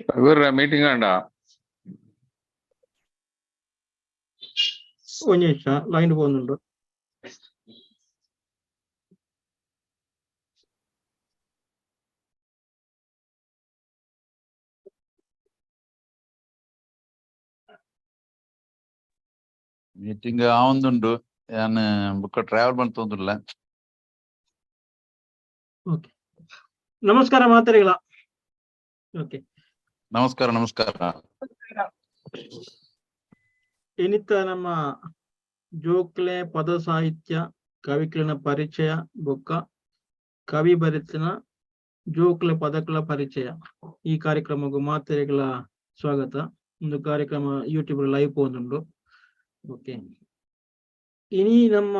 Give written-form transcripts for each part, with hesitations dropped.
ರಘುವೀರ meeting ಅಂಡ. ಒಂಜಿ ನಿಮಿಷ ಲೈನ್ ಪೋನುಂಡು. ಮೀಟಿಂಗ್ ಆವೊಂದುಂಡು ಯಾನ್ ಬೊಕ್ಕ ಟ್ರಾವೆಲ್ ಮಂತೊಂದುಲ್ಲ. ಓಕೆ, ನಮಸ್ಕಾರ ಮಾತೆರೆಗ್ಲ. ಓಕೆ. ನಮಸ್ಕಾರ ನಮಸ್ಕಾರ. ಏನಿತ್ತ ನಮ್ಮ ಜೋಕ್ಲೆ ಪದ ಸಾಹಿತ್ಯ ಕವಿಕ್ಲೆನ ಪರಿಚಯ ಬೊಕ್ಕ ಕವಿ ಬರೆತಿನ ಜೋಕ್ಲೆ ಪದಕಲ ಪರಿಚಯ ಈ ಕಾರ್ಯಕ್ರಮಕ್ಕೂ ಮಾತೆರೆಗ್ಲ ಸ್ವಾಗತ. ಒಂದು ಕಾರ್ಯಕ್ರಮ ಯೂಟ್ಯೂಬ್ ಲೈವ್ ಪೋನುಂಡು. ಓಕೆ, ಇನಿ ನಮ್ಮ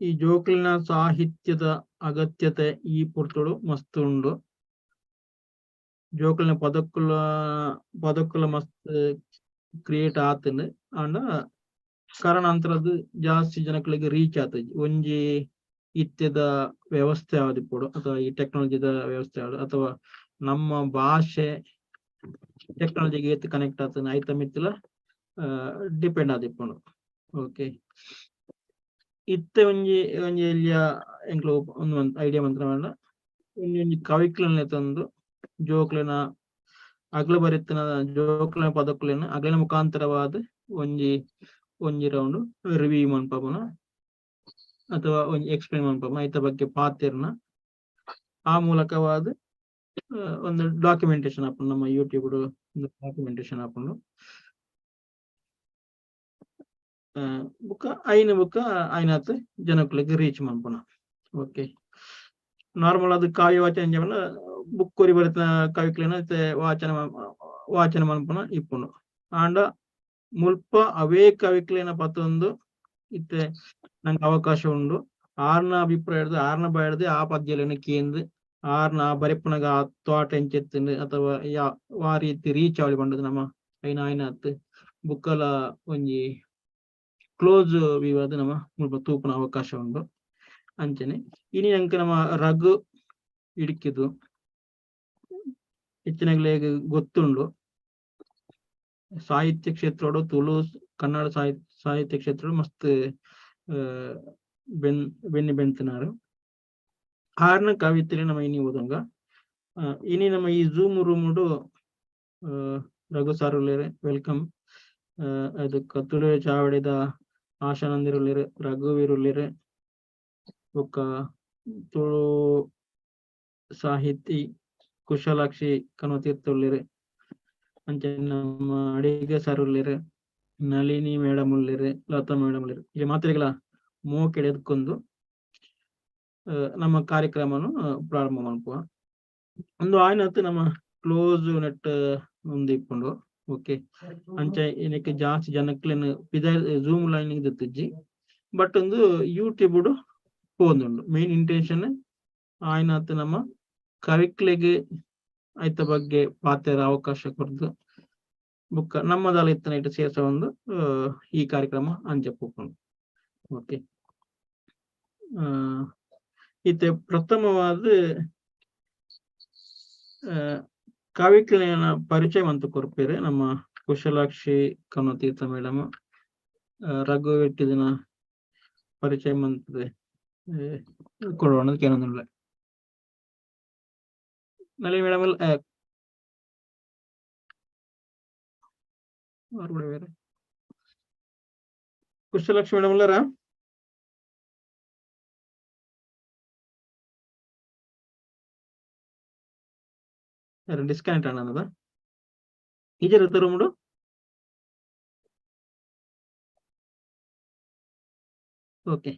ಈ ಜೋಕ್ಲಿನ ಸಾಹಿತ್ಯದ ಅಗತ್ಯತೆ ಈ ಪೊರ್ತುಡು ಮಸ್ತ್ ಉಂಡು. ಜೋಕ್ಲಿನ ಪದಕ್ಕುಲ ಪದಕ್ಕುಲ ಮಸ್ತ್ ಕ್ರಿಯೇಟ್ ಆತಂಡ್, ಆಂಡ ಕಾರಣಾಂತರದ್ ಜಾಸ್ತಿ ಜನಕ್ಲೆಗ್ ರೀಚ್ ಆತಜಿ. ಒಂಜಿ ಇತ್ತೆದ ವ್ಯವಸ್ಥೆ ಆದಿಪ್ಪೊಡು ಅಥವಾ ಈ ಟೆಕ್ನಾಲಜಿದ ವ್ಯವಸ್ಥೆ ಆವಡ್ ಅಥವಾ ನಮ್ಮ ಭಾಷೆ ಟೆಕ್ನಾಲಜಿಗೆ ಏತ್ ಕನೆಕ್ಟ್ ಆತನ ಐತ ಮಿತ್ತಲ ಡಿಪೆಂಡ್ ಆದಿಪ್ಪುಂಡು. ಓಕೆ, ಇತ್ತೆ ಒಂಜಿ ಒಂಜಿ ಎಲ್ಯ ಎಂಕ್ಲು ಒಂದು ಐಡಿಯಾ ಮಂತ್ರ ಪಂಡ ಒಂಜಿ ಒಂಜಿ ಕವಿಕ್ಲೆನ ತಂದು ಜೋಕ್ಲೆನ ಅಗ್ಲ ಬರೆತಿನ ಜೋಕ್ಲೆನ ಪದಕುಲೆನ ಅಗ್ಲಿನ ಮುಖಾಂತರವಾದ ಒಂಜಿ ಒಂಜಿ ರೌಂಡ್ ರಿವ್ಯೂ ಮನ್ಪಪುನ ಅಥವಾ ಒಂಜಿ ಎಕ್ಸ್ಪ್ಲೇನ್ ಮನ್ಪಪುನ ಐತ ಬಗ್ಗೆ ಪಾತೆರ್ನ ಆ ಮೂಲಕವಾದ ಒಂದು ಡಾಕ್ಯುಮೆಂಟೇಶನ್ ಆಪುಂಡು. ನಮ್ಮ ಯೂಟ್ಯೂಬ್ ಡಾಕ್ಯುಮೆಂಟೇಶನ್ ಆಪುಂಡು. ಬುಕ್ಕ ಐನ ಬುಕ್ಕ ಐನಾತ್ ಜನಕ್ಲೆಗ್ ರೀಚ್ ಮನ್ಪುನ. ಓಕೆ, ನಾರ್ಮಲ್ ಅದು ಕಾವ್ಯ ವಾಚನ ಬುಕ್ ಕೊರಿ ಬರೆತಿನ ಕವಿಕ್ಲೆನ ವಾಚನ ವಾಚನ ಮನ್ಪುನ ಇಪ್ಪುಂಡು. ಆಂಡ ಮುಲ್ಪ ಅವೇ ಕವಿಕ್ಲೆನ ಪತ್ತೊಂದು ಇತ್ತೆ ನಂಗೆ ಅವಕಾಶ ಉಂಡು. ಆರ್ನ ಅಭಿಪ್ರಾಯ ಹಿಡ್ದು ಆರ್ನ ಬಾಯ್ಡ್ದು ಆ ಪದ್ಯಲೆನ ಕೇಂದ್ ಆರ್ನ ಆ ಬರೆಪುನಗ ಆ ಥಾಟ್ ಎಂಚೆತ್ತುಂಡು ಅಥವಾ ಯಾ ವಾ ರೀತಿ ರೀಚ್ ಆವಳಿ ಪಂಡುದು ನಮ್ಮ ಐನ ಐನಾತ್ ಬುಕ್ಕಲ ಒಂಜಿ ಕ್ಲೋಸ್ ವಿವಾದ ನಮ್ಮ ಮುಲ್ಪ ತೂಪುನ ಅವಕಾಶ ಉಂಡು. ಅಂಚನೆ ಇನಿ ಅಂಕ ನಮ್ಮ ರಘು ಇಡ್ಕಿದು ಹೆಚ್ಚಿನಗ್ಲೆಗ್ ಗೊತ್ತುಂಡು. ಸಾಹಿತ್ಯ ಕ್ಷೇತ್ರಡು ತುಳು ಕನ್ನಡ ಸಾಹಿತ್ಯ ಸಾಹಿತ್ಯ ಕ್ಷೇತ್ರಡು ಮಸ್ತ್ ಬೆನ್ ಬೆನ್ನಿ ಬೆಂತಿನಾರು. ಆರ್ನ ಕವಿತೆಲೆ ನಮ್ಮ ಇನಿ ಓದಂಗ. ಇನಿ ನಮ್ಮ ಈ ಜೂಮ್ ರೂಮುಡು ರಘು ಸಾರ್ ಉಲ್ಲೆರ್, welcome. ಅದಕ್ಕ ತುಳು ಚಾವಡಿದ ಆಶಾನಂದಿರ್ ಉಲ್ಲೆರ್, ರಘುವೀರ್ ಉಲ್ಲೆರ್, ಬೊಕ್ಕ ತುಳು ಸಾಹಿತಿ ಕುಶಲಾಕ್ಷಿ ಕನವತೀರ್ಥ ಉಲ್ಲೆರ್, ಅಂಚನೆ ನಮ್ಮ ಅಡಿಗ ಸರ್ ಉಲ್ಲೆರ್, ನಳಿನಿ ಮೇಡಮ್ ಉಲ್ಲೆರ್, ಲತಾ ಮೇಡಮ್ ಉಲ್ಲೆರ್. ಈ ಮಾತೆರೆಗ್ಲ ಮೋಕೆಡ್ ಎದ್ಕೊಂದು ನಮ್ಮ ಕಾರ್ಯಕ್ರಮನು ಪ್ರಾರಂಭ ಮನ್ಪುವ. ಒಂದು ಆಯ್ನತ್ ನಮ್ಮ ಕ್ಲೋಸ್ ನೆಟ್ ಒಂದು ಇಪ್ಪುಂಡು. ಓಕೆ, ಅಂಚ ಏನಕ್ಕೆ ಜಾಸ್ತಿ ಜನಕ್ಲೆನ್ ಪಿದ ಜೂಮ್ ಲೈನ್ ದೆತ್ತುಜ್ಜಿ, ಬಟ್ ಒಂದು ಯೂಟ್ಯೂಬ್ ಪೋಂದುಂಡು. ಮೇನ್ ಇಂಟೆನ್ಷನ್ ಆಯ್ನತ್ ನಮ್ಮ ಕವಿಕ್ಲೆಗ್ ಐತ ಬಗ್ಗೆ ಪಾತೆರ ಅವಕಾಶ ಕೊರ್ದು ಬೊಕ್ಕ ನಮ್ಮದಾಲ ಇತ್ತನ ಇಟ್ಟು ಸೇರ್ಸ ಒಂದು ಈ ಕಾರ್ಯಕ್ರಮ ಅಂಚ ಪೋಪುಂಡು. ಓಕೆ, ಇತ್ತೆ ಪ್ರಥಮವಾದ ಕವಿಕ್ಲೆನ ಪರಿಚಯ ಅಂತ ಕೊರ್ಪೆರ್ ನಮ್ಮ ಕುಶಲಾಕ್ಷಿ ಕನವತೀರ್ಥ ಮೇಡಮ್. ರಘು ದಿನ ಪರಿಚಯ ಮಂತದೆ ಕೊಡೋಣ ಕೇನೊಂದುಳ್ಳೆ. ನಳಿನಿ ಮೇಡಮ್ ಬೇರೆ ಕುಶಲಕ್ಷ್ಮಿ ಮೇಡಮ್ ಉಲ್ಲಾರ? ಡಿಸ್ಕನೆಕ್ಟ್ ಅನ್ನದ ಈಜರ್ ರೂಮ್ಡು. ಓಕೆ,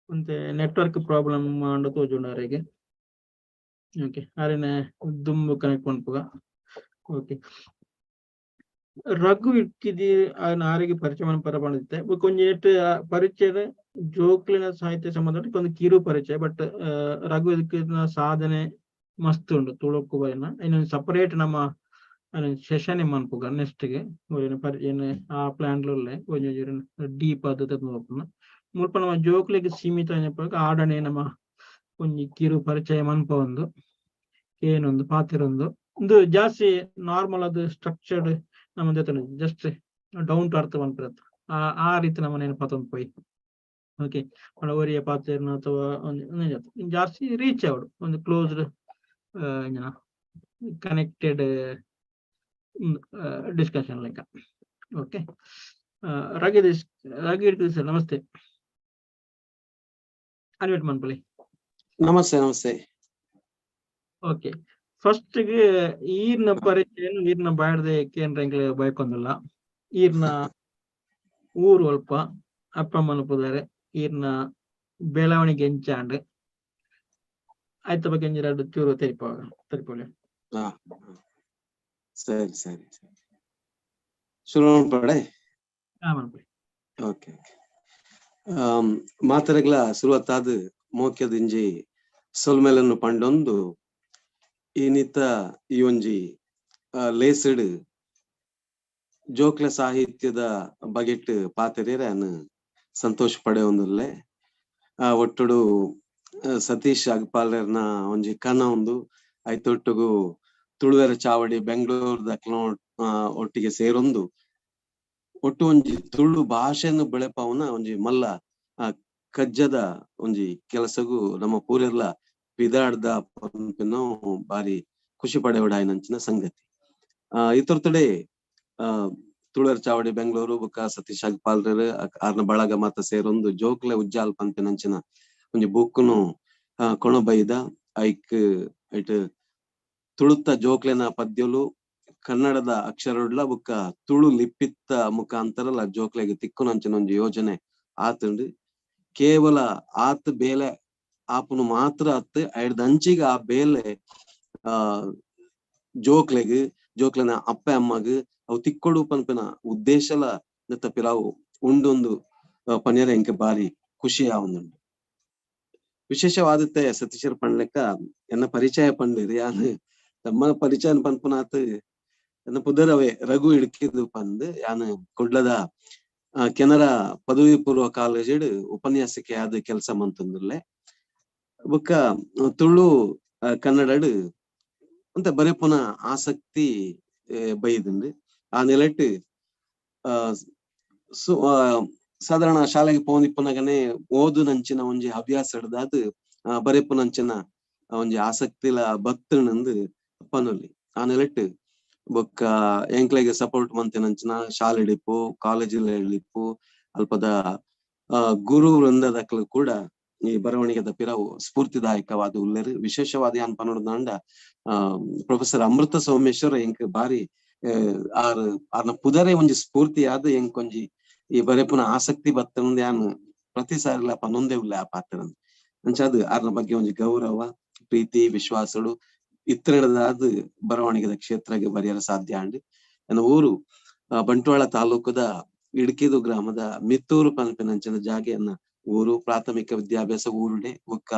ಒಂತೆ ನೆಟ್ವರ್ಕ್ ಪ್ರಾಬ್ಲಮ್ ಆಂಡ ತೋಜುಂಡು ಅರೆಗ್. ಓಕೆ, ಅರೆನ ದುಂಬು ಕನೆಕ್ಟ್ ಮನ್ಪುಗ. ಓಕೆ, ರಘು ಇಕ್ಕಿದಿ ಆರಿಗೆ ಪರಿಚಯ ಮನ್ಪರ ಪಂಡಿತ್ತೆ. ಬೊಕ ಒಂಜಿ ನೆಟ್ ಪರಿಚಯದ ಜೋಕ್ಲೆನ ಸಾಹಿತ್ಯ ಸಂಬಂಧ ಒಂದು ಕಿರು ಪರಿಚಯ. ಬಟ್ ರಘು ಇದಕ್ಕೆ ಸಾಧನೆ ಮಸ್ತ್ ಉಂಡು ತುಳುಕು ಬರೆನ. ಇನ್ನೊಂದು ಸಪರೇಟ್ ನಮ್ಮ ಸೆಷನ್ ಮನ್ಪುಗ ನೆಕ್ಸ್ಟ್ ಗೆ ಆ ಪ್ಲಾನ್ ಉಲ್ಲೆ ಒಂಜಿ ಡೀಪ್ ಆದ್ ನೋಪುನ. ಮುಲ್ಪ ನಮ್ಮ ಜೋಕ್ಲೆಗ್ ಸೀಮಿತ ಆಡಣೆ ನಮ್ಮ ಒಂಜಿ ಕಿರು ಪರಿಚಯ ಮನ್ಪ ಒಂದು. ಏನೊಂದು ಪಾತಿರೊಂದು ಇಂದು ಜಾಸ್ತಿ ನಾರ್ಮಲ್ ಅದು ಸ್ಟ್ರಕ್ಚರ್ಡ್ ನಮ್ಮ ಜಸ್ಟ್ ಡೌನ್ ಟು ಅರ್ತ್ ಪನ್ಪಿರತ್ ಆ ಆ ರೀತಿ ನಮ್ಮ ನೆನಪಾತೊಂದು ಪೋಯಿ. ಓಕೆ, ಒರಿಯ ಪಾತೆರ್ನ ಅಥವಾ ಒಂದು ಜಾಸ್ತಿ ರೀಚ್ ಆವಡು ಒಂದು closed connected discussion like. Okay, Raghu Raghu sir ನಮಸ್ತೆ, ಅನ್ಮ್ಯೂಟ್ ಮನ್ಪುಲೆ. ನಮಸ್ತೆ ನಮಸ್ತೆ. ಓಕೆ, ಫಸ್ಟ್ ಗೆ ಈರ್ನ ಪರಿಚಯ, ಈರ್ನ ಬಾಯ್ದೆ ಕೇಂದ್ರ ಎಂಕ್ಲೆ ಬಯಕೊಂದಿಲ್ಲ. ಈರ್ನ ಊರು ಅಲ್ಪ, ಅಪ್ಪ ಅಮ್ಮನ ಈರ್ನ ಬೆಳವಣಿಗೆ ಎಂಚಾಂಡ್ ಆಯ್ತ ಬಗ್ಗೆ ಒಂಜಿ ಚೂರು ತೆರಿಪ ತೆರಿಪೊಲಿ. ಹಾ, ಸರಿ ಸರಿ ಸರಿ, ಶುರು ಪಡೆ. ಹಾ, ಮನ್ಪುಲೆ. Okay okay. ಮಾತರಗ್ಲ ಶುರುವತ್ತಾದ ಮೋಕ್ಯದಿಂಜಿ ಸೊಲ್ಮೆಲನ್ನು ಪಂಡೊಂದು ಈನಿತ ಈ ಒಂಜಿ ಲೇಸಡ್ ಜೋಕ್ಲ ಸಾಹಿತ್ಯದ ಬಗೆಟ್ ಪಾತೆರೇರೆ ಅನ್ ಸಂತೋಷ ಪಡೆಯೊಂದುಲ್ಲೆ. ಆ ಒಟ್ಟುಡು ಸತೀಶ್ ಅಗ್ಪಾಲರ್ನ ಒಂಜಿ ಕನ ಒಂದು ಐತೊಟ್ಟುಗು ತುಳುವೆರ ಚಾವಡಿ ಬೆಂಗಳೂರು ದಕ್ಲ ಒಟ್ಟಿಗೆ ಸೇರೊಂದು ಒಟ್ಟು ಒಂಜಿ ತುಳು ಭಾಷೆಯನ್ನು ಬೆಳೆಪಾವನ ಒಂಜಿ ಮಲ್ಲ ಕಜ್ಜದ ಒಂಜಿ ಕೆಲಸಗೂ ನಮ್ಮ ಪೂರೆರ್ಲ ಪಿದಾಡ್ದ ಪನ್ಪಿನ ಬಾರಿ ಖುಷಿ ಪಡೆವಡಾಯಿನಂಚಿನ ಸಂಗತಿ. ಇತರ್ತಡೆ ತುಳುವೆರ ಚಾವಡಿ ಬೆಂಗಳೂರು ಬೊಕ್ಕ ಸತೀಶ್ ಅಗ್ಪಾಲ್ರರ್ ಆರ್ನ ಬಳಗ ಮಾತ ಸೇರೊಂದು ಜೋಕ್ಲೆ ಉಜ್ಜಾಲ್ ಪನ್ಪಿನಂಚಿನ ಒಂಜಿ ಬುಕ್ಕುನು ಕೊಣಬೈದ ಐಕ್ ಐಟ್ ತುಳುತ್ತ ಜೋಕ್ಲೆನ ಪದ್ಯಲು ಕನ್ನಡದ ಅಕ್ಷರಡ್ಲ ಬುಕ್ಕ ತುಳು ಲಿಪಿತ್ತ ಮುಖಾಂತರಲ ಜೋಕ್ಲೆಗ್ ತಿಕ್ಕುನಂಚಿನ ಒಂಜಿ ಯೋಜನೆ ಆತುಂಡು. ಕೇವಲ ಆತ್ ಬೇಲೆ ಆಪುನು ಮಾತ್ರ ಅತ್ ಐಡ್ದಂಚಿಗ ಆ ಬೇಲೆ ಆ ಜೋಕ್ಲೆಗ್ ಜೋಕ್ಲೆನ ಅಪ್ಪೆ ಅಮ್ಮಗ್ ಅವು ತಿಕ್ಕೊಡು ಪನ್ಪಿನ ಉದ್ದೇಶಲ ನೆತ್ತ ಪಿರಾವು ಉಂಡೊಂದು ಪನ್ಯರ ಎಂಕ್ ಬಾರಿ ಖುಷಿ ಆವೊಂದುಂಡು. ವಿಶೇಷವಾದತ್ತೆ ಸತೀಶರ್ ಪಣ್ಲೆಕ್ಕ ಎನ್ನ ಪರಿಚಯ ಪಂಡಿರಿ, ಯಾನ್ ತಮ್ಮ ಪರಿಚಯ ಪನ್ಪುನಾತ್ ಎನ್ನ ಪುದರವೇ ರಘು ಇಡ್ಕಿದು ಪಂದ್. ಯಾನ್ ಕುಡ್ಲದ ಕೆನರಾ ಪದವಿ ಪೂರ್ವ ಕಾಲೇಜ್ ಉಪನ್ಯಾಸಕ್ಕೆ ಆದ ಕೆಲಸ ಮಂತಂದುಲ್ಲೆ. ಬೊಕ್ಕ ತುಳು ಕನ್ನಡಡ್ ಅಂತ ಬರೆಪುನ ಆಸಕ್ತಿ ಬೈದುಂಡು. ಆ ನೆಲೆಟ್ ಸಾಧಾರಣ ಶಾಲೆಗೆ ಪೋನಿಪ್ಪುನಗನೆ ಓದುನಂಚಿನ ಒಂಜಿ ಹವ್ಯಾಸ ಹಿಡ್ದಾದ್ ಬರೆಪುನಂಚಿನ ಒಂಜಿ ಆಸಕ್ತಿಲ ಬತ್ತಣಂದು ಪನೊಲಿ. ಆ ನೆಲೆಟ್ ಬೊಕ್ಕ ಎಂಕ್ಲೆಗ್ ಸಪೋರ್ಟ್ ಮಂತಿನಂಚಿನ ಶಾಲೆ ಹಿಡಿಪು, ಕಾಲೇಜ್ ಹಿಡಿಪು, ಅಲ್ಪದ ಗುರು ವೃಂದದಕ್ಲು ಕೂಡ ಈ ಬರವಣಿಗೆದ ಪಿರವು ಸ್ಫೂರ್ತಿದಾಯಕವಾದ ಉಲ್ಲೇರು. ವಿಶೇಷವಾದ ಯಾನ್ ಪನೊಡ್ದಾಂಡ ಪ್ರೊಫೆಸರ್ ಅಮೃತ ಸೋಮೇಶ್ವರ ಎಂಕ್ ಬಾರಿ ಆರ್ ಆರ್ನ ಪುದರೆ ಒಂಜಿ ಸ್ಫೂರ್ತಿಯಾದ ಎಂಕೊಂಜಿ ಈ ಬರೆಪುನ ಆಸಕ್ತಿ ಬತ್ತಂದು ಯಾನ್ ಪ್ರತಿ ಸಾರಿಲ ಪನೊಂದೇ ಉಲ್ಲೆ ಆ ಪಾತ್ರ. ಅಂಚಾದ್ ಆರ್ನ ಬಗ್ಗೆ ಒಂಜಿ ಗೌರವ, ಪ್ರೀತಿ, ವಿಶ್ವಾಸಡು ಇತ್ತರದಾದ ಬರವಣಿಗೆದ ಕ್ಷೇತ್ರಗೆ ಬರೆಯಲು ಸಾಧ್ಯ ಅಂಡ್. ನನ್ನ ಊರು ಬಂಟ್ವಾಳ ತಾಲೂಕುದ ಇಡ್ಕಿದು ಗ್ರಾಮದ ಮಿತ್ತೂರು ಪನ್ಪಿನಂಚಿನ ಜಾಗೆಯನ್ನ ಊರು. ಪ್ರಾಥಮಿಕ ವಿದ್ಯಾಭ್ಯಾಸ ಊರುಡೆ, ಬೊಕ್ಕ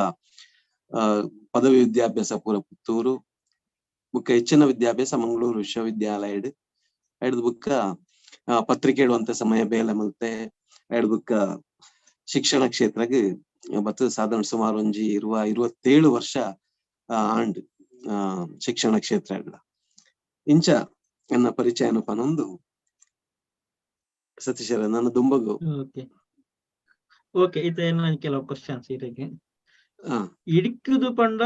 ಪದವಿ ವಿದ್ಯಾಭ್ಯಾಸ ಪೂರ ಪುತ್ತೂರು, ಬೊಕ್ಕ ಹೆಚ್ಚಿನ ವಿದ್ಯಾಭ್ಯಾಸ ಮಂಗಳೂರು ವಿಶ್ವವಿದ್ಯಾಲಯಡ್. ಐಡ್ದು ಬೊಕ್ಕ ಪತ್ರಿಕೆ ಇಡುವಂತ ಸಮಯ ಬೇಲೆ ಮಲ್ತೆ. ಐಡ್ದು ಬೊಕ್ಕ ಶಿಕ್ಷಣ ಕ್ಷೇತ್ರಗ್ ಬತ್ತು ಸಾಧಾರಣ ಸುಮಾರು ಒಂಜಿ 27 ವರ್ಷ ಆಂಡ್ ಶಿಕ್ಷಣ ಕ್ಷೇತ್ರ. ಇಂಚ ಎನ್ನ ಪರಿಚಯನ ಪನೊಂದು ಸತೀಶರ ನನ್ನ ದುಂಬಗು. ಓಕೆ ಓಕೆ, ಇತ್ತೆ ಕೆಲವು ಕ್ವಶನ್ಸ್ ಇರೆಗ್. ಇಡ್ಕಿದು ಪಂಡ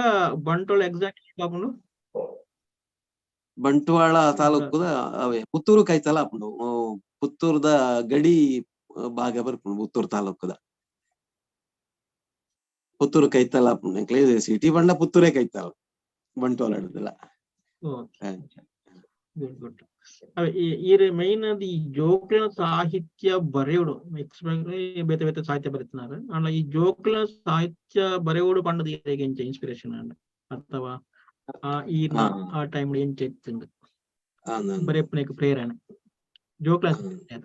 ಬಂಟ್ವಾಳ ಎಕ್ಸಾಕ್ಟ್ಲಿ ಪಾಪುಂಡು? ಬಂಟ್ವಾಳ ತಾಲೂಕುದ ಅವೇ ಪುತ್ತೂರು ಕೈತಲ ಆಪುಂಡು. ಪುತ್ತೂರುದ ಗಡಿ ಭಾಗ ಬರ್ಪುಂಡು. ಪುತ್ತೂರು ತಾಲೂಕುದ ಪುತ್ತೂರು ಕೈತಲ ಆಪುಂಡು. ಎಂಕ್ಲೆ ಸಿಟಿ ಪಂಡ ಪುತ್ತೂರೇ ಕೈತಲ, ಬಂಟ್ವಾಳ ಹಿಡ್ದಿಲ್ಲ. Good good. ಈರ್ ಮೈನ್ ಅದು ಈ ಜೋಕ್ಲಿನ ಸಾಹಿತ್ಯ ಬರೆಯೋಡು ಬೇತೆ ಬೇತೆ ಸಾಹಿತ್ಯ ಬರೀತಿನಾರ್. ಆಂಡ ಈ ಜೋಕ್ಲಿನ ಸಾಹಿತ್ಯ ಬರೆಯೋಡು ಪಂಡದ ಈರೆಗ್ ಎಂಚ ಇನ್ಸ್ಪಿರೇಷನ್ ಆಂಡ್ ಅಥವಾ ಈರ್ನ ಆ ಟೈಮ್ ಎಂಚ ಇತ್ತುಂಡು ಬರೆಪುನೆಕ್ ಪ್ರೇರಣೆ ಜೋಕ್ಲಿನ ಸಾಹಿತ್ಯ?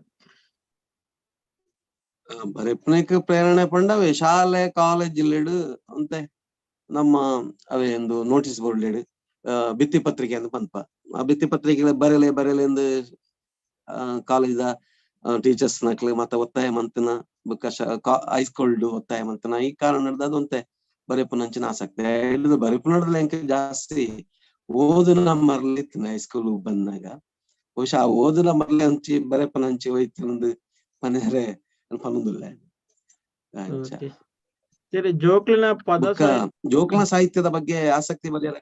ಬರೆಪುನೆಕ್ ಪ್ರೇರಣೆ ಪಂಡವೆ ಶಾಲೆ ಕಾಲೇಜ್ ಅಂತೆ ನಮ್ಮ ಅವೇ ಒಂದು ನೋಟಿಸ್ ಬೋರ್ಡ್ ಭಿತ್ತಿ ಪತ್ರಿಕೆ ಅಂತ ಪನ್ಪ. ಆ ಭಿತ್ತಿ ಪತ್ರಿಕೆ ಬರೆಲೆ ಬರೆಲೆ ಎಂದು ಕಾಲೇಜ್ ಟೀಚರ್ಸ್ ನಕ್ಲು ಮತ್ತ ಒತ್ತಾಯ ಮಂತನ ಬೊಕ್ಕ ಹೈಸ್ಕೂಲ್ ಒತ್ತಾಯ ಮಂತನ ಈ ಕಾರಣ ಅದು ಒಂತೆ ಬರೆಪುನಂಚಿನ ಆಸಕ್ತಿ. ಬರೆಪುನಡ್ದಲ ಎಂಕ್ ಜಾಸ್ತಿ ಓದುನ ಮರ್ಲಿತ್ತಿನ ಹೈಸ್ಕೂಲ್ ಬಂದಾಗ ಬಹುಶಃ ಆ ಓದುನ ಮರ್ಲೆ ಅಂಚಿ ಬರೆಪನಂಚಿ ಹೋಯ್ತು ಪನೇರೆ ಪನೊಂದುಲ್ಲೆ ಅಂಚ. ಓಕೆ ಸರಿ, ಜೋಕ್ಲಿನ ಪದ ಬೊಕ್ಕ ಜೋಕ್ಲ ಸಾಹಿತ್ಯದ ಬಗ್ಗೆ ಆಸಕ್ತಿ ಬರೆಯರೆ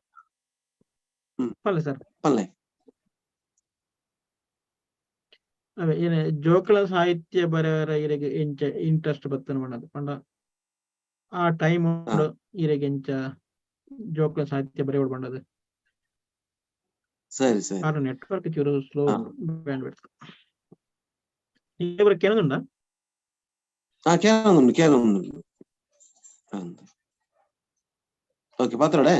ಪಲ್ಲೆ ಸರ್. ಪಲ್ಲೆ. ಅವೇ ಏನೆ ಜೋಕುಲ ಸಾಹಿತ್ಯ ಬರೆಯರ ಇರೆಗ್ ಎಂಚ ಇಂಟ್ರೆಸ್ಟ್ ಬತ್ತನ ಪಂಡದು ಪಂಡ ಆ ಟೈಮ್ ಇರೆಗ್ ಎಂಚ ಜೋಕುಲ ಸಾಹಿತ್ಯ ಬರೆಯೋಡು ಪಂಡದು. ಸರಿ ಸರಿ. ಆರು ನೆಟ್ವರ್ಕ್ ಚೂರು ಸ್ಲೋ ಬ್ಯಾಂಡ್ವಿಡ್ತ್. ಕೇಳೋದುಂಡ? ಹಾ, ಕೇಳೋದುಂಟು ಕೇಳೋದುಂಟು. ಓಕೆ, ಪಾತ್ರೋಡೆ.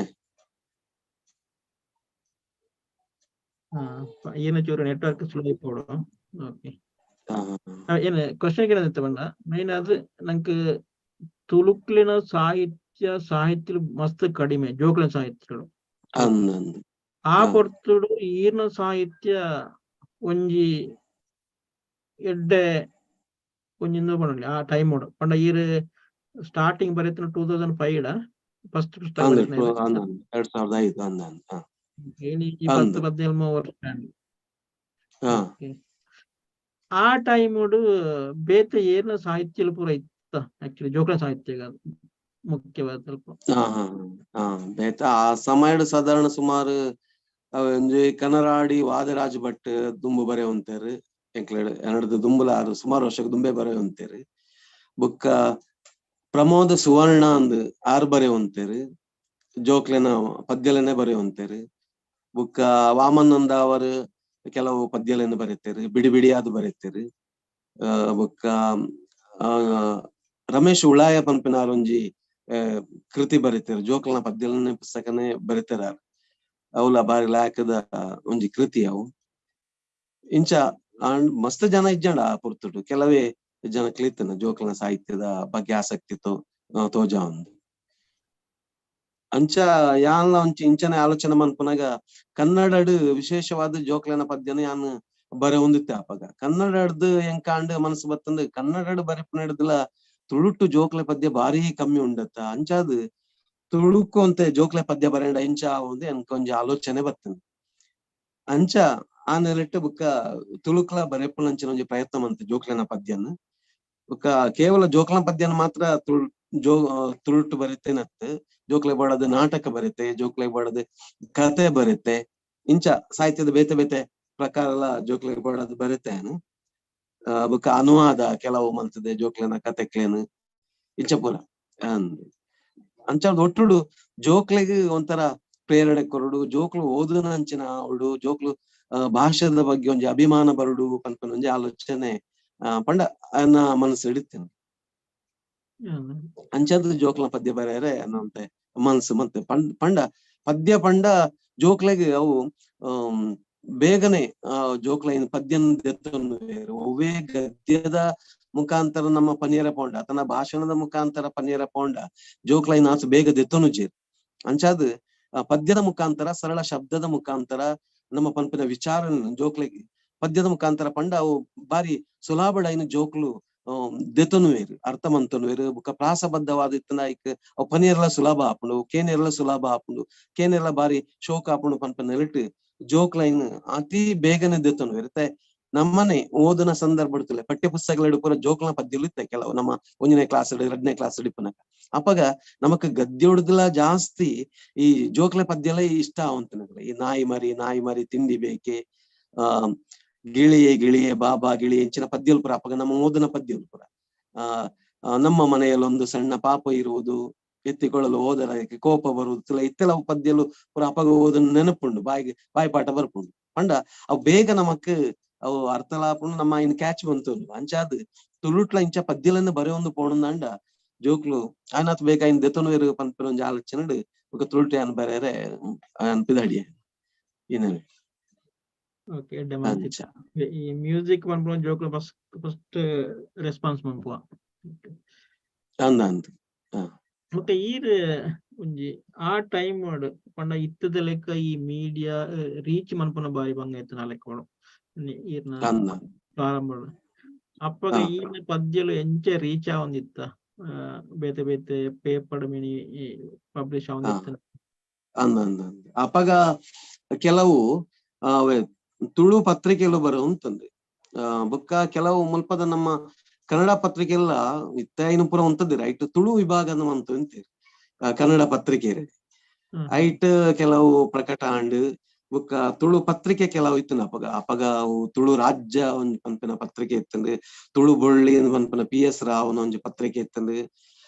ಏನ ಚೂರು ನೆಟ್ವರ್ಕ್ ಸ್ಲೋ ಇಪ್ಪೋಡು. ಓಕೆ, ಏನ ಕ್ವಶನ್ ಕೇಳೋದಿತ್ತ ಪಂಡ ಮೈನ್ ಅದು ನಂಗೆ ತುಳುಕ್ಲಿನ ಸಾಹಿತ್ಯ ಸಾಹಿತ್ಯ ಮಸ್ತ್ ಕಡಿಮೆ ಜೋಕ್ಲಿನ ಸಾಹಿತ್ಯಗಳು. ಆ ಪೊರ್ತುಡು ಈರ್ನ ಸಾಹಿತ್ಯ ಒಂಜಿ ಎಡ್ಡೆ ಒಂಜಿ ಪಂಡಲಿ ಆ ಟೈಮ್ ಪಂಡ ಈರ್ ಸ್ಟಾರ್ಟಿಂಗ್ ಬರೆತಿನ 2005 ಫಸ್ಟ್ ಪುಸ್ತಕ. 2005. 10 15 ವರ್ಷ. ಆ ಟೈಮ್ ಬೇತೆ ಏರ್ನ ಸಾಹಿತ್ಯ ಪೂರ ಇತ್ತ ಆಕ್ಚುಲಿ ಜೋಕ್ಲ ಸಾಹಿತ್ಯ ಮುಖ್ಯವಾದ ಸ್ವಲ್ಪ. ಬೇತ ಆ ಸಮಯಡ್ ಸಾಧಾರಣ ಸುಮಾರು ಒಂಜಿ ಕನರಾಡಿ ವಾದರಾಜ್ ಭಟ್ ದುಂಬು ಬರೆಯುವಂತೇರು ಎಂಕ್ಲೆಡ್ ಎರಡ್ದು ದುಂಬುಲ ಆರು ಸುಮಾರು ವರ್ಷಕ್ಕೆ ದುಂಬೆ ಬರೆಯುವಂತೇರು. ಬೊಕ್ಕ ಪ್ರಮೋದ ಸುವರ್ಣ ಅಂದ್ ಆರು ಬರೆಯುವಂತೇರು, ಜೋಕ್ಲೆನ ಪದ್ಯಲೆನೆ ಬರೆಯುವಂತೇರು. ಬೊಕ್ಕ ವಾಮನಂದ ಅವರು ಕೆಲವು ಪದ್ಯಲೆನ ಬರೀತೇರು, ಬಿಡಿ ಬಿಡಿಯಾದ ಬರೀತೇರು. ಬೊಕ್ಕ ರಮೇಶ್ ಉಳಾಯ ಪನ್ಪಿನಾರ್ ಒಂಜಿ ಕೃತಿ ಬರೀತೇರು, ಜೋಕ್ಲನ ಪದ್ಯಲನೆ ಪುಸ್ತಕನೇ ಬರೀತಾರ. ಅವಲ ಬಾರಿ ಲಾಯಕದ ಒಂಜಿ ಕೃತಿ ಅವು. ಇಂಚ ಮಸ್ತ್ ಜನ ಇಜ್ಜಂಡ ಆ ಪೊರ್ತುಡು, ಕೆಲವೇ ಜನ ಕ್ಲಿತ್ತನ ಜೋಕ್ಲನ ಸಾಹಿತ್ಯದ ಬಗ್ಗೆ ಆಸಕ್ತಿ ತೋಜ ಒಂದು. ಅಂಚ ಯಾನ್ಲ ಒಂಚ ಇಂಚನೆ ಆಲೋಚನೆ ಮನ್ಪುನಾಗ ಕನ್ನಡಡ್ ವಿಶೇಷವಾದ ಜೋಕ್ಲನ ಪದ್ಯನ ಯಾನ್ ಬರೆ ಹೊಂದಿತ್ತೆ. ಅಪಗ ಕನ್ನಡದ ಎಂಕಾಂಡ್ ಮನಸ್ಸು ಬತ್ತಂದ್ ಕನ್ನಡಡ್ ಬರೆಪುನಡ್ದಲ ತುಳುಟ್ಟು ಜೋಕ್ಲೆ ಪದ್ಯ ಭಾರಿ ಕಮ್ಮಿ ಉಂಡತ್ತ. ಅಂಚಾದ್ ತುಳುಕು ಅಂತ ಜೋಕ್ಲೆ ಪದ್ಯ ಬರೆಂಡ ಇಂಚ ಒಂದು ಎನ್ಕ ಒಂಜಿ ಆಲೋಚನೆ ಬತ್ತಂದ್. ಅಂಚ ಆ ನೆಲೆಟ್ ಬುಕ್ಕ ತುಳುಕ್ಲ ಬರೆಪುನಂಚಿನ ಒಂಜಿ ಪ್ರಯತ್ನ ಮಂತೆ ಜೋಕ್ಲೆನ ಪದ್ಯನ್. ಬುಕ್ಕ ಕೇವಲ ಜೋಕ್ಲನ ಪದ್ಯನ ಮಾತ್ರ ತುಳುಟ್ಟು ಬರೀತೇನತ್, ಜೋಕ್ಲೆ ಬಾಡದ ನಾಟಕ ಬರುತ್ತೆ, ಜೋಕ್ಲೆ ಬಾಡದ ಕತೆ ಬರುತ್ತೆ, ಇಂಚ ಸಾಹಿತ್ಯದ ಬೇತೆ ಬೇತೆ ಪ್ರಕಾರ ಎಲ್ಲ ಜೋಕ್ಲೆ ಬಾಡದ್ ಬರುತ್ತೆ. ಬುಕ್ಕ ಅನುವಾದ ಕೆಲವು ಮಂತದೆ ಜೋಕ್ಲೆನ ಕತೆಕ್ಲೇನು ಇಂಚ ಪೂರ ಅಂಚ ಒಟ್ಟುಡು ಜೋಕ್ಲೆಗ್ ಒಂಥರ ಪ್ರೇರಣೆ ಕೊರಡು, ಜೋಕ್ಲು ಓದುನ ಅಂಚಿನ ಅವಡು, ಜೋಕ್ಲು ಭಾಷೆದ ಬಗ್ಗೆ ಒಂಜಿ ಅಭಿಮಾನ ಬರುಡು ಪನ್ಪನ ಒಂಜಿ ಆಲೋಚನೆ ಪಂಡ ಅನ್ನ ಮನಸ್ಸು ಹಿಡಿತೇನೆ. ಅಂಚಾದ ಜೋಕ್ಲ ಪದ್ಯ ಬರೆಯರೆ ಅನ್ನುವಂತೆ ಮನಸ್ಸು ಮತ್ತೆ ಪಂಡ ಪದ್ಯ ಪಂಡ ಜೋಕ್ಲೆಗ್ ಅವು ಬೇಗನೆ ಜೋಕ್ಲ ಪದ್ಯನ ಒವ್ವೇ ಗದ್ಯದ ಮುಖಾಂತರ ನಮ್ಮ ಪನಿಯರ ಪೋಂಡ ತನ್ನ ಭಾಷಣದ ಮುಖಾಂತರ ಪನಿಯರ ಪೋಂಡ ಜೋಕ್ಲೈನ್ ಆಸು ಬೇಗ ದೆತ್ತೊನು ಜೇರ್. ಅಂಚಾದ್ ಪದ್ಯದ ಮುಖಾಂತರ ಸರಳ ಶಬ್ದದ ಮುಖಾಂತರ ನಮ್ಮ ಪನ್ಪಿನ ವಿಚಾರ ಜೋಕ್ಲೆಗ್ ಪದ್ಯದ ಮುಖಾಂತರ ಪಂಡ ಅವು ಬಾರಿ ಸುಲಭಡೈನ ಜೋಕ್ಲು ದೆತೊನುವೇರು, ಅರ್ಥ ಮಂತೊನುವೇರು. ಬುಕ್ಕ ಪ್ರಾಸಬದ್ಧವಾದ ಇತ್ತನ ಐಕ್ ಅವು ಪನಿಯರ್ಲ ಸುಲಭ ಆಪುಂಡು, ಕೇನೆರ್ಲ ಸುಲಭ ಆಪುಂಡು, ಕೇನೆರ್ಲ ಬಾರಿ ಶೋಕ ಆಪುಂಡು ಪನ್ಪಿನ ನೆಲೆಟ್ ಜೋಕ್ಲೈನ್ ಅತಿ ಬೇಗನೆ ದೆತ್ತೊನುವೇರು. ನಮ್ಮನೆ ಓದುನ ಸಂದರ್ಭ ಇರ್ತಲೆ ಪಠ್ಯ ಪುಸ್ತಕಗಳು ಪೂರ ಜೋಕ್ಲನ ಪದ್ಯಲು ಇತ್ತೆ ಕೆಲವು ನಮ್ಮ 1ನೇ ಕ್ಲಾಸ್ 2ನೇ ಕ್ಲಾಸ್ ಇಪ್ಪನಕ. ಅಪಗ ನಮಕ್ ಗದ್ಯೊಡ್ದಲ ಜಾಸ್ತಿ ಈ ಜೋಕ್ಲೆ ಪದ್ಯಲ ಇಷ್ಟ ಆವಂತನಗಲ. ಈ ನಾಯಿ ಮರಿ ನಾಯಿ ಮರಿ ತಿಂಡಿ ಬೇಕೆ, ಆ ಗಿಳಿಯೇ ಗಿಳಿಯೇ ಬಾಬಾ ಗಿಳಿಯೇ ಇಂಚಿನ ಪದ್ಯಲು ಪೂರ ಅಪಗ ನಮ್ಮ ಓದನ ಪದ್ಯಲು ಪೂರ. ಆ ನಮ್ಮ ಮನೆಯಲ್ಲೊಂದು ಸಣ್ಣ ಪಾಪ ಇರುವುದು ಎತ್ತಿಕೊಳ್ಳಲು ಹೋದರ ಕೋಪ ಬರುವುದು ಇತ್ತೆಲ್ಲ ಪದ್ಯಲು ಪೂರ ಅಪಗ ಓದನ ನೆನಪುಂಡು, ಬಾಯಿಗೆ ಬಾಯಿಪಾಠ ಬರ್ಪುಂಡು. ಪಂಡ ಅವು ಬೇಗ ನಮಕ್ ಅವು ಅರ್ಥಲಾಪುಂಡು, ನಮ್ಮ ಇನ್ ಕ್ಯಾಚ್ ಬಂತು. ಅಂಚಾದ್ ತುಳುಟ್ಲ ಇಂಚ ಪದ್ಯಲನ್ನು ಬರೆಯೊಂದು ಪೋಣಂದಾಂಡ ಜೋಕ್ಲು ಆಯ್ನಾತ್ ಬೇಗ ಇನ್ ದೆತೊನುವೆರು ಪನ್ಪಿನ ಒಂಜಿ ಆಲೋಚನೆಡ್ ಬೊಕ ತುಳುಟು ಯಾನ್ ಬರೆಯರೆ ಅನ್ಪಿದಡಿಯೆ ಏನೇ. ಓಕೆ, ಈ ಮ್ಯೂಸಿಕ್ ಪನ್ಪುನ ಜೋಕ್ಲು ಫಸ್ಟ್ ಫಸ್ಟ್ ರೆಸ್ಪಾನ್ಸ್ ಮನ್ಪುವ. ಅಂದ ಅಂದ್. ಬೊಕ ಈರ್ ಒಂಜಿ ಆ ಟೈಮ್ ಪಂಡ ಇತ್ತದ ಲೆಕ್ಕ ಈ ಮೀಡಿಯಾ ರೀಚ್ ಮನ್ಪುನ ಬಾರಿ ಬಂಗ ಇತ್ತನ ಲೆಕ್ಕ ಈರ್ನ ಪ್ರಾರಂಭ. ಅಪ್ಪಗ ಈರ್ನ ಪದ್ಯಲು ಎಂಚ ರೀಚ್ ಆವೊಂದಿತ್ತ, ಬೇತೆ ಬೇತೆ ಪೇಪರ್ ಮಿನಿ ಪಬ್ಲಿಷ್ ಆವೊಂದಿತ್ತ? ಅಂದ ಅಂದ ಅಂದ ಅಪಗ ಕೆಲವು ತುಳು ಪತ್ರಿಕೆಲು ಬರುವಂತಂದು ಬೊಕ್ಕ ಕೆಲವು ಮುಲ್ಪದ ನಮ್ಮ ಕನ್ನಡ ಪತ್ರಿಕೆ ಎಲ್ಲ ಇತ್ತ ಪೂರ ಉಂತದಿರ ಐಟ್ ತುಳು ವಿಭಾಗ ಅಂತು ಅಂತೀರಿ ಕನ್ನಡ ಪತ್ರಿಕೆ ಐಟ್ ಕೆಲವು ಪ್ರಕಟ ಆಂಡ್ ಬೊಕ್ಕ ತುಳು ಪತ್ರಿಕೆ ಕೆಲವು ಇತ್ತು ಅಪಗ ಅಪಗ ಅವು ತುಳು ರಾಜ್ಯ ಒಂಜಿ ಪನ್ಪಿನ ಪತ್ರಿಕೆ ಇತ್ತಂದು, ತುಳು ಬೊಳ್ಳಿ ಪನ್ಪಿನ ಪಿ ಎಸ್ ರಾವ್ನ ಒಂಜಿ ಪತ್ರಿಕೆ ಇತ್ತಂದು,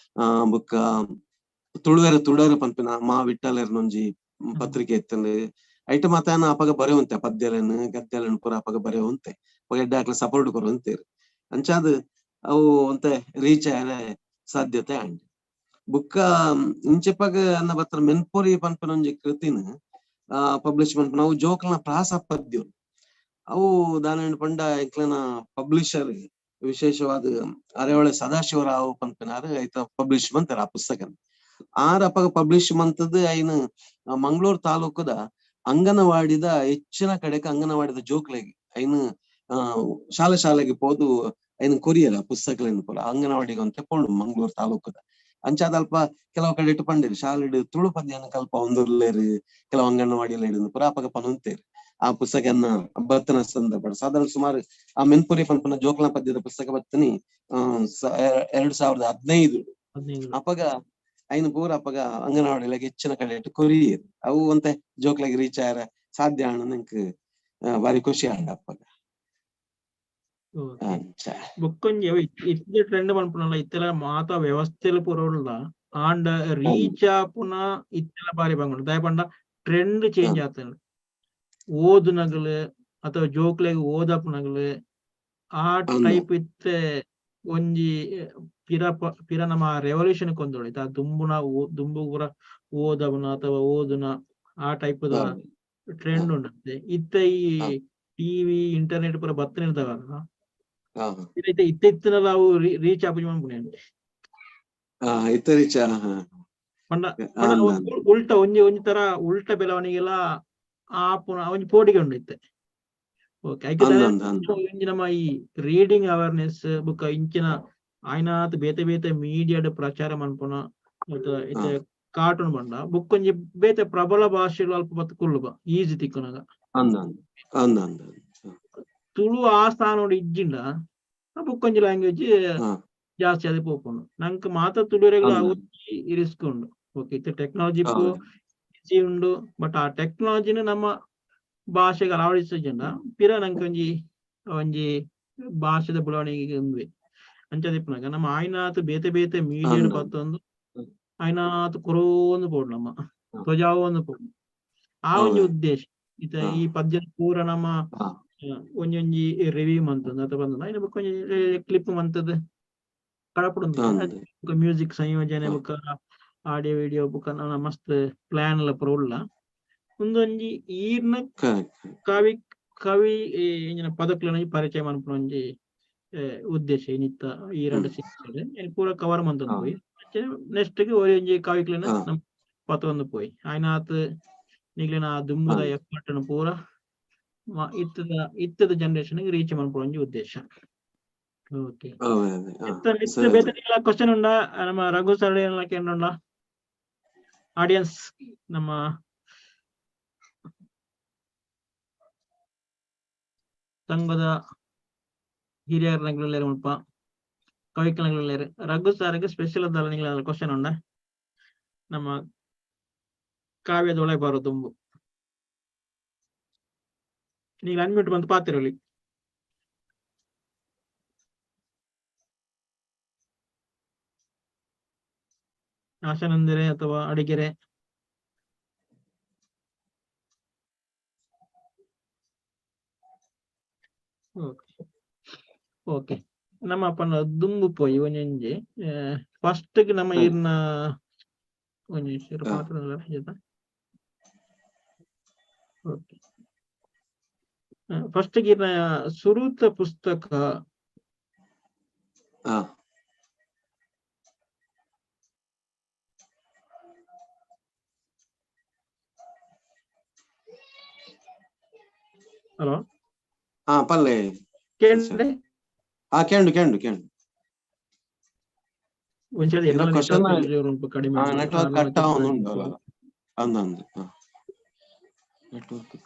ಬೊಕ್ಕ ತುಳುವೆರ ತುಡರು ಪನ್ಪಿನ ಮಾ ವಿಠ್ಠಲರ್ನ ಒಂಜಿ ಪತ್ರಿಕೆ ಇತ್ತಂದು. ಐಟ್ ಮಾತಾನ ಅಪಗ ಬರೆಯುವಂತೆ ಪದ್ಯಲೆನ್ ಗದ್ಯಲೆನ್ ಪೂರ ಅಪಗ ಬರೆಯುವಂತೆ ಅಪಗ ಎಡ್ಡೆ ಸಪೋರ್ಟ್ ಕೊರುವಂತೇರು ಅಂಚಾದ್ ಅವು ಒಂತೆ ರೀಚ್ ಆಯರೆ ಸಾಧ್ಯತೆ ಆಂಡ್. ಬುಕ್ಕ ಇಂಚೆಪಗ ಅನ್ನ ಬತ್ರ ಮೆನ್ಪುರಿ ಪನ್ಪಿನ ಒಂಜಿ ಕೃತಿನ ಪಬ್ಲಿಷ್ ಪನ್ಪಿನ ಅವು ಜೋಕ್ಲನ ಪ್ರಾಸ ಪದ್ಯಲು ಅವು ದಾನ ಪಂಡ ಎಂಕ್ಲೆನ ಪಬ್ಲಿಷರ್ ವಿಶೇಷವಾದ ಅರೆಹೊಳೆ ಸದಾಶಿವರಾವ್ ಪನ್ಪಿನಾರು ಐತ ಪಬ್ಲಿಷ್ ಮಂತಾರ ಆ ಪುಸ್ತಕ. ಆರ್ ಅಪಗ ಪಬ್ಲಿಷ್ ಮಂತದ್ದು ಐನ ಮಂಗಳೂರು ತಾಲೂಕುದ ಅಂಗನವಾಡಿದ ಹೆಚ್ಚಿನ ಕಡೆಗೆ ಅಂಗನವಾಡಿದ ಜೋಕ್ಲೆಗ್ ಐನ ಶಾಲೆ ಶಾಲೆಗೆ ಪೋದು ಐನ ಕೊರಿಯರ್ ಆ ಪುಸ್ತಕಗಳನ್ನು ಪೂರ ಅಂಗನವಾಡಿಗೆ ಅಂತ ಪೋಂಡು ಮಂಗಳೂರು ತಾಲೂಕುದ. ಅಂಚಾದ ಅಲ್ಪ ಕೆಲವು ಕಡೆ ಇಟ್ಟು ಪಂಡಿರು ಶಾಲೆಡ್ ತುಳು ಪದ್ಯನ ಕಲ್ಪ ಒಂದುರ್ಲೇರು ಕೆಲವು ಅಂಗನವಾಡಿಯಲ್ಲಿ ಹಿಡಿದು ಪೂರ ಅಪಗ ಪನೊಂತೇರು ಆ ಪುಸ್ತಕನ ಬತ್ತನ ಸಂದರ್ಭ. ಸಾಧಾರಣ ಸುಮಾರು ಆ ಮೆನ್ಪುರಿ ಪನ್ಪನ ಜೋಕ್ಲ ಪದ್ಯದ ಪುಸ್ತಕ ಬತ್ತನಿ 2015 ಅಪಗ ಐನ ಪೂರ ಅಪಗ ಅಂಗನವಾಡಿಲಾಗ ಹೆಚ್ಚಿನ ಕಡೆ ಇಟ್ಟು ಕೊರಿಯರ್ ಅವು ಅಂತೆ ಜೋಕ್ಲಾಗಿ ರೀಚ್ ಆರ ಸಾಧ್ಯ ಅಣ್ಣ ನಂಗೆ ಬಾರಿ ಖುಷಿ ಆಂಡ ಅಪ್ಪಗ. ಬೊಕ್ಕೊಂಜಿ ಇತ್ತೆ ಟ್ರೆಂಡ್ ಪನ್ಪುನಲ್ಲ ಇತ್ತೆಲ ಮಾತ ವ್ಯವಸ್ಥೆಲು ಪೂರ ಉಲ್ಲ ಆಂಡ ರೀಚ್ ಆಪುನ ಇತ್ತೆಲ ಬಾರಿ ಬಂಗುಂಡು. ದಾಯೆ ಪಂಡ ಟ್ರೆಂಡ್ ಚೇಂಜ್ ಆತಂಡ್. ಓದುನಗಲು ಅಥವಾ ಜೋಕ್ಲೆಗ್ ಓದಪುನಗಲು ಆ ಟೈಪ್ ಇತ್ತೆ ಒಂಜಿ ಪಿರ ಪಿರ ನಮ್ಮ ರೆವಲ್ಯೂಷನ್ ಕೊಂದೊಳಿ ದುಂಬುನ ದುಂಬು ಪೂರ ಓದವನ ಅಥವಾ ಓದುನ ಆ ಟೈಪ್ ದ ಟ್ರೆಂಡ್ ಉಂಡತ್ತೆ. ಇತ್ತೆ ಈ ಟಿವಿ ಇಂಟರ್ನೆಟ್ ಪೂರ ಬತ್ತನಿರ್ತಾವಲ್ಲ ಇತ್ತೆ ಇತ್ತೆ ಇತ್ತಿನಲ್ಲ ಅವು ರೀಚ್ ಆಪುಜಿ ಮನ್ಪುನೆ ಪಂಡ ಉಲ್ಟ ಒಂಜಿ ಒಂಜಿ ತರ ಉಲ್ಟ ಬೆಳವಣಿಗೆಲ್ಲ ಆಪುನ ಒಂಜಿ ಪೋಟಿಗೆ ಉಂಡು ಇತ್ತೆ. ಓಕೆ, ಒಂಜಿ ನಮ್ಮ ಈ ರೀಡಿಂಗ್ ಅವೇರ್ನೆಸ್ ಬುಕ್ಕ ಇಂಚಿನ ಆಯ್ನಾತ್ ಬೇತೆ ಬೇತೆ ಮೀಡಿಯಾಡ್ ಪ್ರಚಾರ ಮನ್ಪುನ ಇತ್ತೆ ಕಾರ್ಟೂನ್ ಬಂಡ ಬುಕ್ ಒಂಜಿ ಬೇತೆ ಪ್ರಬಲ ಭಾಷೆಲು ಅಲ್ಪ ಬತ್ತು ಕುಲ್ಲು ಬಾ ಈಸಿ ತಿಕ್ಕುನಗ. ತುಳು ಆ ಸ್ಥಾನ ಇಜ್ಜಿಂಡ ಬುಕ್ ಒಂಜಿ ಲ್ಯಾಂಗ್ವೇಜ್ ಜಾಸ್ತಿ ಅದೇ ಪೋಪುಂಡು. ನಂಕ್ ಮಾತ ತುಳುವರೆಗ್ಲ ರಿಸ್ಕ್ ಉಂಡು. ಓಕೆ, ಇತ್ತೆ ಟೆಕ್ನಾಲಜಿ ಈಸಿ ಉಂಡು, ಬಟ್ ಆ ಟೆಕ್ನಾಲಜಿನ ನಮ್ಮ ಭಾಷೆಗೆ ಅಳವಡಿಸಿಜಂಡ ಪಿರ ನಂಕ್ ಒಂಜಿ ಒಂಜಿ ಭಾಷೆದ ಬೆಳವಣಿಗೆ ಉಂದುವೆ. ಅಂಚದಿಪ್ಪುನಗ ನಮ್ಮ ಆಯ್ನಾತ್ ಬೇತೆ ಬೇತೆ ಮೀಡಿಯಾ ಬತ್ತೊಂದು ಆಯ್ನಾತ್ ಕೊರೋಂದು ಪೋಡು ನಮ್ಮ ಧ್ವಜಾವೊಂದು ಪೋಡು ಆ ಒಂಜಿ ಉದ್ದೇಶ. ಇತ್ತ ಈ ಪದ್ಯ ಪೂರ ನಮ್ಮ ಒಂಜೊಂಜಿ ರಿವ್ಯೂ ಮಂತಂದು ಅಥವಾ ಬಂದ ಐನ ಬೊಕ್ಕ ಒಂಜಿ ಕ್ಲಿಪ್ ಮಂತದ್ದು ಕಡಪುಡು ಮ್ಯೂಸಿಕ್ ಸಂಯೋಜನೆ ಬೊಕ್ಕ ಆಡಿಯೋ ವಿಡಿಯೋ ಬೊಕ್ಕ ಮಸ್ತ್ ಪ್ಲಾನ್ ಎಲ್ಲ ಪೂರ ಉಲ್ಲ. ಉಂದೊಂಜಿ ಈರ್ನ ಕವಿ ಕವಿ ಇಂಚಿನ ಪದಕ್ಲೆನ ಪರಿಚಯ ಮನ್ಪುನ ಒಂಜಿ ಉದ್ದೇಶ ಇನಿತ್ತ ಈ ಎರಡು ಸೀರೀಸ್ ಪೂರ ಕವರ್ ಮಂತೊಂದು ಪೋಯಿ. ನೆಕ್ಸ್ಟ್ ಗೆ ಒಂಜಿ ಕವಿಕ್ಲೆನ ನಮ್ ಪತೊಂದು ಪೋಯಿ ಆಯ್ನಾತ್ ನಿಗ್ಲೆನ ದುಂಬುದ ಎಫರ್ಟ್ ಪೂರ ಇತ್ತದ ಇತ್ತದ ಜನರೇಷನ್ ರೀಚ್ ಮನ್ಪುನ ಒಂಜಿ ಉದ್ದೇಶ. ಓಕೆ, ಬೇತೆ ಕ್ವಶನ್ ಉಂಡಾ ನಮ್ಮ ರಘು ಸರ್ ಕೇಂದ್ರ ಆಡಿಯನ್ಸ್ ನಮ್ಮ ಸಂಘದ ಹಿರಿಯರ್ ಮುಲ್ಪ ಕವಿಕಲಂಗಲೇರು ರಘು ಸಾರ್ಗೆ ಸ್ಪೆಷಲ್ ದಾಲ ಕ್ವಶನ್ ಉಂಡ ನಮ್ಮ ಕಾವ್ಯದೊಳಗೆ ಬರೋ ದುಂಬು ನೀವು ಅನ್ಮ್ಯೂಟ್ ಬಂದು ಪಾತಿರಲಿ. ಆಶಾನಂದರೆ ಅಥವಾ ಅಡಿಗೆರೆ. ಓಕೆ ಓಕೆ, ನಮ್ಮ ಅಪ್ಪನ ದುಂಬು ಪೋಯಿ ಒಂಜೊಂಜಿ ಫಸ್ಟ್ ನಮ್ಮ ಈರ್ನ ಒಂಜಿ ಓಕೆ, ಫಸ್ಟ್ ಈರ್ನ ಸುರೂತ ಪುಸ್ತಕ ಹಲೋ ಪಲ್ಲೆ ಕೇಂದ್ರೆ ಕೇಂಡು ಕೇಂಡು ಕೇಂಡು ಒಂದ್ಸರಿ ನೆಟ್ವರ್ಕ್ ಕಟ್ ಆವೊಂದು ಉಂಟು. ಅಂದ್ ನೆಟ್ವರ್ಕ್.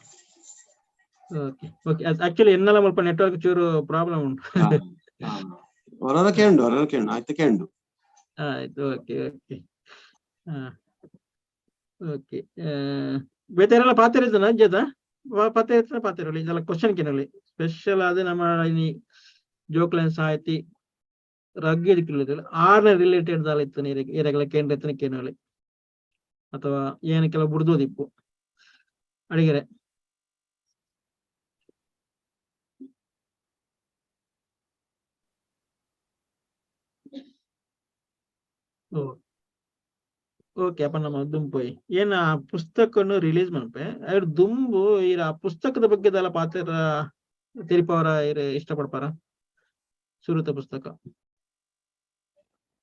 ಓಕೆ ಓಕೆ, ಆಕ್ಚುಲಿ ಎನ್ನಲ ಮುಲ್ಪ ನೆಟ್ವರ್ಕ್ ಚೂರು ಪ್ರಾಬ್ಲಮ್ ಉಂಟು. ಹೊರರ ಕೇಂಡು, ಹೊರರ ಕೇಂಡು, ಆಯ್ತು ಕೇಂಡು. ಆಯ್ತು, ಓಕೆ ಓಕೆ ಓಕೆ. ಬೇತೆರೆಲ್ಲ ಪಾತೆರ ಇತ್ತನ ಅಜ್ಜದ ಪಾತೆ ಇತ್ತನ ಪಾತೆರಲಿ ಇದೆಲ್ಲ ಕ್ವಶನ್ ಕೇನಲಿ. ಸ್ಪೆಷಲ್ ಆದ ನಮ್ಮ ಇನಿ ಜೋಕ್ಲೆನ್ ಸಾಹಿತಿ ರಗ್ಗಿ ದಿಕ್ಕಿಲ್ಲ ಆರ್ನ ರಿಲೇಟೆಡ್ ದಾಲ ಇತ್ತು ಏರೆಗಳ ಕೇಂದ್ರ ಇತ್ತನ ಕೇನಲಿ ಅಥವಾ ಏನು ಕೆಲವು ಬುಡ್ದೋದಿಪ್ಪು ಅಡಿಗೆರೆ. ಓ ಓಕೆ ಅಪ್ಪ, ನಮ್ಮ ದುಂಪೋಯ್ ಏನ ಆ ಪುಸ್ತಕನು ರಿಲೀಸ್ ಮನ್ಪೆ ಅದ್ರ ದುಂಬು ಈ ಆ ಪುಸ್ತಕದ ಬಗ್ಗೆ ದಲ ಪಾತ್ರ ತೆರಿಪವರ ಇರ ಇಷ್ಟಪಡ್ಪಾರ? ಸುರುತ ಪುಸ್ತಕ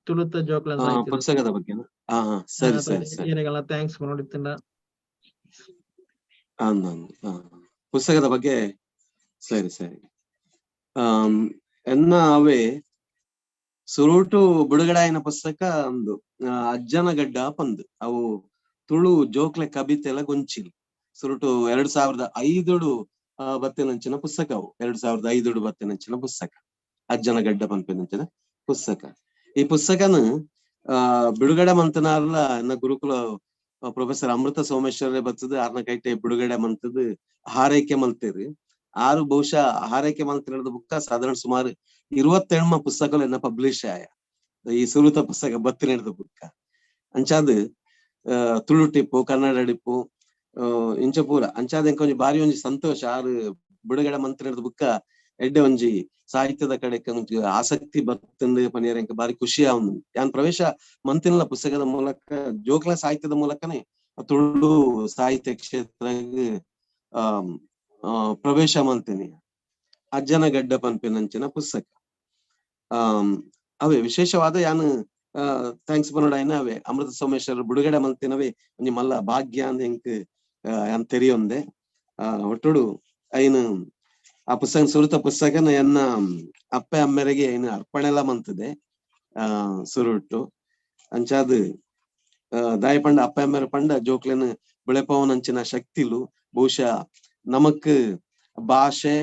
ತುಳುತ ಜೋಕ್ಲನ್ ಸಾಹಿತ್ಯದ ಪುಸ್ತಕದ ಬಗ್ಗೆ. ಹಾ ಹಾ, ಸರಿ ಸರಿ ಸರಿ. ಏರೆಗೆಲ್ಲ thanks ನೋಡಿತ್ತಿಂಡ. ಅಂದ್ ಅಂದ್ ಪುಸ್ತಕದ ಬಗ್ಗೆ, ಸರಿ ಸರಿ. ಎನ್ನ ಅವೇ ಸುರುಟು ಬಿಡುಗಡೆ ಆಯಿನ ಪುಸ್ತಕ ಅಂದು ಅಜ್ಜನ ಗಡ್ಡ ಪಂದ್. ಅವು ತುಳು ಜೋಕ್ಲೆ ಕವಿತೆಲ ಗೊಂಚಿಲ್. ಸುರುಟು 2005 ಬತ್ತಿನಂಚಿನ ಪುಸ್ತಕ ಅವು. 2005 ಬತ್ತಿನಂಚಿನ ಪುಸ್ತಕ ಅಜ್ಜನ ಗಡ್ಡ ಪನ್ಪಿನಂಚಿನ ಪುಸ್ತಕ. ಈ ಪುಸ್ತಕನ ಬಿಡುಗಡೆ ಮಂತನಾರ್ಲ ಎನ್ನ ಗುರುಕುಲ ಪ್ರೊಫೆಸರ್ ಅಮೃತ ಸೋಮೇಶ್ವರೇ ಬತ್ತದ ಆರ್ನ ಕೈಟೆ ಬಿಡುಗಡೆ ಮಂತದ ಹಾರೈಕೆ ಮಲ್ತೇರಿ. ಆರು ಬಹುಶಃ ಹಾರೈಕೆ ಮಲ್ತಿರದ ಬುಕ್ಕ ಸಾಧಾರಣ ಸುಮಾರು 28 ಪುಸ್ತಕಗಳನ್ನ ಪಬ್ಲಿಷ್ ಆಯ ಈ ಸುರುತ ಪುಸ್ತಕ ಬತ್ತಿನ ಬುಕ್ಕ. ಅಂಚಾದ್ ತುಳು ಟಿಪ್ಪು, ಕನ್ನಡ ಟಿಪ್ಪು, ಇಂಚ ಪೂರ ಅಂಚಾದ ಎಂಕೊಂಜಿ ಬಾರಿ ಒಂಜಿ ಸಂತೋಷ. ಆರು ಬಿಡುಗಡೆ ಮಂತ್ರಿದ ಬುಕ್ಕ ಎಡ್ಡೆ ಒಂಜಿ ಸಾಹಿತ್ಯದ ಕಡೆ ಒಂಜಿ ಆಸಕ್ತಿ ಬತ್ತಂದು ಪನಿಯರ್ ಎಂಕ ಬಾರಿ ಖುಷಿ ಆവുಂದು. ಯಾನ್ ಪ್ರವೇಶ ಮಂತಿನ ಪುಸ್ತಕದ ಮೂಲಕ ಜೋಕ್ಲ ಸಾಹಿತ್ಯದ ಮೂಲಕನೇ ತುಳು ಸಾಹಿತ್ಯ ಕ್ಷೇತ್ರ ಪ್ರವೇಶ ಮಂತೀನಿ. ಅಜ್ಜನ ಗಡ್ಡ ಪನ್ಪಿನಂಚಿನ ಪುಸ್ತಕ. ಅವೇ ವಿಶೇಷವಾದ ಯಾನು thanks ಬನ್ನಡ ಅವೇ ಅಮೃತ ಸೋಮೇಶ್ವರ ಬಿಡುಗಡೆ ಮಲ್ತಿನವೇ ಒಂಜಿ ಮಲ್ಲ ಭಾಗ್ಯ ಅಂದ್ ಎಂಕ್ ಯಾನ್ ತೆರಿಯೊಂದೆ. ಒಟ್ಟುಡು ಐನು ಆ ಪುಸ್ತಕ ಸುರುತ ಪುಸ್ತಕನ ಎನ್ನ ಅಪ್ಪೆ ಅಮ್ಮೆರೆಗೆ ಐನು ಅರ್ಪಣೆ ಎಲ್ಲ ಮಂತದೆ ಸುರುಟು. ಅಂಚಾದ್ ದಾಯ ಪಂಡ ಅಪ್ಪೆ ಅಮ್ಮೆರ ಪಂಡ ಜೋಕ್ಲೆನ್ ಬೆಳೆಪವನಂಚಿನ ಶಕ್ತಿಲು ಬಹುಶಃ ನಮಕ್ ಭಾಷೆ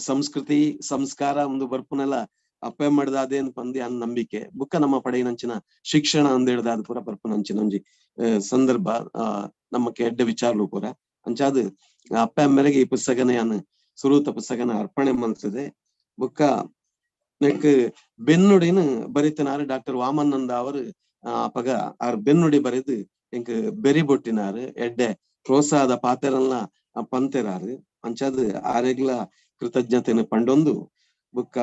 ಸಂಸ್ಕೃತಿ ಸಂಸ್ಕಾರ ಒಂದು ಬರ್ಪುನೆಲ್ಲ ಅಪ್ಪೆ ಮಾಡ್ದ ಅದೇನ್ ಪಂದಿ ಅನ್ ನಂಬಿಕೆ ಬುಕ್ಕ ನಮ್ಮ ಪಡೆಯಿನಂಚಿನ ಶಿಕ್ಷಣ ಅಂದ ಹೇಳ್ದ ಅದು ಪೂರ ಬರ್ಪುನಂಚಿನ ಒಂಜಿ ಸಂದರ್ಭ ನಮಕ್ ಎಡ್ಡೆ ವಿಚಾರಲು ಪೂರ. ಅಂಚಾದ್ ಅಪ್ಪೆ ಅಮ್ಮೆರೆಗೆ ಈ ಪುಸ್ತಕನ ಯಾನ್ ಸುರೂತ ಪುಸ್ತಕನ ಅರ್ಪಣೆ ಮಲ್ತದೆ. ಬುಕ್ಕ ನೆಕ್ ಬೆನ್ನುಡಿನ ಬರಿತನಾರು ಡಾಕ್ಟರ್ ವಾಮನಂದ ಅವರು ಅಪಗ ಆರ್ ಬೆನ್ನುಡಿ ಬರೆದು ಎಂಕ್ ಬೆರಿ ಬೊಟ್ಟಿನಾರು ಎಡ್ಡೆ ಪ್ರೋತ್ಸಾಹದ ಪಾತೆರನ್ನ ಪಂತೆರಾರು. ಅಂಚಾದ್ ಆರೆಗ್ಲ ಕೃತಜ್ಞತೆನ ಪಂಡೊಂದು ಬುಕ್ಕ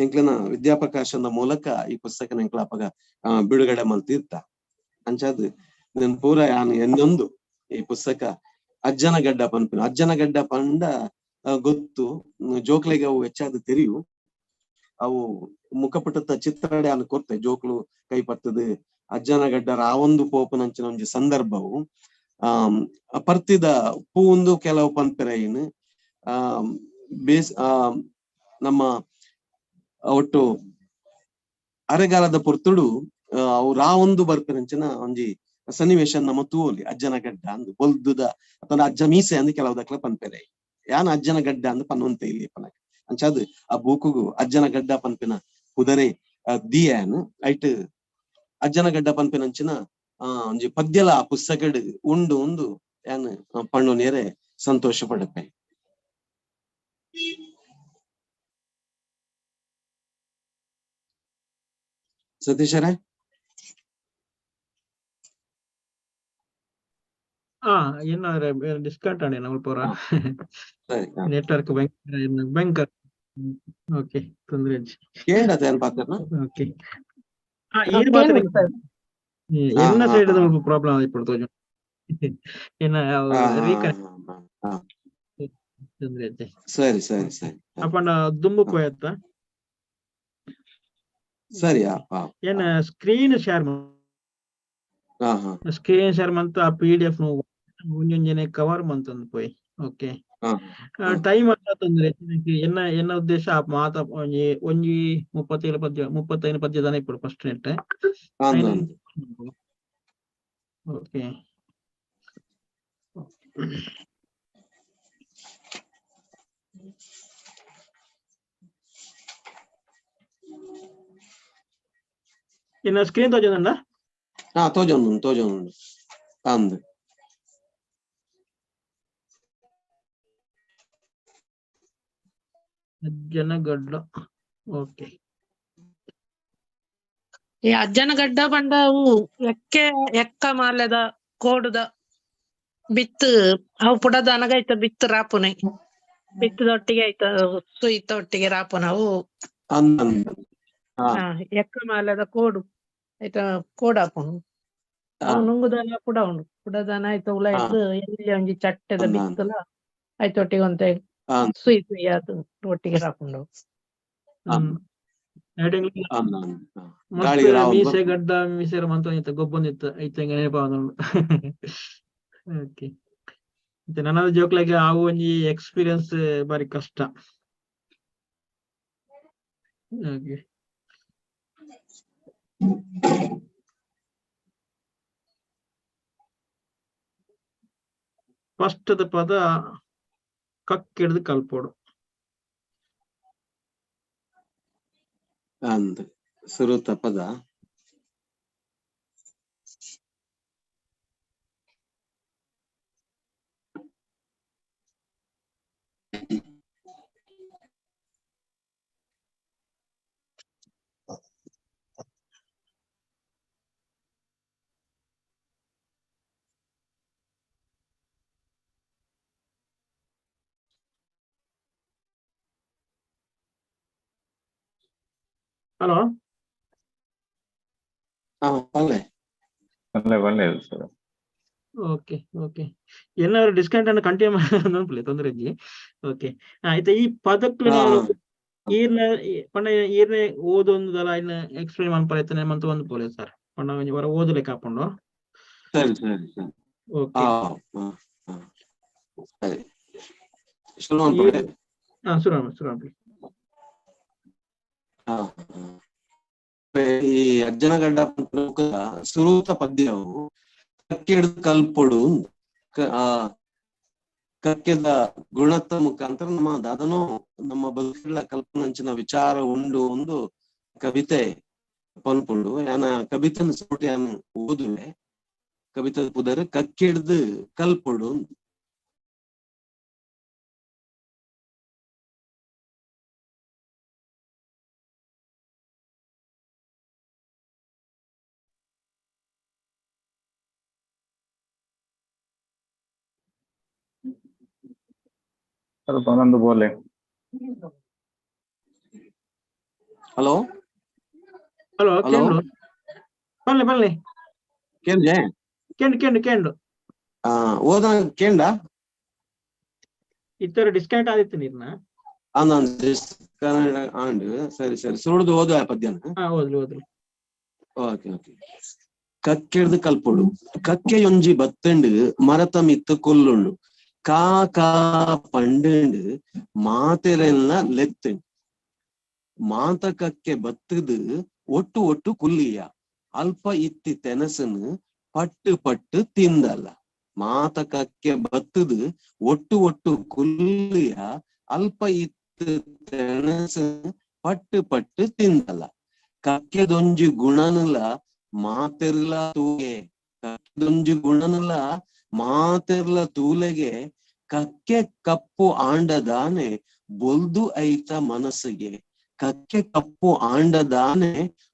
ಎಂಕ್ಲನ ವಿದ್ಯಾಪ್ರಕಾಶನ ಮೂಲಕ ಈ ಪುಸ್ತಕನ ಎಂಕ್ಲ ಅಪಗ ಬಿಡುಗಡೆ ಮಲ್ತಿರ್ತ. ಅಂಚಾದ್ ನನ್ ಪೂರ ಯಾನ್ ಎನ್ನೊಂದು ಈ ಪುಸ್ತಕ ಅಜ್ಜನ ಗಡ್ಡ ಪನ್ಪಿನ ಅಜ್ಜನ ಗಡ್ಡ ಪಂಡ ಗೊತ್ತು ಜೋಕ್ಲೆಗೆ ಅವು ಹೆಚ್ಚಾದ ತೆರಿಯು. ಅವು ಮುಖಪುಟದ ಚಿತ್ರಡೆ ಅನ್ ಕೊರ್ತೆ ಜೋಕ್ಲು ಕೈ ಪತ್ತದು ಅಜ್ಜನ ಗಡ್ಡ ರಾವೊಂದು ಪೋಪುನಂಚಿನ ಒಂಜಿ ಸಂದರ್ಭವು. ಪರ್ತಿದ ಪೂಂದು ಕೆಲವು ಪನ್ಪೆರೈನ್ ಬೇಸ್ ನಮ್ಮ ಒಟ್ಟು ಅರೆಗಾಲದ ಪೊರ್ತುಡು ಅವು ರಾವೊಂದು ಬರ್ಪೆರಂಚಿನ ಒಂಜಿ ಸನ್ನಿವೇಶ ನಮ್ಮ ತೂವೊಲಿ ಅಜ್ಜನ ಗಡ್ಡ ಅಂದ್ ಬೊಲ್ದುದ ಅಥವಾ ಅಜ್ಜ ಮೀಸೆ ಅಂದ್ ಕೆಲವು ದಕ್ಲ ಪನ್ಪೆರೈ. ಯಾನ್ ಅಜ್ಜನ ಗಡ್ಡ ಅಂದ್ ಪನ್ವಂತೆ ಇಲ್ಲಿ ಪನಕ. ಅಂಚಾದ್ ಆ ಬೂಕುಗು ಅಜ್ಜನ ಗಡ್ಡ ಪನ್ಪಿನ ಕುದರೆ ದಿಯಾನ್ ಐಟ್ ಅಜ್ಜನ ಗಡ್ಡ ಪನ್ಪಿನಂಚಿನ ಒಂಜಿ ಪದ್ಯಲ ಆ ಪುಸ್ತಕಡ್ ಉಂಡು ಉಂದು ಯಾನ್ ಪಣ್ಣು ಸಂತೋಷ ಪಡಪೆ. ಸತೀಶರೇ? ಏನಾದ್ರೆ ಡಿಸ್ಕೌಂಟ್ ಆಣೆ ನಮ್ಮ ಪೂರ ನೆಟ್ವರ್ಕ್ ಭಯಂಕರ. ಓಕೆ, ತೊಂದ್ರೆ ಕೇಳದ ಏನ್ ಪಾತ್ರನ? ಓಕೆ, ಈ ಮಾತ್ರ ಎನ್ನ ಸೈಡ್ ಪ್ರಾಬ್ಲಮ್ ಆಯ್ತು ತೋಜು ಏನ ರೀಕನೆಕ್ಟ್ ತೊಂದ್ರೆ. ಸರಿ ಸರಿ ಸರಿ. ಅಪ್ಪಣ್ಣ ದುಂಬು ಪೋಯತ್ತ? ಸರಿ. ಏನ ಸ್ಕ್ರೀನ್ ಶೇರ್, ಸ್ಕ್ರೀನ್ ಶೇರ್ ಮಂತ ಆ PDF ಒಂಜೊಂಜನೆ ಕವರ್ ಮಂತಂದು ಪೋಯ್. ಓಕೆ, ಟೈಮ್ ಅಲ್ಲ ತೊಂದ್ರೆ. ಎನ್ನ ಎನ್ನ ಉದ್ದೇಶ ಆ ಮಾತ ಒಂಜಿ ಒಂಜಿ 37 ಪದ್ಯ 35 ಪದ್ಯ ದಾನೆ ಇಪ್ಪಡು ಫಸ್ಟ್ ನೆಟ್. ಓಕೆ, ಇನ್ನ ಸ್ಕ್ರೀನ್ ತೋಜೊಂದುಂಡ? ಹಾ, ತೋಜೊಂದುಂಡು ತೋಜೊಂದುಂಡು ಅಂದ್. ಅಜ್ಜನಗಡ್ಡ, ಓಕೆ. ಈ ಅಜ್ಜನಗಡ್ಡ ಪಂಡ ಅವು ಎಕ್ಕೆ ಎಕ್ಕ ಮಾಲೆದ ಕೋಡುದ ಬಿತ್ತು, ಅವು ಪುಡದ ಅನಗೈತ ಬಿತ್ತು ರಾಪುನೆ, ಬಿತ್ತದೊಟ್ಟಿಗೆ ಐತ ಸುಯಿತ ಒಟ್ಟಿಗೆ ರಾಪುನ ಅವು. ಅಂದ್ ಅಂದ್. ಹಾ. ಎಕ್ಕ ಮಾಲೆದ ಕೋಡು ಐತ ಕೋಡಾಪುಂಡು. ಅವು ನುಂಗುದನ ಪುಡ ಉಂಡು, ಪುಡದನ ಐತ ಉಲಾಯ್ತು ಎಲ್ಲಿ ಒಂಜಿ ಚಟ್ಟೆದ ಅಂದ್. ಬಿತ್ತುಲ ಐತೊಟ್ಟಿಗೆ ಒಂತೆ ಸುಯಿ ಸುಯಿ ಆದ್ ಒಟ್ಟಿಗೆ ರಾಪುಂಡು. ಅಂದ್ ಅಂದ್. ಮಸ್ತ್ ಗಾಳಿಗ್ ರಾವೊಂದು ಮೀಸೆ ಬರ್ಪುಂಡು. ಗಡ್ಡ ಮೀಸೆ ಮಂತೊಂದಿತ್ತು, ಗೊಬ್ಬೊಂದಿತ್ತು ಐತ ನೆನಪಾವೊಂದುಂಡು. ಓಕೆ, ಇತ್ತೆ ನನದ ಜೋಕ್ಲೆಗ್ ಆವು ಒಂಜಿ ಎಕ್ಸ್ಪೀರಿಯನ್ಸ್ ಬಾರಿ ಕಷ್ಟ. ಓಕೆ, ಫಸ್ಟ್ ಪದ ಕಕ್ಕೆಡ್ದು ಕಲ್ಪೋಡು. ಅಂದ್, ಸುರುತ ಪದ. ಹಲೋ. ಹಾ, ಪಲ್ಲೆ. ಒಳ್ಳೆ ಒಳ್ಳೆಯದು ಸರ್. ಓಕೆ ಓಕೆ, ಏನಾದ್ರು ಡಿಸ್ಕೌಂಟ್ ಅನ್ನು ಕಂಟಿನ್ಯೂ ಅನ್ಪುಲೆ, ತೊಂದರೆ ಇಜ್ಜಿ. ಓಕೆ, ಆಯ್ತಾ, ಈ ಪದಕ್ಲು ಈರ್ನ ಪಂಡ ಈರ್ನೆ ಓದೊಂದಲ ಇನ್ನ ಎಕ್ಸ್ಪ್ಲೇನ್ ಮನ್ಪರೆ ಇತ್ತನೆ ಮಂತ ಒಂದು ಪೋಲೆ ಸರ್, ಪಂಡ ಒಂಜಿ ವರ ಓದಲೆಕ್ಕ ಹಾಪುಂಡು. ಸರಿ ಸರಿ ಸರಿ. ಓಕೆ. ಹಾ ಹಾ, ಸರಿ, ಶುರು ಮನ್ಪುಲೆ. ಹಾ, ಶುರು ಶುರು ಮನ್ಪುಲೆ. ಹಾ ಹಾ. ಈ ಅಜ್ಜನಗಡ್ಡ ಪನ್ಪಿನ ಸುರೂತ ಪದ್ಯವು ಕಕ್ಕೆಡ್ದು ಕಲ್ಪೊಡು. ಆ ಕಕ್ಕೆದ ಗುಣದ ಮುಖಾಂತರ ನಮ್ಮ ದಾದನೋ ನಮ್ಮ ಬದುಕುಗಳ ಕಲ್ಪನಂಚಿನ ವಿಚಾರ ಉಂಡು ಒಂದು ಕವಿತೆ ಪನ್ಪುಂಡು. ಯಾನ ಕವಿತೆನ ಸುರುಟು ಯಾನ್ ಓದುವೆ. ಕವಿತೆ ಪುದರ್ ಕಕ್ಕೆಡ್ದು ಕಲ್ಪೊಡು. ಸ್ವಲ್ಪ ಒಂದೊಂದು ಬೋಲೆ. ಹಲೋ. ಹಲೋ. ಹಲೋ. ಕೇಂಡು, ಬಲ್ಲೆ ಬಲ್ಲೆ. ಕೇಂಜೆ? ಕೇಂಡು ಕೇಂಡು ಕೇಂಡು. ಆ, ಓದ ಕೇಂಡ. ಇತ್ತರ ಡಿಸ್ಕೌಂಟ್ ಆದಿತ್ತು ನೀರ್ನ. ಅಂಡ್ ಸರಿ ಸರಿ, ಸುರುಡ್ದು ಓದುವ ಪದ್ಯನ. ಹಾ, ಓದ್ಲಿ ಓದ್ಲಿ. Okay okay. ಕಕ್ಕೆಡ್ದು ಕಲ್ಪೊಡು. ಕಕ್ಕೆಯೊಂಜಿ ಬತ್ತಂಡು ಮರತ ಮಿತ್ತು ಕೊಲ್ಲುಂಡು, ಕಾ ಕಾ ಪಂಡುಂಡು ಮಾತೆರೆಲ್ಲ ಲೆತ್ತಂಡು, ಮಾತ ಕಕ್ಕೆ ಬತ್ತದು ಒಟ್ಟು ಒಟ್ಟು ಕುಲ್ಲಿಯ, ಅಲ್ಪ ಇತ್ತಿ ತೆನಸನು ಪಟ್ಟು ಪಟ್ಟು ತಿಂದಲ್ಲ. ಮಾತ ಕಕ್ಕೆ ಬತ್ತದು ಒಟ್ಟು ಒಟ್ಟು ಕುಲ್ಲಿಯ, ಅಲ್ಪ ಇತ್ತು ತೆನಸನು ಪಟ್ಟು ಪಟ್ಟು ತಿಂದಲ್ಲ. ಕಕ್ಕೆದೊಂಜಿ ಗುಣನುಲ ಮಾತೆರ್ಲ ತೂಗೆ, ಕಕ್ಕೆದೊಂಜಿ ಗುಣನುಲ ಮಾತೆರ್ಲ ತೂಲೆಗೆ, ಕಕ್ಕೆ ಕಪ್ಪು ಆಂಡದಾನೆ ಬೊಲ್ದು ಐತ ಮನಸ್ಸಿಗೆ, ಕಕ್ಕೆ ಕಪ್ಪು ಆಂಡದಾನೆ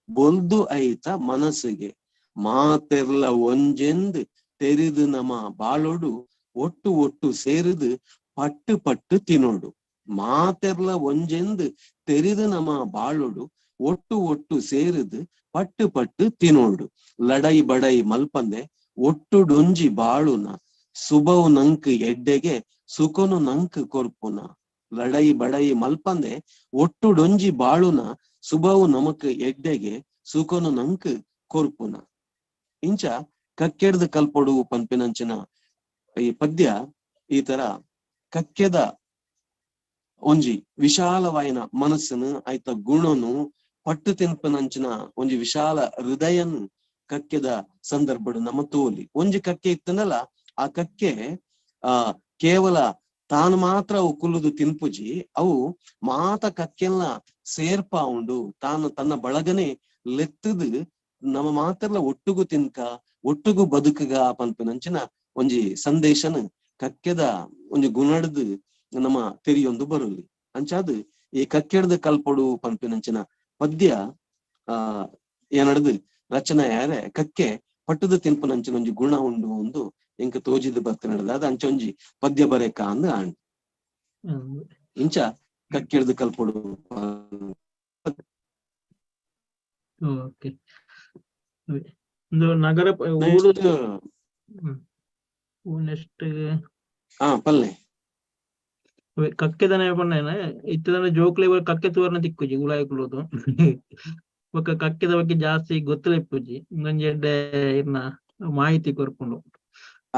ಬೊಲ್ದು ಐತ ಮನಸ್ಸಿಗೆ, ಮಾತೆರ್ಲ ಒಂಜೆಂದು ತೆರಿದು ನಮ ಬಾಳೋಡು, ಒಟ್ಟು ಒಟ್ಟು ಸೇರಿದು ಪಟ್ಟು ಪಟ್ಟು ತಿನ್ನೋಡು. ಮಾತೆರ್ಲ ಒಂಜೆಂದು ತೆರಿದು ನಮ ಬಾಳೋಡು, ಒಟ್ಟು ಒಟ್ಟು ಸೇರಿದು ಪಟ್ಟು ಪಟ್ಟು ತಿನ್ನೋಡು. ಲಡೈ ಬಡೈ ಮಲ್ಪಂದೆ ಒಟ್ಟುಡೊಂಜಿ ಬಾಳುನ, ಸುಬವು ನಂಕ್ ಎಡ್ಡೆಗೆ ಸುಖನು ನಂಕ್ ಕೊರ್ಪುನ. ಲಡೈ ಬಡೈ ಮಲ್ಪಂದೆ ಒಟ್ಟುಡೊಂಜಿ ಬಾಳುನ, ಸುಬವು ನಮಕ್ ಎಡ್ಡೆಗೆ ಸುಖನು ನಂಕ್ ಕೊರ್ಪುನ. ಇಂಚ ಕಕ್ಕೆಡ್ದು ಕಲ್ಪೊಡು ಪನ್ಪಿನಂಚಿನ ಈ ಪದ್ಯ ಈ ತರ ಕಕ್ಕೆದ ಒಂಜಿ ವಿಶಾಲವಾಯಿನ ಮನಸ್ಸನ್ನು ಆಯ್ತ ಗುಣನು ಪಟ್ಟು ತಿನ್ಪನಂಚಿನ ಒಂಜಿ ವಿಶಾಲ ಹೃದಯನ್ ಕಕ್ಕೆದ ಸಂದರ್ಭಡು ನಮ್ಮ ತೋಲಿ. ಒಂಜಿ ಕಕ್ಕೆ ಇತ್ತನಲ್ಲ, ಆ ಕಕ್ಕೆ ಆ ಕೇವಲ ತಾನು ಮಾತ್ರ ಅವು ಕುಲ್ಲುದು ತಿನ್ಪುಜಿ, ಅವು ಮಾತ ಕಕ್ಕೆಲ್ಲ ಸೇರ್ಪ ಉಂಡು, ತಾನು ತನ್ನ ಬಳಗನೆ ಲೆತ್ತದು ನಮ್ಮ ಮಾತ್ರಲ ಒಟ್ಟುಗು ತಿನ್ಕ ಒಟ್ಟುಗು ಬದುಕುಗ ಪನ್ಪಿನಂಚಿನ ಒಂಜಿ ಸಂದೇಶನ ಕಕ್ಕೆದ ಒಂಜಿ ಗುಣಡ್ದು ನಮ್ಮ ತೆರಿಯೊಂದು ಬರುಲಿ. ಅಂಚಾದ್ ಈ ಕಕ್ಕೆಡ್ದು ಕಲ್ಪೊಡು ಪನ್ಪಿನಂಚಿನ ಪದ್ಯ ಆ ಏನಡ್ದು ರಚನೆ ಯಾರೆ ಕಕ್ಕೆ ಪಟ್ಟದ ತಿನ್ಪುನಂಚಿನ ಒಂಜಿ ಗುಣ ಉಂಡು ಒಂದು ಎಂಕ ತೋಜಿದ್ ಬರ್ತನಡ್ದ ಅದ ಅಂಚ ಒಂಜಿ ಪದ್ಯ ಬರೇಕ ಅಂದ್ ಆಂಡ್. ಇಂಚ ಕಕ್ಕೆಡ್ದು ಕಲ್ಪೊಡು. ಓಕೆ, ನಗರ ಊರು ನೆಕ್ಸ್ಟ್ ಪಲ್ಲೆ ಕಕ್ಕೆದನೆ ಪಣ್ಣೇನ ಇತ್ತದನ ಜೋಕ್ಲೆ ಕಕ್ಕೆ ತೂವರ್ನ ತಿಕ್ಕುಜಿ ಉಲಾಯಿ ಕುಲ್ಲುದು ಬೊಕ್ಕ ಕಕ್ಕೆದ ಬಗ್ಗೆ ಜಾಸ್ತಿ ಗೊತ್ತಲ ಇಪ್ಪುಜಿ, ಇಂದೊಂಜಿ ಎಡ್ಡೆ ಇರ್ನ ಮಾಹಿತಿ ಕೊರ್ಪುಂಡು.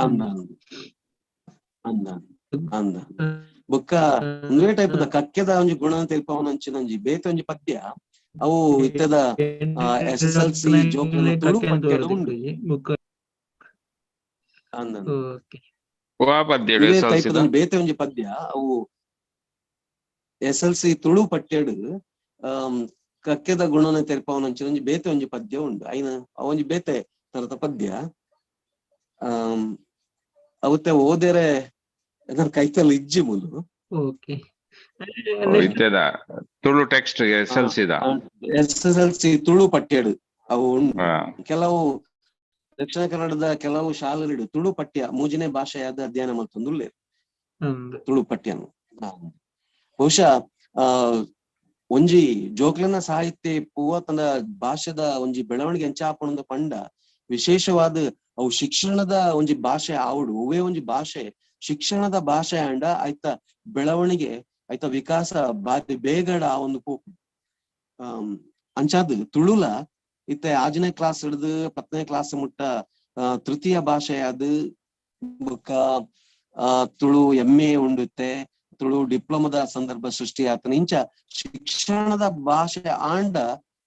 ಅಂದ ಅಂದ ಅಂದ ಬೊಕ್ಕ ಒಂದೇ ಟೈಪ್ ದ ಕಕ್ಕೆದ ಒಂಜಿ ಗುಣ ತೆಲ್ಪವನಂಚಿನ ಒಂಜಿ ಬೇತೆ ಒಂಜಿ ಪದ್ಯ ಅವು ಇತ್ತದ SSLC ಜೋಕ್ಲೆನ ತುಳು ಪಠ್ಯಡ್ ಉಂಡು. ಅಂದ ಬೇತೆ ಒಂಜಿ ಪದ್ಯ ಅವು SLC Tulu ಪಠ್ಯಡ್ ಕಕ್ಕೆದ ಗುಣನ ತೆಲ್ಪವನಂಚಿನ ಒಂಜಿ ಬೇತೆ ಒಂಜಿ ಪದ್ಯ ಉಂಡು. ಐನ ಒಂಜಿ ಬೇತೆ ತರದ ಪದ್ಯ ಅವತ್ತೆ ಓದೇರೆ ನನ್ನ ಕೈತಲ್ ಇಜ್ಜಿ ಮುಲು. Okay, Tulu text SSLC SSLC Tulu ಪಠ್ಯಡ್ ಅವು ಉಂಡು. ಕೆಲವು ದಕ್ಷಿಣ ಕನ್ನಡದ ಕೆಲವು ಶಾಲೆಗಳು ತುಳು ಪಠ್ಯ ಮೂಜನೇ ಭಾಷೆಯಾದ ಅಧ್ಯಯನ ಮಲ್ತೊಂದುಲ್ಲೆರ್ ತುಳು ಪಠ್ಯನು. ಬಹುಶಃ ಆ ಒಂಜಿ ಜೋಕ್ಲೆನ ಸಾಹಿತ್ಯ ಇಪ್ಪುವ ತನ್ನ ಭಾಷೆದ ಒಂಜಿ ಬೆಳವಣಿಗೆ ಎಂಚಾಪಣದ ಪಂಡ ವಿಶೇಷವಾದ ಅವು ಶಿಕ್ಷಣದ ಒಂಜಿ ಭಾಷೆ ಆವಡು, ಒವೇ ಒಂಜಿ ಭಾಷೆ ಶಿಕ್ಷಣದ ಭಾಷೆ ಅಂಡ ಆಯ್ತ ಬೆಳವಣಿಗೆ ಆಯ್ತ ವಿಕಾಸ ಬಾರಿ ಬೇಗಡ ಆ ಒಂದು ಪೋಪು. ಅಂಚಾದ್ ತುಳುಲ ಇತ್ತೆ 6ನೇ ಕ್ಲಾಸ್ ಹಿಡ್ದು 10ನೇ ಕ್ಲಾಸ್ ಮುಟ್ಟ ತೃತೀಯ ಭಾಷೆಯಾದ ಬೊಕ್ಕ ತುಳು MA ಉಂಡುತ್ತೆ, ತುಳು ಡಿಪ್ಲೊಮದ ಸಂದರ್ಭ ಸೃಷ್ಟಿ ಆತನ. ಇಂಚ ಶಿಕ್ಷಣದ ಭಾಷೆ ಆಂಡ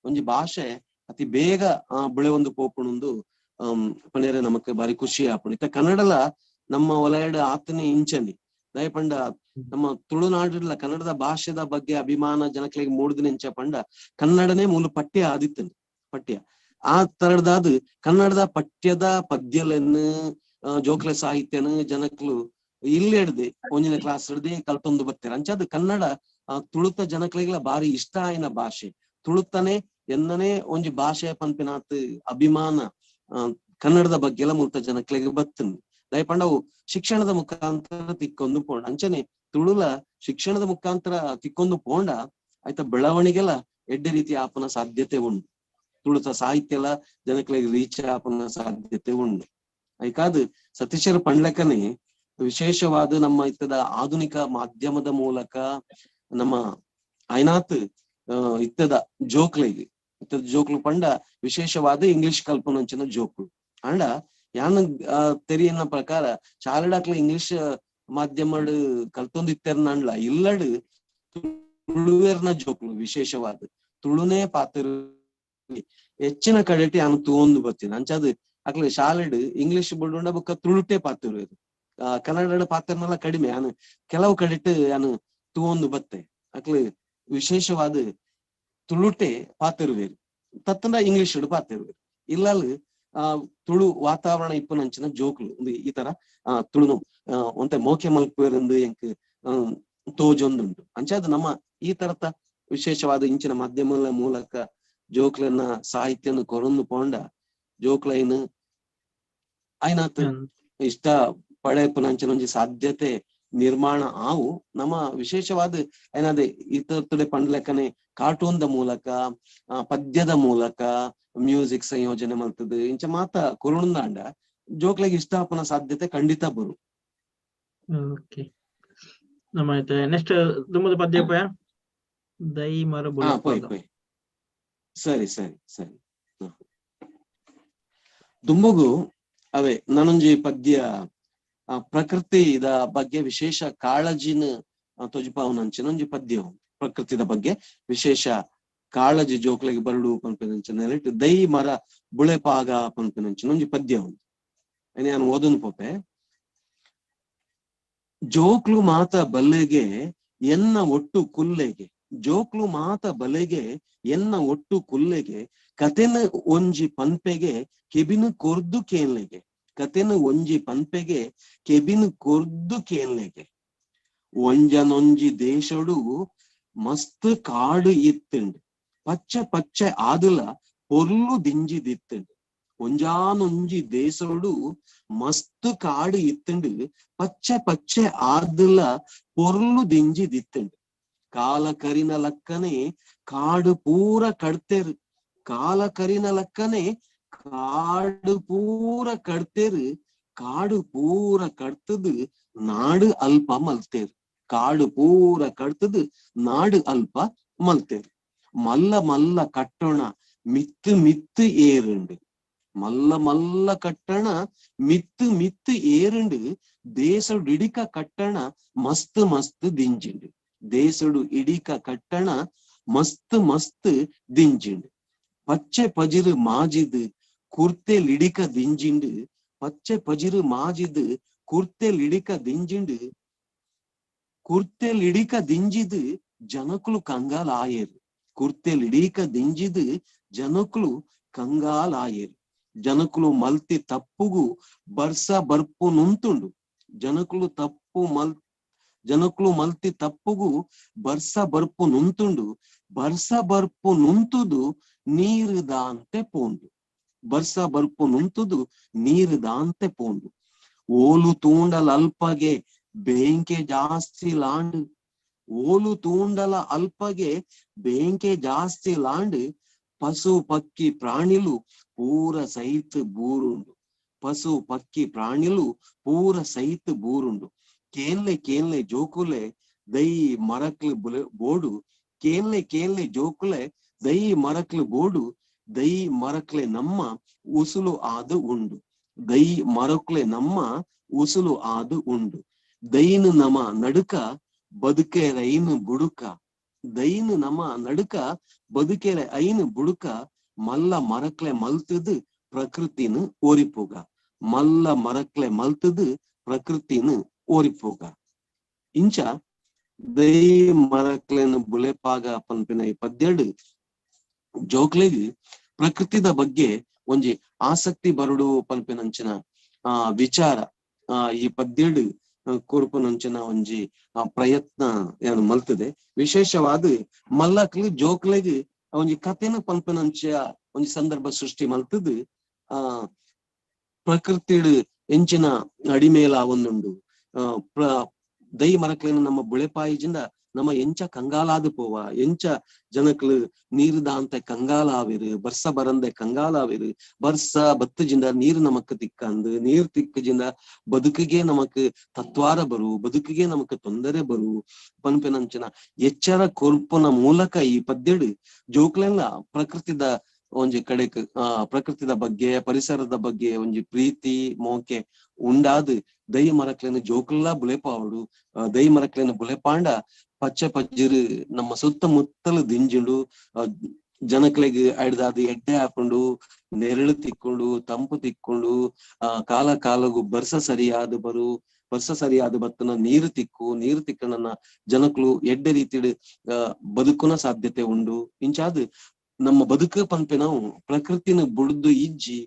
ಒಂಜಿ ಭಾಷೆ ಅತಿ ಬೇಗ ಬೆಳೆಯೊಂದು ಪೋಪುಣಂದು ಪನೇರೆ ನಮಕ್ ಬಾರಿ ಖುಷಿ ಆಪುಂಡು. ಇತ್ತ ಕನ್ನಡಲ ನಮ್ಮ ವಲಯಡ್ ಆತನೇ ಇಂಚನಿ ದಯಪಂಡ ನಮ್ಮ ತುಳುನಾಡಿಲ್ಲ ಕನ್ನಡದ ಭಾಷೆದ ಬಗ್ಗೆ ಅಭಿಮಾನ ಜನಕ್ಲೆಗ್ ಮೂಡ್ದಿನ ಇಂಚ ಪಂಡ ಕನ್ನಡನೇ ಮೂಲ ಪಠ್ಯ ಆದಿತ್ತನ್ ಪಠ್ಯ. ಆ ತರದಾದ ಕನ್ನಡದ ಪಠ್ಯದ ಪದ್ಯಲನ್ನು ಜೋಕ್ಲೆ ಸಾಹಿತ್ಯನ ಜನಕ್ಲು ಇಲ್ಲಿ ಹಿಡ್ದೆ ಒಂಜಿನ ಕ್ಲಾಸ್ ಹಿಡ್ದೆ ಕಲ್ತೊಂದು ಬರ್ತಾರೆ. ಅಂಚಾದ ಕನ್ನಡ ತುಳುತ ಜನಕ್ಲೆಗ್ಲ ಬಾರಿ ಇಷ್ಟ ಆಯ್ನ ಭಾಷೆ, ತುಳುತನೆ ಎನ್ನನೇ ಒಂಜಿ ಭಾಷೆ ಪನ್ಪಿನಾತ್ ಅಭಿಮಾನ ಕನ್ನಡದ ಬಗ್ಗೆ ಎಲ್ಲ ಮೂರ್ತ ಜನಕ್ಲೆಗ್ ಬತ್ತನ್. ದಯಪಂಡ ಅವು ಶಿಕ್ಷಣದ ಮುಖಾಂತರ ತಿಕ್ಕೊಂದು ಪೋಂಡ. ಅಂಚನೆ ತುಳುಲ ಶಿಕ್ಷಣದ ಮುಖಾಂತರ ತಿಕ್ಕೊಂದು ಪೋಂಡ ಆಯ್ತ ಬೆಳವಣಿಗೆಲ್ಲ ಎಡ್ಡೆ ರೀತಿ ಆಪನ ಸಾಧ್ಯತೆ ಉಂಟು. ತುಳುತ ಸಾಹಿತ್ಯ ಎಲ್ಲ ಜನಕ್ಲೆಗ್ ರೀಚ್ ಆಪನ ಸಾಧ್ಯತೆ ಉಂಟು. ಐಕಾದ್ ಸತೀಶರ ಪಂಡ್ಲಕನೆ ವಿಶೇಷವಾದ ನಮ್ಮ ಇತ್ತದ ಆಧುನಿಕ ಮಾಧ್ಯಮದ ಮೂಲಕ ನಮ್ಮ ಐನಾತ್ ಇತ್ತದ ಜೋಕ್ಲೆಗ್ ಇತ್ತದ ಜೋಕ್ಲು ಪಂಡ ವಿಶೇಷವಾದ ಇಂಗ್ಲಿಷ್ ಕಲ್ಪನಂಚಿನ ಜೋಕ್ಲು ಅಂಡ ಯಾನ ತೆರಿಯನ್ನ ಪ್ರಕಾರ ಶಾಲೆಡಾಕ್ಲ ಇಂಗ್ಲಿಷ್ ಮಾಧ್ಯಮಡ್ ಕಲ್ತೊಂದು ಇತ್ತೆರ್ನಂಡ್ಲ ಇಲ್ಲಡ್ ತುಳುವೆರ್ನ ಜೋಕ್ಲು ವಿಶೇಷವಾದ ತುಳುನೇ ಪಾತ್ರ ಹೆಚ್ಚಿನ ಕಡೆಟಿ ಯಾನು ತೂವೊಂದು ಬರ್ತೀನಿ. ಅಂಚಾದ್ ಅಕ್ಲೆ ಶಾಲೆಡ್ ಇಂಗ್ಲಿಷ್ ಬುಡುಂಡ ಬೊಕ್ಕ ತುಳುಟೇ ಪಾತಿರುವೆರ್, ಕನ್ನಡ ಪಾತ್ರನೆಲ್ಲ ಕಡಿಮೆ. ಯಾನು ಕೆಲವು ಕಡೆಟ್ ಯಾನು ತೂವೊಂದು ಬತ್ತೆ ಅಕ್ಲೆ ವಿಶೇಷವಾದ ತುಳುಟೆ ಪಾತಿರುವೆರ್, ತತ್ತಂಡ ಇಂಗ್ಲಿಷ್ ಪಾತಿರುವೆರ್. ಇಲ್ಲಲ್ ತುಳು ವಾತಾವರಣ ಇಪ್ಪುನಂಚಿನ ಜೋಕ್ಲು ಈ ತರ ತುಳುನು ಒಂತೆ ಮೋಕೆ ಮಲ್ಪುವೆರೆಂದು ಎಂಕ್ ತೋಜೊಂದುಂಟು. ಅಂಚಾದ್ ನಮ್ಮ ಈ ತರತ ವಿಶೇಷವಾದ ಇಂಚಿನ ಮಾಧ್ಯಮದ ಮೂಲಕ ಜೋಕ್ಲೆನ ಸಾಹಿತ್ಯನ ಕೊರೊಂದು ಪೋಂಡ ಜೋಕ್ಲೈನ್ ಆಯ್ನಾತ್ ಇಷ್ಟ ಪಡೆಪುನಂಚಿನ ಒಂಜಿ ಸಾಧ್ಯತೆ ನಿರ್ಮಾಣ ಆವು. ನಮ್ಮ ವಿಶೇಷವಾದ ಏನಾದೆ ಈ ತರತಡೆ ಪಂಡ್ಲೆಕ್ಕನೆ ಕಾರ್ಟೂನ್ the ಮೂಲಕ ಪದ್ಯದ ಮೂಲಕ ಮ್ಯೂಸಿಕ್ ಸಂಯೋಜನೆ ಮಲ್ತದ ಇಂಚ ಮಾತ ಕೊರುಣದಾಂಡ ಜೋಕ್ಲೆಗ್ ಇಷ್ಟ ಆಪುನ ಸಾಧ್ಯತೆ ಖಂಡಿತ ಬರು. ಓಕೆ, ನಮ್ಮ ನೆಕ್ಸ್ಟ್ ದುಮ್ಮದ ಪದ್ಯ ದೈ ಮರ ಪೋಯ್. ಸರಿ ಸರಿ ಸರಿ. ದುಂಬುಗು ಅವೇ ನಾನೊಂಜಿ ಪದ್ಯ ಪ್ರಕೃತಿದ ಬಗ್ಗೆ ವಿಶೇಷ ಕಾಳಜಿನ ತೊಜಿಪಾವನಂಚಿನ ಒಂಜಿ ಪದ್ಯ. ಪ್ರಕೃತಿದ ಬಗ್ಗೆ ವಿಶೇಷ ಕಾಳಜಿ ಜೋಕ್ಲೆಗ್ ಬರಡು ಪನ್ಪಿನಂಚಿನ ದೈ ಮರ ಬುಳೆಪಾಗ ಪನ್ಪಿನಂಚಿನ ಒಂಜಿ ಪದ್ಯ ಉಂಟು. ನಾನು ಓದೊಂದು ಪೋಪೆ. ಜೋಕ್ಲು ಮಾತ ಬಲ್ಲೆಗೆ ಎನ್ನ ಒಟ್ಟು ಕುಲ್ಲೆಗೆ, ಜೋಕ್ಲು ಮಾತ ಬಲೆಗೆ ಎನ್ನ ಒಟ್ಟು ಕುಲ್ಲೆಗೆ, ಕತೆನ ಒಂಜಿ ಪನ್ಪೆಗೆ ಕೆಬಿನ ಕೊರ್ದು ಕೇನ್ಲೆಗೆ, ಕತೆನ ಒಂಜಿ ಪನ್ಪೆಗೆ ಕೆಬಿನ ಕೊರ್ದು ಕೇನ್ಲೆಗೆ. ಒಂಜನೊಂಜಿ ದೇಶಡು ಮಸ್ತ್ ಕಾಡು ಇತ್ತುಂಡು, ಪಚ್ಚೆ ಪಚ್ಚೆ ಆದುಲ ಪೊರ್ಲು ದಿಂಜಿದಿತ್ತುಂಡು. ಒಂಜಾನೊಂಜಿ ದೇಶಡು ಮಸ್ತ್ ಕಾಡು ಇತ್ತುಂಡು, ಪಚ್ಚೆ ಪಚ್ಚೆ ಆದುಲ ಪೊರ್ಲು ದಿಂಜಿದಿತ್ತುಂಡು. ಕಾಲ ಕರಿನ ಲಕ್ಕನೆ ಕಾಡು ಪೂರ ಕಡ್ತೇರು, ಕಾಲ ಕರಿನ ಲಕ್ಕನೆ ಕಾಡು ಪೂರ ಕಡ್ತೇರು, ಕಾಡು ಪೂರ ಕಡ್ತದು ನಾಡು ಅಲ್ಪ ಮಲ್ತೇರು, ಕಾಡು ಪೂರ ಕಡ್ತದು ನಾಡು ಅಲ್ಪ ಮಲ್ತೇರು. ಮಲ್ಲ ಮಲ್ಲ ಕಟ್ಟೋಣ ಮಿತ್ತು ಮಿತ್ತು ಏರುಂಡು, ಮಲ್ಲ ಮಲ್ಲ ಕಟ್ಟಣ ಮಿತ್ತು ಮಿತ್ತು ಏರುಂಡು, ದೇಶಡು ಇಡಿಕ ಕಟ್ಟಣ ಮಸ್ತ್ ಮಸ್ತ್ ದಿಂಜಿಂಡು, ದೇಶಡು ಇಡಿಕ ಕಟ್ಟಣ ಮಸ್ತ್ ಮಸ್ತ್ ದಿಂಜಿಂಡು. ಪಚ್ಚೆ ಪಜಿರು ಮಾಜಿದು ಕುರ್ತೆ ಲಿಡಿಕ ದಿಂಜಿಂಡು, ಪಚ್ಚೆ ಪಜಿರು ಮಾಜಿದು ಕುರ್ತೆ ಲಿಡಿಕ ದಿಂಜಿಂಡು, ಕುರ್ತೆ ಲಿಡಿಕ ದಿಂಜಿದು ಜನಕುಲು ಕಂಗಾಲಾಯೇರು, ಕುರ್ತೆ ಲಿಡಿಕ ದಿಂಜಿದು ಜನಕುಲು ಕಂಗಾಲಾಯೇರು. ಜನಕುಲು ಮಲ್ತಿ ತಪ್ಪುಗು ಬರ್ಸ ಬರ್ಪು ನುಂತುಂಡು, ಜನಕುಲು ತಪ್ಪು ಮಲ್ ಜನಕುಲು ಮಲ್ತಿ ತಪ್ಪುಗು ಬರ್ಸ ಬರ್ಪು ನುಂತುಂಡು, ಬರ್ಸ ಬರ್ಪು ನುಂತುದು ನೀರು ದಾಂತೆ ಪೋಂಡು, ಬರ್ಸ ಬರ್ಪು ನುಂತುದು ನೀರು ದಾಂತೆ ಪೋಂಡು. ಓಲು ತೂಂಡಲ ಅಲ್ಪಗೆ ಬೇಂಕೆ ಜಾಸ್ತಿ ಲಾಂಡು, ಓಲು ತೂಂಡಲ ಅಲ್ಪಗೆ ಬೇಂಕೆ ಜಾಸ್ತಿ ಲಾಂಡು, ಪಶು ಪಕ್ಕಿ ಪ್ರಾಣಿಲು ಪೂರ ಸಹಿತ ಬೂರುಂಡು, ಪಶು ಪಕ್ಕಿ ಪ್ರಾಣಿಲು ಪೂರ ಸಹಿತ ಬೂರುಂಡು. ಕೇನ್ಲೆ ಕೇನ್ಲೆ ಜೋಕುಲೆ ದೈ ಮರಕ್ಲು ಬುಲೆ ಬೋಡು, ಕೇನ್ಲೆ ಕೇನ್ಲೆ ಜೋಕುಲೆ ದೈ ಮರಕ್ಲು ಬೋಡು, ದೈ ಮರಕ್ಲೆ ನಮ್ಮ ಉಸುಲು ಆದು ಉಂಡು, ದೈ ಮರಕ್ಲೆ ನಮ್ಮ ಉಸುಲು ಆದು ಉಂಡು. ದೈನು ನಮ ನಡುಕ ಬದುಕೆರೈನು ಬುಡುಕ, ದೈನು ನಮ ನಡುಕ ಬದುಕೆರೆ ಐನು ಬುಡುಕ, ಮಲ್ಲ ಮರಕ್ಲೆ ಮಲ್ತದು ಪ್ರಕೃತಿನ ಓರಿಪೋಗ, ಮಲ್ಲ ಮರಕ್ಲೆ ಮಲ್ತದು ಪ್ರಕೃತಿನ ಓರಿಪೋಗ. ಇಂಚ ದೈ ಮರಕ್ಲೆನ ಬುಲೆಪಾಗ ಪನ್ಪಿನ ಈ ಪದ್ಯಡು ಜೋಕ್ಲೆಗ್ ಪ್ರಕೃತಿದ ಬಗ್ಗೆ ಒಂಜಿ ಆಸಕ್ತಿ ಬರಡು ಪನ್ಪಿನಂಚಿನ ಆ ವಿಚಾರ ಈ ಪದ್ಯಡು ಕೊರ್ಪುನಂಚಿನ ಒಂಜಿ ಪ್ರಯತ್ನ ಏನು ಮಲ್ತದೆ. ವಿಶೇಷವಾದ ಮಲ್ಲಕ್ಲು ಜೋಕ್ಲೆಗ್ ಒಂಜಿ ಕಥೆನ ಪನ್ಪಿನಂಚ ಒಂಜಿ ಸಂದರ್ಭ ಸೃಷ್ಟಿ ಮಲ್ತದು. ಆ ಪ್ರಕೃತಿಡು ಎಂಚಿನ ಅಡಿಮೇಲ ಒಂದುಂಡು, ದೈ ಮರಕ್ಲೆನ ನಮ್ಮ ಬುಳೆಪಾಯಿಜಿಂದ ನಮ್ಮ ಎಂಚ ಕಂಗಾಲಾದ ಪೋವ, ಎಂಚ ಜನಕ್ಲು ನೀರು ದಾಂತೆ ಕಂಗಾಲಾವಿರು, ಬರ್ಸ ಬರಂದೆ ಕಂಗಾಲಾವಿರು, ಬರ್ಸ ಬತ್ತಜಿಂದ ನೀರು ನಮಕ್ ತಿಕ್ಕಂದು, ನೀರು ತಿಕ್ಕಜಿಂದ ಬದುಕಿಗೆ ನಮಕ್ ತತ್ವಾರ ಬರು, ಬದುಕಿಗೆ ನಮಕ್ ತೊಂದರೆ ಬರು ಪನ್ಪಿನಂಚಿನ ಎಚ್ಚರ ಕೊರ್ಪುನ ಮೂಲಕ ಈ ಪದ್ಯಡು ಜೋಕ್ಲೆಲ್ಲ ಪ್ರಕೃತಿದ ಒಂಜಿ ಕಡೆಕ್ ಪ್ರಕೃತಿದ ಬಗ್ಗೆ ಪರಿಸರದ ಬಗ್ಗೆ ಒಂಜಿ ಪ್ರೀತಿ ಮೋಕೆ ಉಂಡಾದ್ ದೈ ಮರಕ್ಲೆನ ಜೋಕ್ಲೆಲ್ಲ ಬುಲೆಪಾವಡು. ದೈ ಮರಕ್ಲೆನ ಬುಲೆಪಾಂಡ ಪಚ್ಚೆ ಪಜ್ಜಿರು ನಮ್ಮ ಸುತ್ತಮುತ್ತಲು ದಿಂಜುಂಡು, ಜನಕ್ಲೆಗ್ ಅಡ್ದಾದ್ ಎಡ್ಡೆ ಹಾಕೊಂಡು ನೆರಳು ತಿಕ್ಕೊಂಡು ತಂಪು ತಿಕ್ಕೊಂಡು, ಕಾಲ ಕಾಲಗು ಬರ್ಸ ಸರಿಯಾದ ಬರು, ಬರ್ಸ ಸರಿಯಾದ ಬತ್ತನ ನೀರು ತಿಕ್ಕು, ನೀರು ತಿಕ್ಕಣನ ಜನಕ್ಲು ಎಡ್ಡೆ ರೀತಿಡ್ ಬದುಕುನ ಸಾಧ್ಯತೆ ಉಂಡು. ಇಂಚಾದ್ ನಮ್ಮ ಬದುಕು ಪನ್ಪೆ ನಾವು ಪ್ರಕೃತಿನ ಬುಡ್ದು ಇಜ್ಜಿ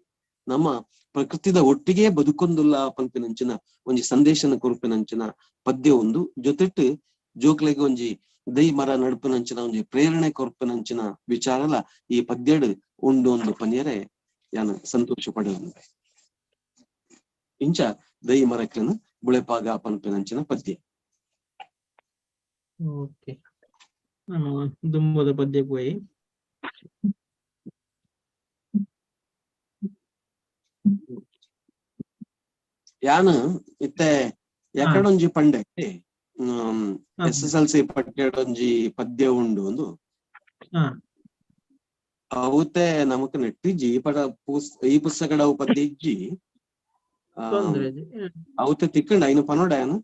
ನಮ್ಮ ಪ್ರಕೃತಿದ ಒಟ್ಟಿಗೆ ಬದುಕೊಂದುಲ್ಲ ಪನ್ಪಿನಂಚಿನ ಒಂಜಿ ಸಂದೇಶನ ಕೊರ್ಪಿನಂಚಿನ ಪದ್ಯ ಒಂದು. ಜೊತೆಟ್ಟು ಜೋಕ್ಲೆಗ್ ಒಂಜಿ ದೈ ಮರ ನಡ್ಪಿನಂಚಿನ ಒಂಜಿ ಪ್ರೇರಣೆ ಕೊರ್ಪಿನಂಚಿನ ವಿಚಾರಲ ಈ ಪದ್ಯಡ್ ಉಂಡು ಒಂದು ಪನ್ಯರೆ ಯಾನು ಸಂತೋಷ ಪಡೆಯುವಂತೆ. ಇಂಚ ದೈ ಮರಕ್ಲೆನ ಬುಳೆಪಾಗ ಪನ್ಪಿನಂಚಿನ ಪದ್ಯ. ಓಕೆ, ನಾನು ದುಂಬದ ಪದ್ಯಕ್ಕೆ ಹೋಯಿ. ಯಾನು ಇತ್ತೆ ಎಕಡೊಂಜಿ ಪಂಡೆ SSLC ಪಠ್ಯಡೊಂಜಿ ಪದ್ಯ ಉಂಡು ಒಂದು ಅವತ್ತೆ ನಮಕ್ ನೆಟ್ಟಿಜ್ಜಿ ಈ ಪಡ ಈ ಪುಸ್ತಕಡ ಅವು ಪದ್ಯ ಇಜ್ಜಿ ಅವತ್ತೆ ತಿಕ್ಕಂಡ ಐನು ಪನೋಡ ಯಾನು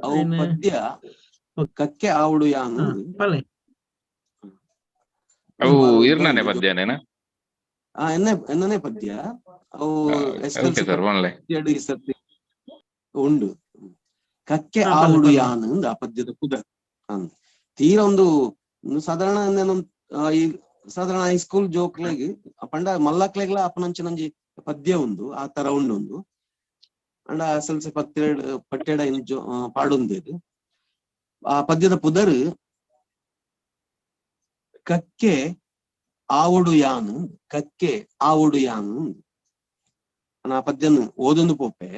ಅವು ಪದ್ಯ ಕಕ್ಕೆ ಆವಡು ಯಾನು ಅವು ಇರ್ನನೆ ಪದ್ಯನೇನಾ? ಎನ್ನನೆ ಪದ್ಯ ಅವು SSLC ಪಠ್ಯಡ್ ಈ ಸರ್ತಿ ಉಂಡು. ಕಕ್ಕೆ ಹಾ, ಪನ್ಲೆ ಆವುಡು ಪನ್ಲೆ. ಯಾನ್ ಅಂದ್ ಆ ಪದ್ಯದ ಪುದರ್. ಅಂದ್ ತೀರ ಒಂದು ಸಾಧಾರಣ ಈ ಸಾಧಾರಣ ಹೈಸ್ಕೂಲ್ ಜೋಕ್ಲೆಗ್ ಪಂಡ ಮಲ್ಲಕ್ಲೆಗ್ಲ ಅಪನಂಚಿನಂಜಿ ಪದ್ಯ ಉಂದು, ಆ ತರ ಉಂಡು ಉಂದು. ಅಂಡ ಎಸ್ ಎಲ್ ಸಿ ಪತ್ತೆಡ್ ಪಟ್ಟೆಡ ಇಂಜೋ ಪಾಡೊಂದೇರು. ಆ ಪದ್ಯದ ಪುದರ್ ಕಕ್ಕೆ ಆವೊಡು ಯಾನ್, ಕಕ್ಕೆ ಆವೊಡು ಯಾನ್. ಆ ಪದ್ಯನು ಓದೊಂದು ಪೋಪೆ.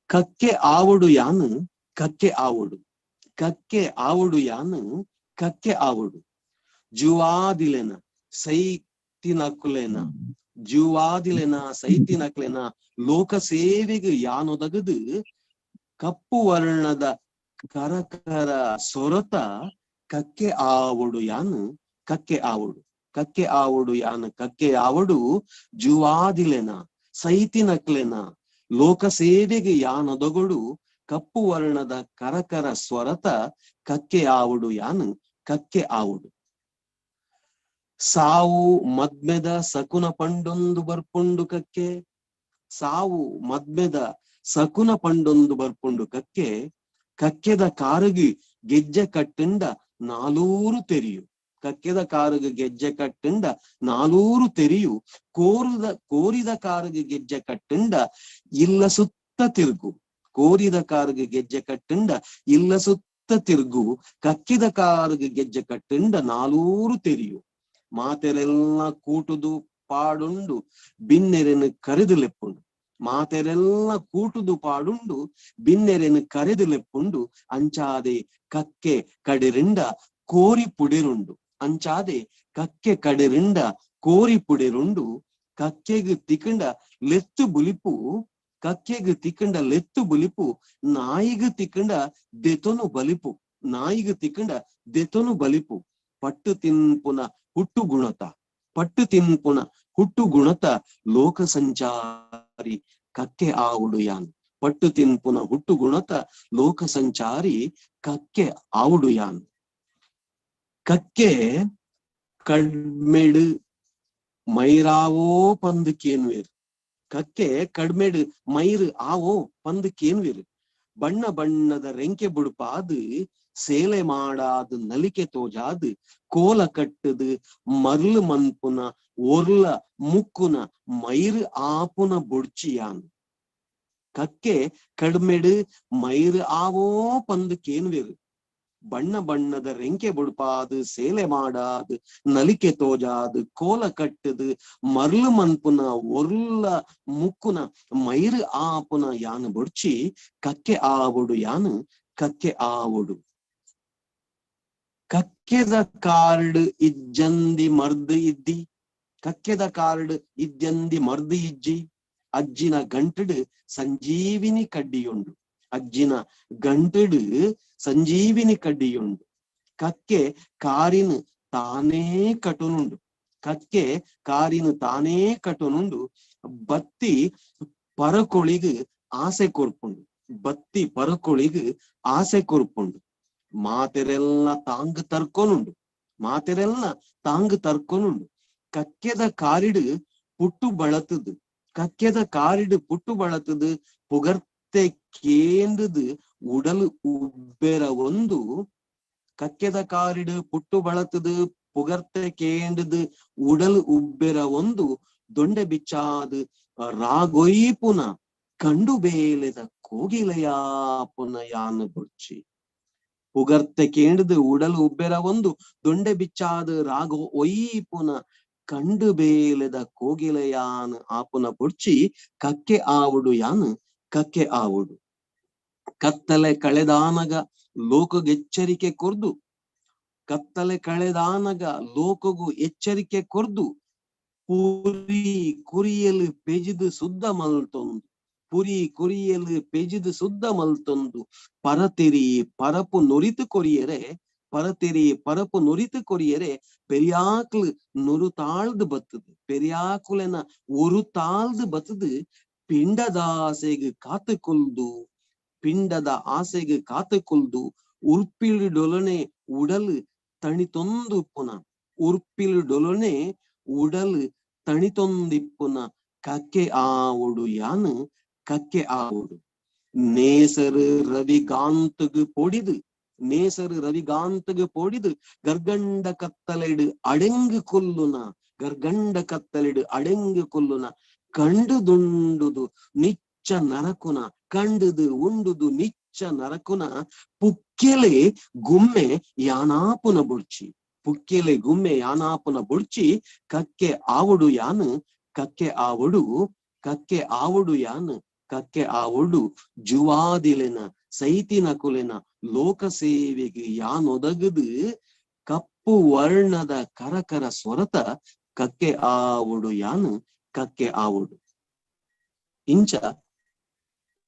ಕಕ್ಕೆ ಆವೊಡು ಯಾನ್, ಕಕ್ಕೆ ಆವೊಡು, ಕಕ್ಕೆ ಆವೊಡು ಯಾನ್, ಕಕ್ಕೆ ಆವೊಡು, ಜುವಾದಿಲೆನ ಸೈತಿನಕುಲೆನ, ಜುವಾದಿಲೆನ ಸೈತಿನಕ್ಲೆನ ಲೋಕ ಸೇವೆಗೆ ಯಾನೊದಗದು ಕಪ್ಪು ವರ್ಣದ ಕರಕರ ಸೊರತ ಕಕ್ಕೆ ಆವೊಡು ಯಾನ್, ಕಕ್ಕೆ ಆವೊಡು, ಕಕ್ಕೆ ಆವೊಡು ಯಾನ್, ಕಕ್ಕೆ ಆವೊಡು, ಜುವಾದಿಲೆನ ಸೈತಿನಕ್ಲೆನ ಲೋಕ ಸೇವೆಗೆ ಯಾನೊದಗೊಡು ಕಪ್ಪು ವರ್ಣದ ಕರಕರ ಸ್ವರತ ಕಕ್ಕೆ ಆವೊಡು ಯಾನ್, ಕಕ್ಕೆ ಆವೊಡು. ಸಾವು ಮದ್ಮೆದ ಸಕುನ ಪಂಡೊಂದು ಬರ್ಪುಂಡು ಕಕ್ಕೆ, ಸಾವು ಮದ್ಮೆದ ಸಕುನ ಪಂಡೊಂದು ಬರ್ಪುಂಡು ಕಕ್ಕೆ, ಕಕ್ಕೆದ ಕಾರುಗು ಗೆಜ್ಜೆ ಕಟ್ಟುಂಡ ನಾಲೂರು ತೆರಿಯು, ಕಕ್ಕೆದ ಕಾರುಗು ಗೆಜ್ಜೆ ಕಟ್ಟುಂಡ ನಾಲೂರು ತೆರಿಯು, ಕೋರಿದ ಕಾರುಗು ಗೆಜ್ಜೆ ಕಟ್ಟುಂಡ ಇಲ್ಲ ಸುತ್ತ ತಿರುಗು, ಕೋರಿದ ಕಾರುಗು ಗೆಜ್ಜೆ ಕಟ್ಟುಂಡ ಇಲ್ಲ ಸುತ್ತ ತಿರುಗು, ಕಕ್ಕಿದ ಕಾರುಗು ಗೆಜ್ಜೆ ಕಟ್ಟುಂಡ ನಾಲೂರು ತೆರಿಯು. ಮಾತೆರೆಲ್ಲ ಕೂಟುದು ಪಾಡುಂಡು ಬಿನ್ನೆರೆನು ಕರೆದು ಲೆಪ್ಪುಂಡು, ಮಾತೆರೆಲ್ಲ ಕೂಟುದು ಪಾಡುಂಡು ಬಿನ್ನೆರೆನು ಕರೆದು ಲೆಪ್ಪುಂಡು, ಅಂಚಾದೆ ಕಕ್ಕೆ ಕಡಿರಿಂಡ ಕೋರಿ ಪುಡಿರುಂಡು, ಅಂಚಾದೆ ಕಕ್ಕೆ ಕಡಿರಿಂಡ ಕೋರಿ ಪುಡಿರುಂಡು, ಕಕ್ಕೆಗ್ ತಿಕ್ಕಂಡ ಲೆತ್ತು ಬುಲಿಪು, ಕಕ್ಕೆಗ್ ತಿಕ್ಕಂಡ ಲೆತ್ತು ಬುಲಿಪು, ನಾಯಿಗ್ ತಿಕ್ಕಂಡ ದೆತೊನು ಬಲಿಪು, ನಾಯಿಗ್ ತಿಕ್ಕಂಡ ದೆತೊನು ಬಲಿಪು, ಪಟ್ಟು ತಿನ್ಪುನ ಹುಟ್ಟು ಗುಣತ, ಪಟ್ಟು ತಿನ್ಪುನ ಹುಟ್ಟು ಗುಣತ ಲೋಕ ಸಂಚಾರಿ ಕಕ್ಕೆ ಆವುಡು ಯಾನ್, ಪಟ್ಟು ತಿನ್ಪುನ ಹುಟ್ಟು ಗುಣತ ಲೋಕ ಸಂಚಾರಿ ಕಕ್ಕೆ ಆವುಡು ಯಾನ್. ಕಕ್ಕೆ ಕಡ್ಮೆಡು ಮೈರಾವೋ ಪಂದು ಕೇನ್ವೇರು, ಕಕ್ಕೆ ಕಡ್ಮೆಡು ಮೈರು ಆವೋ ಪಂದು ಕೇನ್ವೇರು, ಬಣ್ಣ ಬಣ್ಣದ ರೆಂಕೆ ಬುಡುಪಾದು ಸೇಲೆ ಮಾಡಾದು ನಲಿಕೆ ತೋಜಾದು ಕೋಲ ಕಟ್ಟದು ಮರ್ಲು ಮನ್ಪುನ ಒರ್ಲ ಮುಕ್ಕುನ ಮೈರು ಆಪುನ ಬೊಡ್ಚಿಯಾನ್. ಕಕ್ಕೆ ಕಡ್ಮೆಡು ಮೈರು ಆವೋ ಪಂದು ಕೇನ್ವೇರು, ಬಣ್ಣ ಬಣ್ಣದ ರೆಂಕೆ ಬುಡ್ಪಾದು ಸೇಲೆ ಮಾಡಾದು ನಲಿಕೆ ತೋಜಾದು ಕೋಲ ಕಟ್ಟದು ಮರ್ಲು ಮನ್ಪುನ ಒರ್ಲ ಮುಕ್ಕುನ ಮೈರು ಆಪುನ ಯಾನು ಬೊಡ್ಚಿ ಕಕ್ಕೆ ಆವೊಡು ಯಾನು, ಕಕ್ಕೆ ಆವೊಡು. ಕಕ್ಕೆದ ಕಾರ್ಡ್ ಇಜ್ಜಂದಿ ಮರ್ದು ಇದ್ದಿ, ಕಕ್ಕೆದ ಕಾರ್ಡ್ ಇಜ್ಜಂದಿ ಮರ್ದು ಇಜ್ಜಿ, ಅಜ್ಜಿನ ಗಂಟುಡು ಸಂಜೀವಿನಿ ಕಡ್ಡಿಯುಂಡು, ಅಜ್ಜಿನ ಗಂಟುಡು ಸಂಜೀವಿನಿ ಕಡ್ಡಿಯುಂಡು, ಕಕ್ಕೆ ಕಾರಿನ ತಾನೇ ಕಟುನುಂಡು, ಕಕ್ಕೆ ಕಾರಿನ ತಾನೇ ಕಟುನುಂಡು, ಬತ್ತಿ ಪರಕೊಳಿಗ್ ಆಸೆ ಕೊರ್ಪುಂಡು, ಬತ್ತಿ ಪರಕೊಳಿಗ್ ಆಸೆ ಕೊರ್ಪುಂಡು, ಮಾತೆರೆಲ್ಲ ತಾಂಗ್ ತರ್ಕೊನುಂಡು, ಮಾತೆರೆಲ್ಲ ತಾಂಗ್ ತರ್ಕೊನುಂಡು, ಕಕ್ಕೆದ ಕಾರಿಡು ಪುಟ್ಟು ಬಳತದು, ಕಕ್ಕೆದ ಕಾರಿಡು ಪುಟ್ಟು ಬಳತದು ಪುಗರ್ತೆ ಕೇಂದ್ರದು ಉಡಲು ಉಬ್ಬೆರ ಒಂದು, ಕಕ್ಕೆದ ಕಾರಿಡು ಪುಟ್ಟು ಬಳತದು ಪುಗರ್ತೆ ಕೇಂದ್ರದು ಉಡಲು ಉಬ್ಬೆರ ಒಂದು, ದೊಂಡೆ ಬಿಚ್ಚಾದು ರಾಗೊಯ್ಪುನ ಕಂಡು ಬೇಲೆದ ಕೋಗಿಲೆಯಾಪುನ ಯಾನು ಬೊಡ್ಚಿ. ಪುಗರ್ತೆ ಕೇಂದ್ರದು ಉಡಲು ಉಬ್ಬೆರ ಒಂದು, ದೊಂಡೆ ಬಿಚ್ಚಾದು ರಾಗೋ ಒಯ್ಪುನ ಕಂಡು ಬೇಲೆದ ಕೋಗಿಲೆಯಾನ್ ಆಪುನ ಬೊಡ್ಚಿ, ಕಕ್ಕೆ ಆವುಡು ಯಾನು, ಕಕ್ಕೆ ಆವುಡು. ಕತ್ತಲೆ ಕಳೆದಾನಗ ಲೋಕಗೆಚ್ಚರಿಕೆ ಕೊರ್ದು, ಕತ್ತಲೆ ಕಳೆದಾನಗ ಲೋಕಗು ಎಚ್ಚರಿಕೆ ಕೊರ್ದು, ಪುರಿ ಕುರಿಯಲು ಪೆಜಿದು ಸುದ್ದ ಮಲ್ತೊಂದು, ಪುರಿ ಕುರಿಯಲು ಪೆಜಿದು ಸುದ್ದ ಮಲ್ತೊಂದು, ಪರತಿರಿ ಪರಪು ನುರಿತು ಕೊರಿಯರೆ, ಪರತಿರಿ ಪರಪು ನುರಿತು ಕೊರಿಯರೆ, ಪೆರಿಯಾಕ್ಲು ನುರು ತಾಳ್ದು ಬತ್ತದು, ಪೆರಿಯಾಕುಲೆನ ಒರು ತಾಳ್ದು ಬತ್ತದು, ಪಿಂಡದ ಆಸೆಗೆ ಕಾತು ಕೊಲ್ದು, ಪಿಂಡದ ಆಸೆಗೆ ಕಾತು ಕೊಲ್ದು, ಉರ್ಪಿಲು ಡೊಲನೆ ಉಡಲು ತಣಿತೊಂದು ಪುನ, ಉರ್ಪಿಲು ಡೊಲನೆ ಉಡಲು ತಣಿತೊಂದಿಪ್ಪುನ ಕಕ್ಕೆ ಆವುಡು ಯಾನು, ಕಕ್ಕೆ ಆವುಡು. ನೇಸರು ರವಿಗಾಂತಗ್ ಪೊಡಿದು, ನೇಸರು ರವಿಗಾಂತಗ್ ಪೊಡಿದು ಗರ್ಗಂಡ ಕತ್ತಲೆಡು ಅಡೆಂಗು ಕೊಲ್ಲುನ, ಗರ್ಗಂಡ ಕತ್ತಲೆಡು ಅಡೆಂಗು ಕೊಲ್ಲುನ ಕಂಡುದುಂಡುದು ನಿಚ್ಚ ನರಕುನ, ಕಂಡುದು ಉಂಡುದು ನಿಚ್ಚ ನರಕುನ ಪುಕ್ಕೆಲೆ ಗುಮ್ಮೆ ಯಾನಾಪುನ ಬುಡ್ಚಿ, ಪುಕ್ಕೆಲೆ ಗುಮ್ಮೆ ಯಾನಾಪುನ ಬುಡ್ಚಿ ಕಕ್ಕೆ ಆವುಡು ಯಾನು, ಕಕ್ಕೆ ಆವುಡು, ಕಕ್ಕೆ ಆವುಡು ಯಾನು, ಕಕ್ಕೆ ಆವುಡು ಜುವಾದಿಲೆನ ಸೈತಿನ ಕುಲೆನ ಲೋಕ ಸೇವೆಗೆ ಯಾನೊದಗದು ಕಪ್ಪು ವರ್ಣದ ಕರಕರ ಸ್ವರತ ಕಕ್ಕೆ ಆವುಡು ಯಾನು, ಕಕ್ಕೆ ಆವುಡು. ಇಂಚ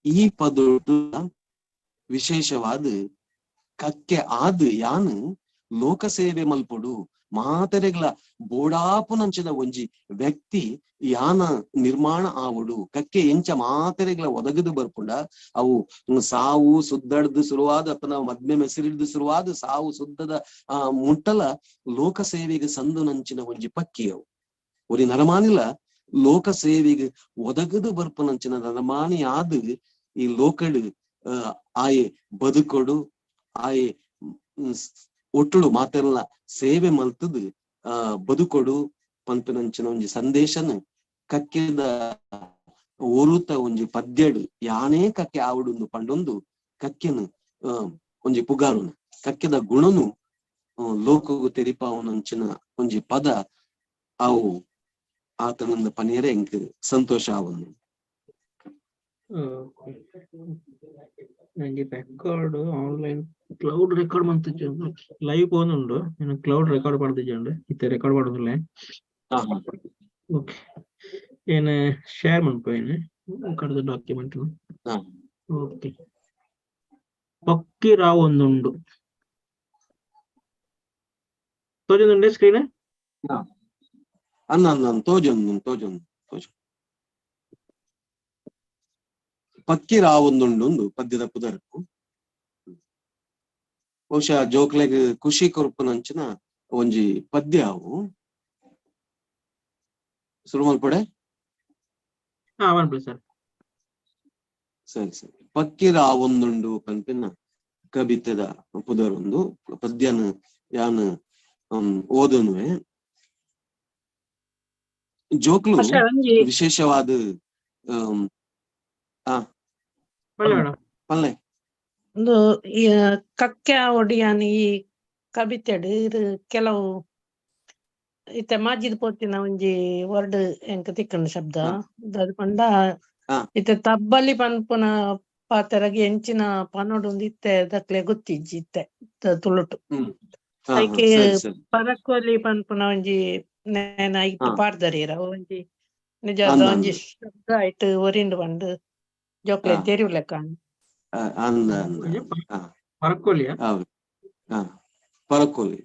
ಈ ಪದೊಡು ವಿಶೇಷವಾದ ಕಕ್ಕೆ ಆದ್ ಯಾನು ಲೋಕಸೇವೆ ಮಲ್ಪೊಡು, ಮಾತೆರೆಗ್ಲ ಬೋಡಾಪುನಂಚಿನ ಒಂಜಿ ವ್ಯಕ್ತಿ ಯಾನ ನಿರ್ಮಾಣ ಆವುಡು. ಕಕ್ಕೆ ಎಂಚ ಮಾತೆರೆಗ್ಲ ಒದಗದು ಬರ್ಪುಂಡ ಅವು ಸಾವು ಸುದ್ದಡ್ದು ಶುರುವಾದ ಅಥವಾ ಮದ್ಮೆ ಮೆಸಿರಿಡ್ದು ಶುರುವಾದ ಸಾವು ಸುದ್ದದ ಆ ಮುಟ್ಟಲ ಲೋಕಸೇವೆಗೆ ಸಂದುನಂಚಿನ ಒಂಜಿ ಪಕ್ಕಿ ಅವು. ಒರಿ ನರಮಾನಿಲ ಲೋಕಸೇವೆಗೆ ಒದಗದು ಬರ್ಪುನಂಚಿನ ನರಮಾನಿ ಆದ್ ಈ ಲೋಕಡು ಆಯೆ ಬದುಕೊಡು, ಆಯೆ ಒಟ್ಟುಡು ಮಾತೆರ್ಲ ಸೇವೆ ಮಲ್ತದು ಬದುಕೊಡು ಪನ್ಪಿನಂಚಿನ ಒಂಜಿ ಸಂದೇಶನ ಕಕ್ಕೆದ ಒರುತ ಒಂಜಿ ಪದ್ಯಡು ಯಾನೇ ಕಕ್ಕೆ ಆವಡುಂದು ಪಂಡೊಂದು ಕಕ್ಕೆನು ಒಂಜಿ ಪುಗಾರುನ ಕಕ್ಕೆದ ಗುಣನು ಲೋಕಗು ತೆರಿಪಾವನಂಚಿನ ಒಂಜಿ ಪದ ಅವು ಆತನಂದ ಪನಿಯರೆ ಎಂಕ್ ಸಂತೋಷ ಆವೊಂದು. ರೆಕಾರ್ಡ್ ಆನ್ಲೈನ್ ಕ್ಲೌಡ್ ರೆಕಾರ್ಡ್ ಮಂತಿಜ್ಜಂಡು, ಲೈವ್ ಪೋನುಂಡು, ಕ್ಲೌಡ್ ರೆಕಾರ್ಡ್ ಪಡ್ದಿಜ್ಜಂಡು, ಇತ್ತೆ ರೆಕಾರ್ಡ್ ಮಾಡೋದಿಲ್ಲ. ಓಕೆ, ಏನ್ ಶೇರ್ ಮನ್ಪು ಏನ್ ಕಡ್ದ ಡಾಕ್ಯುಮೆಂಟ್. ಓಕೆ, ಪಕ್ಕಿ ರಾವ್ ಒಂದುಂಡು ತೋಜೊಂದುಂಡೆ ಸ್ಕ್ರೀನ್? ಅನ್ನ ಅನ್ನ ತೋಜೊಂದು ತೋಜೊಂದು ತೋಜು. ಪಕ್ಕಿ ರಾವೊಂದುಂಡು ಪದ್ಯದ ಪುದರ್ಕು. ಬಹುಶಃ ಜೋಕ್ಲೆಗ್ ಖುಷಿ ಕೊರ್ಪುನಂಚಿನ ಒಂಜಿ ಪದ್ಯ ಅವು. ಶುರು ಮಲ್ಪಡೆ? ಸರಿ ಸರಿ. ಪಕ್ಕಿ ರಾವೊಂದುಂಡು ಪನ್ಪಿನ ಕವಿತೆದ ಪುದರೊಂದು ಪದ್ಯನ ಯಾನ್ ಓದನುವೆ. ಜೋಕ್ಲು ವಿಶೇಷವಾದ ಪಲ್ಲೆ ಒಂದು ಕಕ್ಕೆ ಒಡಿಯಾನ್ ಈ ಕವಿತೆಡ್ ಇದು ಕೆಲವು ಇತ್ತೆ ಮಾಜಿದ್ ಪೋತಿನ ಒಂಜಿ ವರ್ಡ್ ಎಂಕ್ ತಿಕ್ಕಂಡು ಶಬ್ದ ಅದು ಪಂಡ ಇತ್ತೆ ತಬ್ಬಲಿ ಪನ್ಪುನ ಪಾತೆರಗ್ ಎಂಚಿನ ಪನೊಡು ಇತ್ತೆ ದಕ್ಲೆ ಗೊತ್ತಿಜ್ಜಿ ಇತ್ತೆ ತುಳುಟು. ಐಕೆ ಪರಕೋಲಿ ಪನ್ಪುನ ಒಂಜಿ ನೇನ ಇತ್ತೆ ಪಾಡ್ದರೀರ ಒಂಜಿ ನಿಜ ಒಂಜಿ ಶಬ್ದ ಐಟ್ ಒರಿಂಡು ಪಂಡು ಜೋಕ್ಲೆ ತೆರಿವು ಲೆಕ್ಕ. ಪರಕೋಲಿಯಾ? ಪರಕೋಲಿ.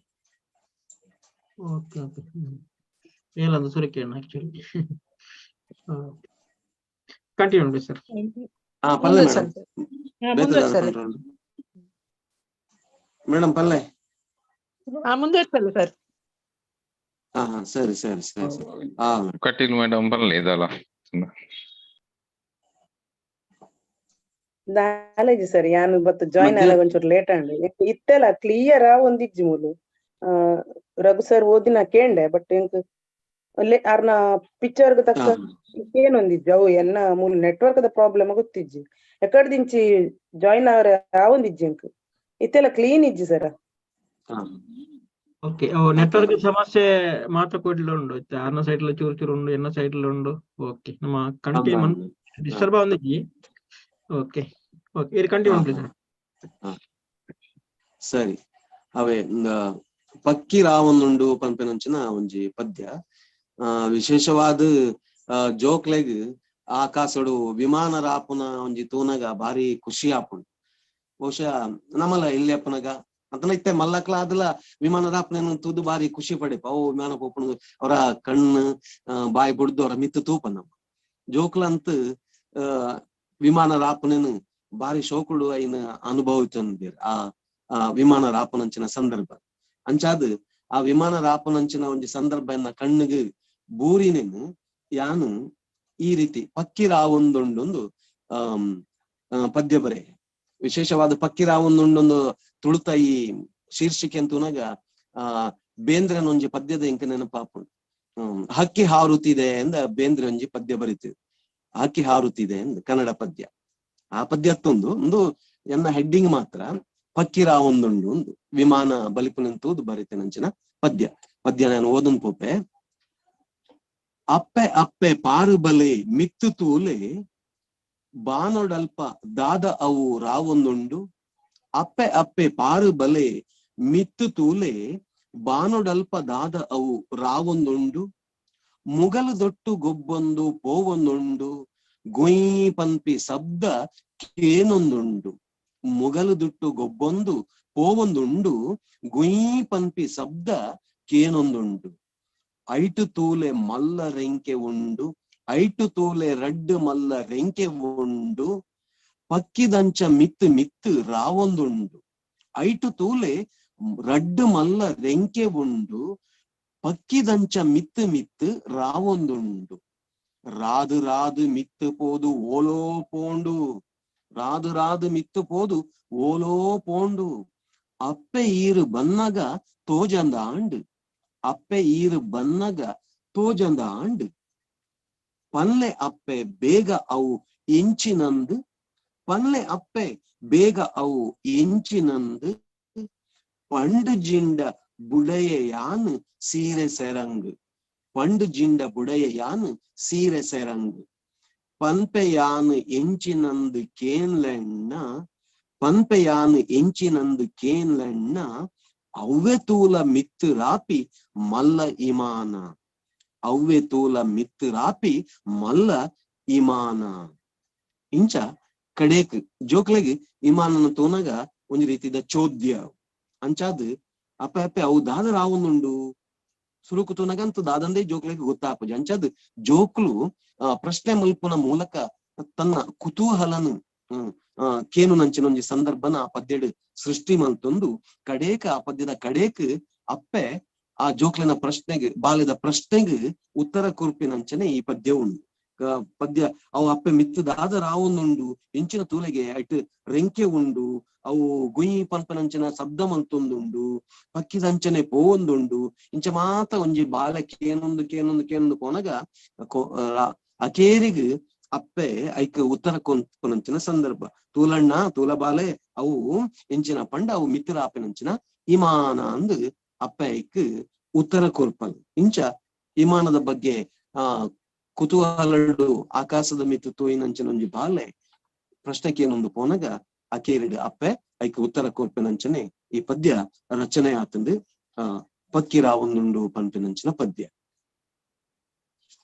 ಓಕೆ ಓಕೆ, ಏಲಂದು ಸುರಕೇಣ ಆಕ್ಚುಲಿ. ಕಂಟಿನ್ಯೂ ಮಾಡಿ ಸರ್. ಪಲ್ಲೆ ಮೇಡಮ್, ಪಲ್ಲೆ ಮುಂದುವರಿಸಲ್ಲ ಸರ್. ಸರಿ ಸರಿ ಸರಿ ಸರಿ. ಕಟೀಲ್ ಮೇಡಮ್ ಪಲ್ಲೆ ಇದಲ್ಲ ನಾಲೆಜ್ ಸರ್. ಯಾನು ಬತ್ತ ಜಾಯಿನ್ ಆಗ ಒಂಚೂರು ಲೇಟ್ ಆಂಡ್ ಇತ್ತೆಲ್ಲ ಕ್ಲಿಯರ್ ಆ ಒಂದಿಜ್ಜಿ ಮೂಲು. ರಘು ಸರ್ ಓದಿನ ಕೇಂಡೆ, ಬಟ್ ಎಂಕ್ ಅರ್ನ ಪಿಕ್ಚರ್ ತಕ್ಕ ಏನೊಂದಿಜ್ಜಿ ಅವು ಎನ್ನ ಮೂಲ ನೆಟ್ವರ್ಕ್ ದ ಪ್ರಾಬ್ಲಮ್ ಗೊತ್ತಿಜ್ಜಿ. ಎಕಡ್ದಿಂಚಿ ಜಾಯಿನ್ ಆವರೆ ಆವೊಂದಿಜ್ಜಿ ಎಂಕ್. ಇತ್ತೆಲ್ಲ ಕ್ಲೀನ್ ಇಜ್ಜಿ ಸರ್. ಓಕೆ, ನೆಟ್ವರ್ಕ್ ಸಮಸ್ಯೆ ಮಾತ್ರ ಕೂಡ್ಲ ಉಂಡು. ಇತ್ತೆ ಅರ್ನ ಸೈಡ್ ಚೂರು ಚೂರು ಉಂಡು, ಎನ್ನ ಸೈಡ್ ಉಂಡು. ಓಕೆ, ನಮ್ಮ ಕಂಟಿನ್ಯೂ ಡಿಸ್ಟರ್ಬ್ ಆವೊಂದಿಜ್ಜಿ. ಓಕೆ ಓಕೆ, ಇದು ಕಂಟಿನ್ಯೂ ಪ್ಲೀಸ್. ಸರಿ, ಅವೇ ಪಕ್ಕಿ ರಾವೊಂದುಂಡು ಪನ್ಪಿನಂಚಿನ ಒಂಜಿ ಪದ್ಯ. ವಿಶೇಷವಾದ ಜೋಕ್ಲೆಗ್ ಆಕಾಶಡು ವಿಮಾನ ರಾಪುನ ಒಂಜಿ ತೂನಗ ಭಾರಿ ಖುಷಿ ಆಪುಂಡು. ಬಹುಶಃ ನಮ್ಮಲ ಇಲ್ಲಿ ಅಪ್ಪನಗ ಅಂತನ ಇತ್ತೆ ಮಲ್ಲಕ್ಲ ಆದಲ ವಿಮಾನ ರಾಪುನ ತೂದು ಭಾರಿ ಖುಷಿ ಪಡೆಪ. ಅವು ವಿಮಾನ ಪೋಪುಣ ಅವರ ಕಣ್ಣು ಬಾಯಿ ಬುಡ್ದು ಅವರ ಮಿತ್ತು ತೂಪ. ನಮ್ಮ ಜೋಕ್ಲಂತ ವಿಮಾನ ರಾಪುನೇನು ಭಾರಿ ಶೋಕುಡು ಐನ ಅನುಭವಿತಂದಿರ್ ಆ ವಿಮಾನ ರಾಪುನಂಚಿನ ಸಂದರ್ಭ. ಅಂಚಾದ್ ಆ ವಿಮಾನ ರಾಪುನಂಚಿನ ಒಂಜಿ ಸಂದರ್ಭ ಎನ್ನ ಕಣ್ಣಿಗೆ ಬೂರಿನೇನು ಯಾನು ಈ ರೀತಿ ಪಕ್ಕಿ ರಾವೊಂದುಂಡೊಂದು ಪದ್ಯ ಬರೆ. ವಿಶೇಷವಾದ ಪಕ್ಕಿರಾವೊಂದುಂಡೊಂದು ತುಳುತ ಈ ಶೀರ್ಷಿಕೆ ಅಂತೂನಾಗ ಆ ಬೇಂದ್ರನ ಒಂಜಿ ಪದ್ಯದ ಇಂಕ ನೆನಪಾಪುಂಡು. ಹಕ್ಕಿ ಹಾರುತ್ತಿದೆ ಎಂದ ಬೇಂದ್ರೆ ಒಂಜಿ ಪದ್ಯ ಬರಿತಿದೆ, ಹಕ್ಕಿ ಹಾರುತ್ತಿದೆ ಎಂದು ಕನ್ನಡ ಪದ್ಯ. ಆ ಪದ್ಯತ್ತೊಂದು ಒಂದು ಎನ್ನ ಹೆಡ್ಡಿಂಗ್ ಮಾತ್ರ ಪಕ್ಕಿರಾವೊಂದುಂಡು ಒಂದು ವಿಮಾನ ಬಲಿಪುನಂತೂದು ಬರಿತೇನಂಚಿನ ಪದ್ಯ. ಪದ್ಯ ನಾನು ಓದನ್ ಪೋಪೆ. ಅಪ್ಪೆ ಅಪ್ಪೆ ಪಾರು ಬಲೆ ಮಿತ್ತು ತೂಲೆ ಬಾನೊಡಲ್ಪ ದಾದ ಅವು ರಾವೊಂದುಂಡು. ಅಪ್ಪೆ ಅಪ್ಪೆ ಪಾರು ಬಲೆ ಮಿತ್ತು ತೂಲೆ ಬಾನೊಡಲ್ಪ ದಾದ ಅವು ರಾವೊಂದುಂಡು. ಮುಗಲು ದೊಟ್ಟು ಗೊಬ್ಬೊಂದು ಪೋವೊಂದುಂಡು ಗುಯ್ ಪನ್ಪಿ ಶಬ್ದ ಕೇನೊಂದುಂಡು. ಮುಗಲು ದುಟ್ಟು ಗೊಬ್ಬೊಂದು ಪೋವೊಂದುಂಡು ಗುಯ್ ಪನ್ಪಿ ಶಬ್ದ ಕೇನೊಂದುಂಡು. ಐಟು ತೂಲೆ ಮಲ್ಲ ರೆಂಕೆ ಉಂಡು, ಐಟು ತೂಲೆ ರಡ್ಡು ಮಲ್ಲ ರೆಂಕೆ ಉಂಡು. ಪಕ್ಕಿದಂಚ ಮಿತ್ತು ಮಿತ್ತು ರಾವೊಂದುಂಡು. ಐಟು ತೂಲೆ ರಡ್ಡು ಮಲ್ಲ ರೆಂಕೆ ಉಂಡು, ಪಕ್ಕಿದಂಚ ಮಿತ್ತು ಮಿತ್ತು ರಾವೊಂದುಂಡು. ರಾದು ರಾದು ಮಿತ್ತು ಪೋದು ಓಲೋ ಪೋಂಡು, ರಾದು ರಾದು ಮಿತ್ತು ಪೋದು ಓಲೋ ಪೋಂಡು. ಅಪ್ಪೆ ಈರು ಬನ್ನಗ ತೋಜಂದ ಆಂಡು, ಅಪ್ಪೆ ಈರು ಬನ್ನಗ ತೋಜಂದ ಆಂಡು. ಪನ್ಲೆ ಅಪ್ಪೆ ಬೇಗ ಅವು ಎಂಚಿನಂದು, ಪನ್ಲೆ ಅಪ್ಪೆ ಬೇಗ ಅವು ಎಂಚಿನಂದು. ಪಂಡು ಜಿಂಡ ಬುಡೆಯ ಯಾನ್ ಸೀರೆ ಸೆರಂಗ್, ಪಂಡು ಜಿಂಡ ಬುಡೆಯ ಯಾನ್ ಸೀರೆ ಸೆರಂಗ್. ಪನ್ಪೆ ಯಾನ್ ಎಂಚಿನಂದು ಕೇನ್ಲೆಣ್ಣ, ಪನ್ಪೆ ಯಾನ್ ಎಂಚಿನಂದು ಕೇನ್ಲೆಣ್ಣ. ಅವ್ವೆ ತೂಲ ಮಿತ್ತು ರಾಪಿ ಮಲ್ಲ ಇಮಾನ, ಅವ್ವೆ ತೂಲ ಮಿತ್ತು ರಾಪಿ ಮಲ್ಲ ಇಮಾನ. ಇಂಚ ಕಡೇಕ್ ಜೋಕ್ಲೆಗ್ ಇಮಾನನ ತೂನಗ ಒಂಜಿ ರೀತಿದ ಚೋದ್ಯ ಅಂಚಾದ್ ಅಪ್ಪೆ ಅಪ್ಪೆ ಅವು ದಾದ ರಾವೊಂದುಂಡು ಸುರುಕು ತೂನಗಂತೂ ದಾದಂದೇ ಜೋಕ್ಲೆಗ್ ಗೊತ್ತಾಪುಜಿ. ಅಂಚಾದ್ ಜೋಕ್ಲು ಪ್ರಶ್ನೆ ಮಲ್ಪುನ ಮೂಲಕ ತನ್ನ ಕುತೂಹಲನು ಕೇನು ನಂಚಿನ ಒಂಜಿ ಸಂದರ್ಭನ ಆ ಪದ್ಯಡ್ ಸೃಷ್ಟಿ ಮಲ್ತೊಂದು ಕಡೇಕ ಆ ಪದ್ಯದ ಕಡೇಕ್ ಅಪ್ಪೆ ಆ ಜೋಕ್ಲೆನ ಪ್ರಶ್ನೆಗೆ ಬಾಲ್ಯದ ಪ್ರಶ್ನೆಗೆ ಉತ್ತರ ಕೊರ್ಪಿನಂಚನೆ ಈ ಪದ್ಯ ಉಂಡು. ಪದ್ಯ ಅವು ಅಪ್ಪೆ ಮಿತ್ತದಾದ ರಾವೊಂದುಂಡು, ಎಂಚಿನ ತೂಲೆಗೆ ಐಟ್ ರೆಂಕೆ ಉಂಡು, ಅವು ಗುಯ್ ಪನ್ಪನಂಚಿನ ಶಬ್ದ ಮಲ್ತೊಂದುಂಡು, ಪಕ್ಕಿದಂಚನೆ ಪೋವೊಂದುಂಡು. ಇಂಚ ಮಾತ ಒಂಜಿ ಬಾಲೆ ಕೇನೊಂದು ಕೇನೊಂದು ಕೇನೊಂದು ಪೋನಗ ಅಕೇರಿಗ್ ಅಪ್ಪೆ ಐಕ್ ಉತ್ತರ ಕೊನ್ಪುನಂಚಿನ ಸಂದರ್ಭ. ತೂಲಣ್ಣ ತೂಲ ಬಾಲೆ ಅವು ಎಂಚಿನ ಪಂಡ ಅವು ಮಿತ್ರ ಆಪಿನಂಚಿನ ಇಮಾನ ಅಂದ್ ಅಪ್ಪೆ ಐಕ್ ಉತ್ತರ ಕೊರ್ಪಲ್. ಇಂಚ ಇಮಾನದ ಬಗ್ಗೆ ಆ ಕುತೂಹಲಡು ಆಕಾಶದ ಮಿತ್ತು ತೋಯಿನಂಚಿನ ಒಂಜಿ ಬಾಲೆ ಪ್ರಶ್ನೆಕೇನೊಂದು ಪೋನಗ ಅಕೇರಿಡ್ ಅಪ್ಪೆ ಐಕ್ ಉತ್ತರ ಕೊರ್ಪಿನಂಚನೆ ಈ ಪದ್ಯ ರಚನೆ ಆತಂದು ಪಕ್ಕಿರಾವೊಂದುಂಡು ಪನ್ಪಿನಂಚಿನ ಪದ್ಯ.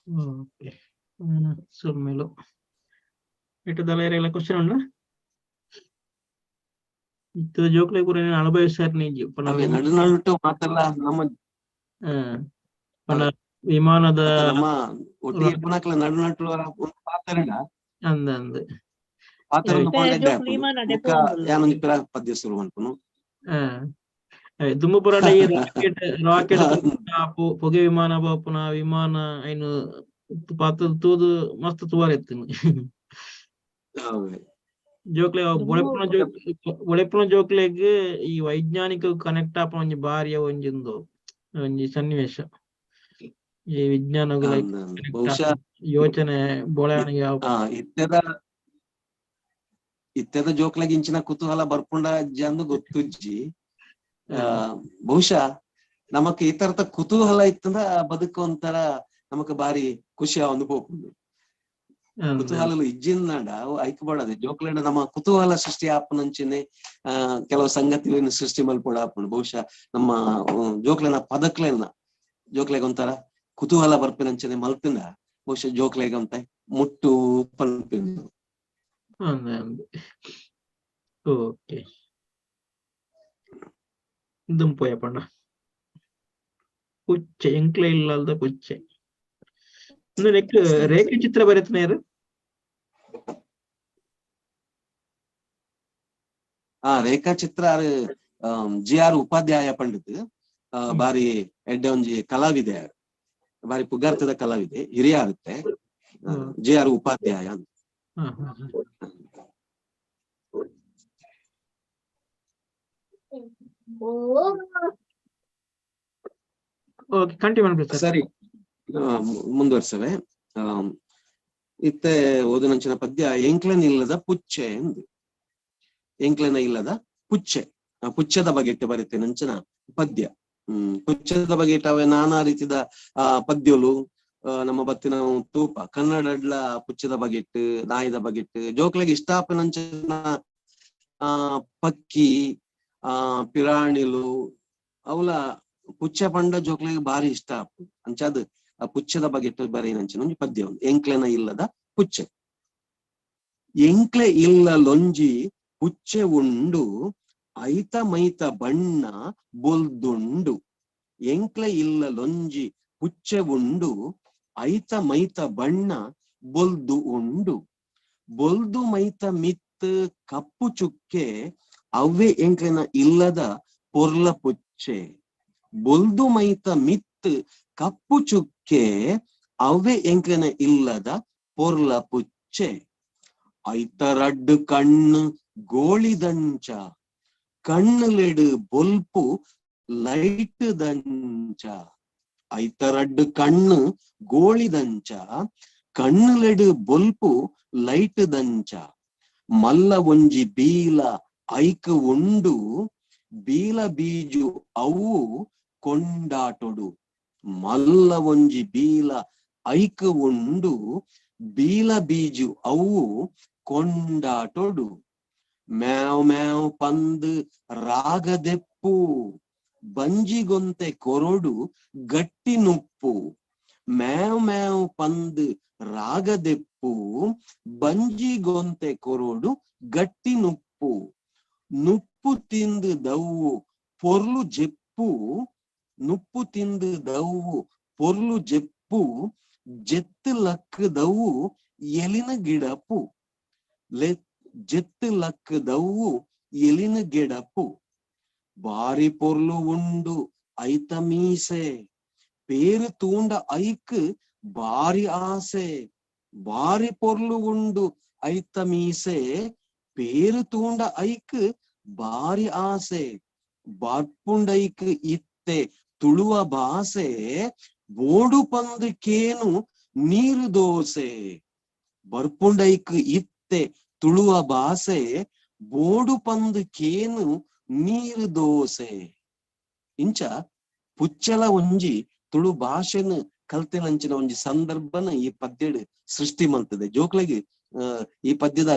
ಸುಮ್ಮೆಲು ಇಟ್ಟದಲ್ಲ ಏರೆಲ್ಲ ಕ್ವಶನ್ ಉಂಡ ಇತ್ತು ಜೋಕ್ಲೆ ಪೂರ ಅನುಭವಿಸಾರ್ ನಿಜ ನಡು ನಡುಟು ಮಾತಲ್ಲ ನಮ್ಮ ವಿಮಾನದ ನಮ್ಮ ಒಟ್ಟಿಗೆ ಪುನಕ್ಲ ನಡು ನಡು ಪಾತ್ರಡ ಅಂದ ಅಂದ ಪದ್ಯ ಶುರು ಮನ್ಪುನು. ದುಮ್ಮು ಪುರಾಟ ಈ ರಾಕೆಟ್ ರಾಕೆಟ್ ಪೊಗೆ ವಿಮಾನ ಪೋಪುನ ವಿಮಾನ ಐನು ಪಾತ್ರ ತೂದು ಮಸ್ತ್ ತುವಾರ ಇತ್ತು ಜೋಕ್ಲೆ. ಒಳೆಪುನ ಜೋಕ್ ಒಳೆಪುನ ಜೋಕ್ಲೆಗ್ ಈ ವೈಜ್ಞಾನಿಕ ಕನೆಕ್ಟ್ ಆಪುನ ಒಂಜಿ ಬಾರಿಯ ಒಂಜೊಂದು ಒಂಜಿ ಸನ್ನಿವೇಶ ಈ ವಿಜ್ಞಾನ ಯೋಚನೆ ಬೋಳವಣಿಗೆ. ಇತ್ತೆದ ಜೋಕ್ಲೆಗ್ ಇಂಚಿನ ಕುತೂಹಲ ಬರ್ಪುಂಡ ಅಂದು ಗೊತ್ತುಜ್ಜಿ. ಬಹುಶಃ ನಮಕ್ ಈ ತರದ ಕುತೂಹಲ ಇತ್ತಂದ್ರ ಬದುಕು ಒಂಥರ ನಮಕ್ ಬಾರಿ ಖುಷಿ ಅನುಭವ. ಕುತೂಹಲ ಇಜ್ಜಿಂದಾಂಡ ಐಕ್ ಬಾಡದೆ ಜೋಕ್ಲೆಡ ನಮ್ಮ ಕುತೂಹಲ ಸೃಷ್ಟಿ ಆಪುನಂಚಿನೆ ಕೆಲವು ಸಂಗತಿಗಳನ್ನು ಸೃಷ್ಟಿ ಮಲ್ಪೊಡ ಆಪುಂಡು. ಬಹುಶಃ ನಮ್ಮ ಜೋಕ್ಲೆನ ಪದಕ್ಲೆನ ಜೋಕ್ಲೆಗ್ ಒಂಥರ ಕುತೂಹಲ ಬರ್ಪಿನಂಚನೆ ಮಲ್ತಿಂದ ಬಹುಶಃ ಜೋಕ್ಲೆಗ್ ಅಂತ ಮುಟ್ಟು ಪನ್ಪಿನ. ಓಕೆ ದುಂಪೋಯ ಪಂಡ ಪುಚ್ಚೆ ಎಂಕ್ಲೆ ಇಲ್ಲಲ್ದ ಪುಚ್ಚೆ ನೆಕ್ ರೇಖೆ ಚಿತ್ರ ಬರೆತನೇರು. ಆ ರೇಖಾಚಿತ್ರ ಜಿ ಆರ್ ಉಪಾಧ್ಯಾಯ ಪಂಡಿತ್ ಬಾರಿ ಎಡ್ಡೆ ಒಂಜಿ ಕಲಾವಿದೆ, ಬಾರಿ ಪುಗಾರ್ತದ ಕಲಾವಿದೆ, ಹಿರಿಯ ಆರುತ್ತೆ ಜಿ ಆರ್ ಉಪಾಧ್ಯಾಯ ಅಂತ. ಓಕೆ, ಕಂಟಿನ್ಯೂ ಮಾಡ್ಬಿಡಿ ಸರ್. ಸರಿ, ಮುಂದುವರ್ಸವೆ. ಇತ್ತೆ ಓದಿನಂಚಿನ ಪದ್ಯ ಎಂಕ್ಲೆನ ಇಲ್ಲದ ಪುಚ್ಚೆ ಎಂದು. ಎಂಕ್ಲೆನ ಇಲ್ಲದ ಪುಚ್ಚೆ, ಪುಚ್ಚದ ಬಗೆಟ್ಟು ಬರೀತೇನಂಚಿನ ಪದ್ಯ. ಪುಚ್ಚದ ಬಗೆಟ್ ಅವೆ ನಾನಾ ರೀತಿದ ಪದ್ಯಲು ನಮ್ಮ ಬತ್ತಿನ ತೂಪ ಕನ್ನಡಡ್ಲ ಪುಚ್ಚದ ಬಗೆಟ್ಟು ನಾಯಿದ ಬಗೆಟ್ಟು ಜೋಕ್ಲೆಗ್ ಇಷ್ಟಾಪನಂಚಿನ ಪಕ್ಕಿ ಪಿರಾಣಿಲು ಅವಲ ಪುಚ್ಚ ಪಂಡ ಜೋಕ್ಲೆಗ್ ಬಾರಿ ಇಷ್ಟ ಅಂಚಾದ್ ಆ ಪುಚ್ಚದ ಬಗೆಟ್ಟು ಬರೆಯಿನಂಚಿನ ಒಂಜಿ ಪದ್ಯ ಒಂದು ಎಂಕ್ಲೆನ ಇಲ್ಲದ ಪುಚ್ಚೆ. ಎಂಕ್ಲೆ ಇಲ್ಲಲೊಂಜಿ ಪುಚ್ಚೆ ಉಂಡು ಐತ ಮೈತ ಬಣ್ಣ ಬೊಲ್ದುಂಡು. ಎಂಕ್ಲೆ ಇಲ್ಲಲೊಂಜಿ ಪುಚ್ಚೆ ಉಂಡು ಐತ ಮೈತ ಬಣ್ಣ ಬೊಲ್ದು ಉಂಡು. ಬೊಲ್ದು ಮೈತ ಮಿತ್ ಕಪ್ಪು ಚುಕ್ಕೆ ಅವ್ವೆ ಎಂಕ್ಲೆನ ಇಲ್ಲದ ಪೊರ್ಲ ಪುಚ್ಚೆ. ಬೊಲ್ದು ಮೈತ ಮಿತ್ ಕಪ್ಪು ಚುಕ್ಕೆ ಅವ್ವೆ ಎಂಕ್ಲೆನ ಇಲ್ಲದ ಪೊರ್ಲ ಪುಚ್ಚೆ. ಐತ ರಡ್ಡು ಕಣ್ಣು ಗೋಳಿದಂಚ ಕಣ್ಣುಲೆಡು ಬೊಲ್ಪು ಲೈಟ್ ದಂಚ. ಐತ ರಡ್ಡು ಕಣ್ಣು ಗೋಳಿದಂಚ ಕಣ್ಣುಲೆಡು ಬೊಲ್ಪು ಲೈಟ್ ದಂಚ. ಮಲ್ಲ ಒಂಜಿ ಬೀಲ ಐಕ್ ಉಂಡು ಬೀಲ ಬೀಜು ಅವು ಕೊಂಡಾಟೊಡು. ಮಲ್ಲ ಒಂಜಿ ಬೀಲ ಐಕ್ ಉಂಡು ಬೀಲ ಬೀಜು ಅವು ಕೊಂಡಾಟೊಡು. ಮ್ಯಾವ್ ಮ್ಯಾವ್ ಪಂದ್ ರಾಗದೆಪ್ಪು ಬಂಜಿಗೊಂತೆ ಕೊರೊಡು ಗಟ್ಟಿ ನುಪ್ಪು. ಮ್ಯಾವ್ ಮ್ಯಾವ್ ಪಂದ್ ರಾಗದೆಪ್ಪು ಬಂಜಿಗೊಂತೆ ಕೊರೊಡು ಗಟ್ಟಿ ನುಪ್ಪು. ನುಪ್ಪು ತಿಂದು ದವ್ವು ಪೊರ್ಲು ಜೆಪ್ಪು. ನುಪ್ಪು ತಿಂದು ದವ್ವು ಪೊರ್ಲು ಜೆಪ್ಪು ಜೆತ್ತು ಲಕ್ಕದವು ಎಲಿನ ಗಿಡಪು. ಜೆತ್ತು ಲಕ್ಕದವು ಎಲಿನ ಗಿಡಪು. ಬಾರಿ ಪೊರ್ಲು ಉಂಡು ಐತ ಮೀಸೆ ಪೇರು ತೂಂಡ ಐಕ್ ಬಾರಿ ಆಸೆ. ಬಾರಿ ಪೊರ್ಲು ಉಂಡು ಐತ ಮೀಸೆ ಪೇರು ತೂಂಡ ಐಕ್ ಬಾರಿ ಆಸೆ. ಬಾರ್ಪುಂಡೈಕ್ ಇತ್ತೆ ತುಳುವ ಭಾಸೆ ಬೋಡು ಪಂದು ಕೇನು ನೀರು ದೋಸೆ. ಬರ್ಪುಂಡೈಕ್ ಇತ್ತೆ ತುಳುವ ಭಾಸೆ ಬೋಡು ಪಂದು ಕೇನು ನೀರು ದೋಸೆ. ಇಂಚ ಪುಚ್ಚಲ ಒಂಜಿ ತುಳು ಭಾಷೆನ ಕಲ್ತಿನಂಚಿನ ಒಂಜಿ ಸಂದರ್ಭನ ಈ ಪದ್ಯಡ್ ಸೃಷ್ಟಿ ಮಲ್ತದೆ. ಜೋಕ್ಲೆಗ್ ಈ ಪದ್ಯದ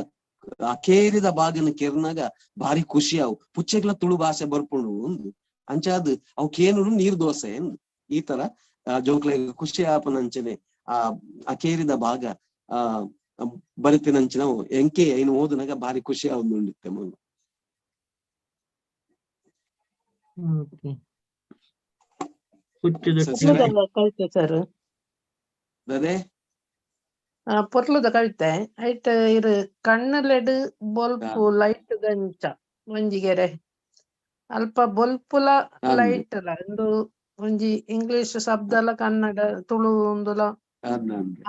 ಅಕೇರಿದ ಭಾಗನ ಕೇರ್ನಾಗ ಭಾರಿ ಖುಷಿ ಅವು ಪುಚ್ಚೆಗ್ಲ ತುಳು ಭಾಷೆ ಬರ್ಪುಂಡು ಒಂದು ಅಂಚಾದ್ ಅವು ಕೇನುಡು ನೀರ್ ದೋಸೆ ಎಂದು ಈ ತರ ಜೋಕ್ಲೆಗ್ ಖುಷಿ ಆಪನಂಚನೆ ಆ ಅಕೇರಿದ ಭಾಗ ಆ ಬರಿತಿನಂಚಿನವು ಎಂಕೆ ಐನು ಓದುನಾಗ ಭಾರಿ ಖುಷಿ ಆವೊಂದುಂಡಿತ್ತೆ ಮೊದಲು. ಕವಿತೆ ಸರ್ ಪೊರ್ಲುದ ಕವಿತೆ ಐಟ್ ಇರು ಕಣ್ಣುಲೆಡ್ ಬೊಲ್ಪು ಲೈಟ್ ದಂಚ ಒಂಜಿಗೆರೆ ಅಲ್ಪ ಬೊಲ್ಪುಲ ಲೈಟ್ ಲ ಉಂದು ಒಂಜಿ ಇಂಗ್ಲಿಷ್ ಶಬ್ದಲ ಕನ್ನಡ ತುಳು ಉಂದುಲ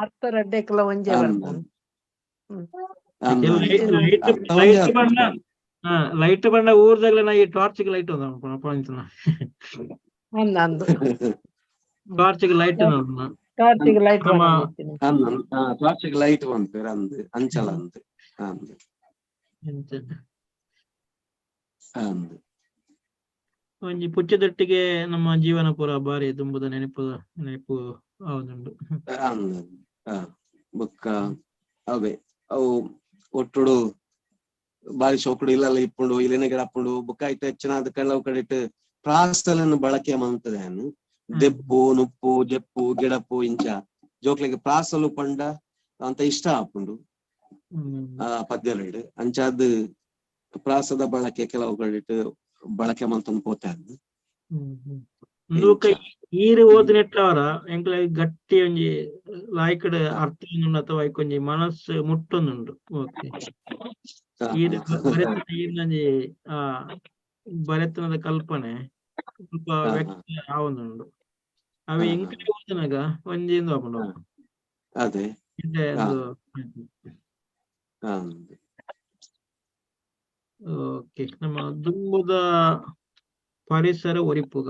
ಅರ್ಥ ರಡ್ಡೆಕ್ಲ ಒಂಜೇ ಬರ್ಪುಂಡು. ಲೈಟ್ ಬಣ್ಣ ಊರ್ದಾಗ್ಲ ನಾ ಈ torch light torch light torch light torch light ಪನ್ಪೆರ್ ಅಂದ್ ಅಂಚಲ ಅಂದ್ ಅಂದ್ ಅಂದ್ ಒಂಜಿ ಪುಚ್ಚದೊಟ್ಟಿಗೆ ನಮ್ಮ ಜೀವನ ಪೂರ ಬಾರಿ ದುಂಬುದ ನೆನಪು ನೆನಪು ಆವೊಂದುಂಡು. ಅಂದ್ ಬೊಕ್ಕ ಅವೇ ಅವು ಒಟ್ಟುಡು ಬಾರಿ ಶೋಕುಡು ಇಲ್ಲಲ್ಲ ಇಪ್ಪುಂಡು ಇಲ್ಲಿನ ಗಿಡಪ್ಪುಂಡು ಬೊಕ್ಕ ಐತ ಹೆಚ್ಚಿನಾದ್ ಕೆಲವು ಕಡೆಟ್ ಪ್ರಾಸಲನ್ನು ಬಳಕೆ ಮಂತದೆ ದೆಪ್ಪು ನುಪ್ಪು ಜೆಪ್ಪು ಗಿಡಪ್ಪು ಇಂಚ ಜೋಕ್ಲೆಗ್ ಪ್ರಾಸಲು ಪಂಡ ಅಂತ ಇಷ್ಟ ಆಪುಂಡು ಆ ಪದ್ಯಲೆಡ್ ಅಂಚಾದ್ ಪ್ರಾಸದ ಬಳಕೆ ಕೆಲವು ಕಡೆಟ್ ಬಳಕೆ ಮಲ್ತೊಂದು ಪೋತೆ ಈರು ಓದಿನೆಟ್ಲವರ ಎಂಕ್ಲ ಗಟ್ಟಿ ಒಂಜಿ ಲಾಯ್ಕಡ್ ಅರ್ಥ ಉಂಡು ಅಥವಾ ಐಕೊಂಜಿ ಮನಸ್ಸು ಮುಟ್ಟೊಂದುಂಡು. ಓಕೆ, ಈರು ಈರ್ನೊಂಜಿ ಆ ಬರೆತನದ ಕಲ್ಪನೆ ಸ್ವಲ್ಪ ವ್ಯಕ್ತ ಆವೊಂದುಂಡು. ಅವೆ ಎಂಕ್ಲೆ ಓದಿನಾಗ ಒಂಜಿ ಇಂದು ಆಪುಂಡು. ಅದೇ ಓಕೆ, ನಮ್ಮ ದುಂಬುದ ಪರಿಸರ ಒರಿಪುಗ.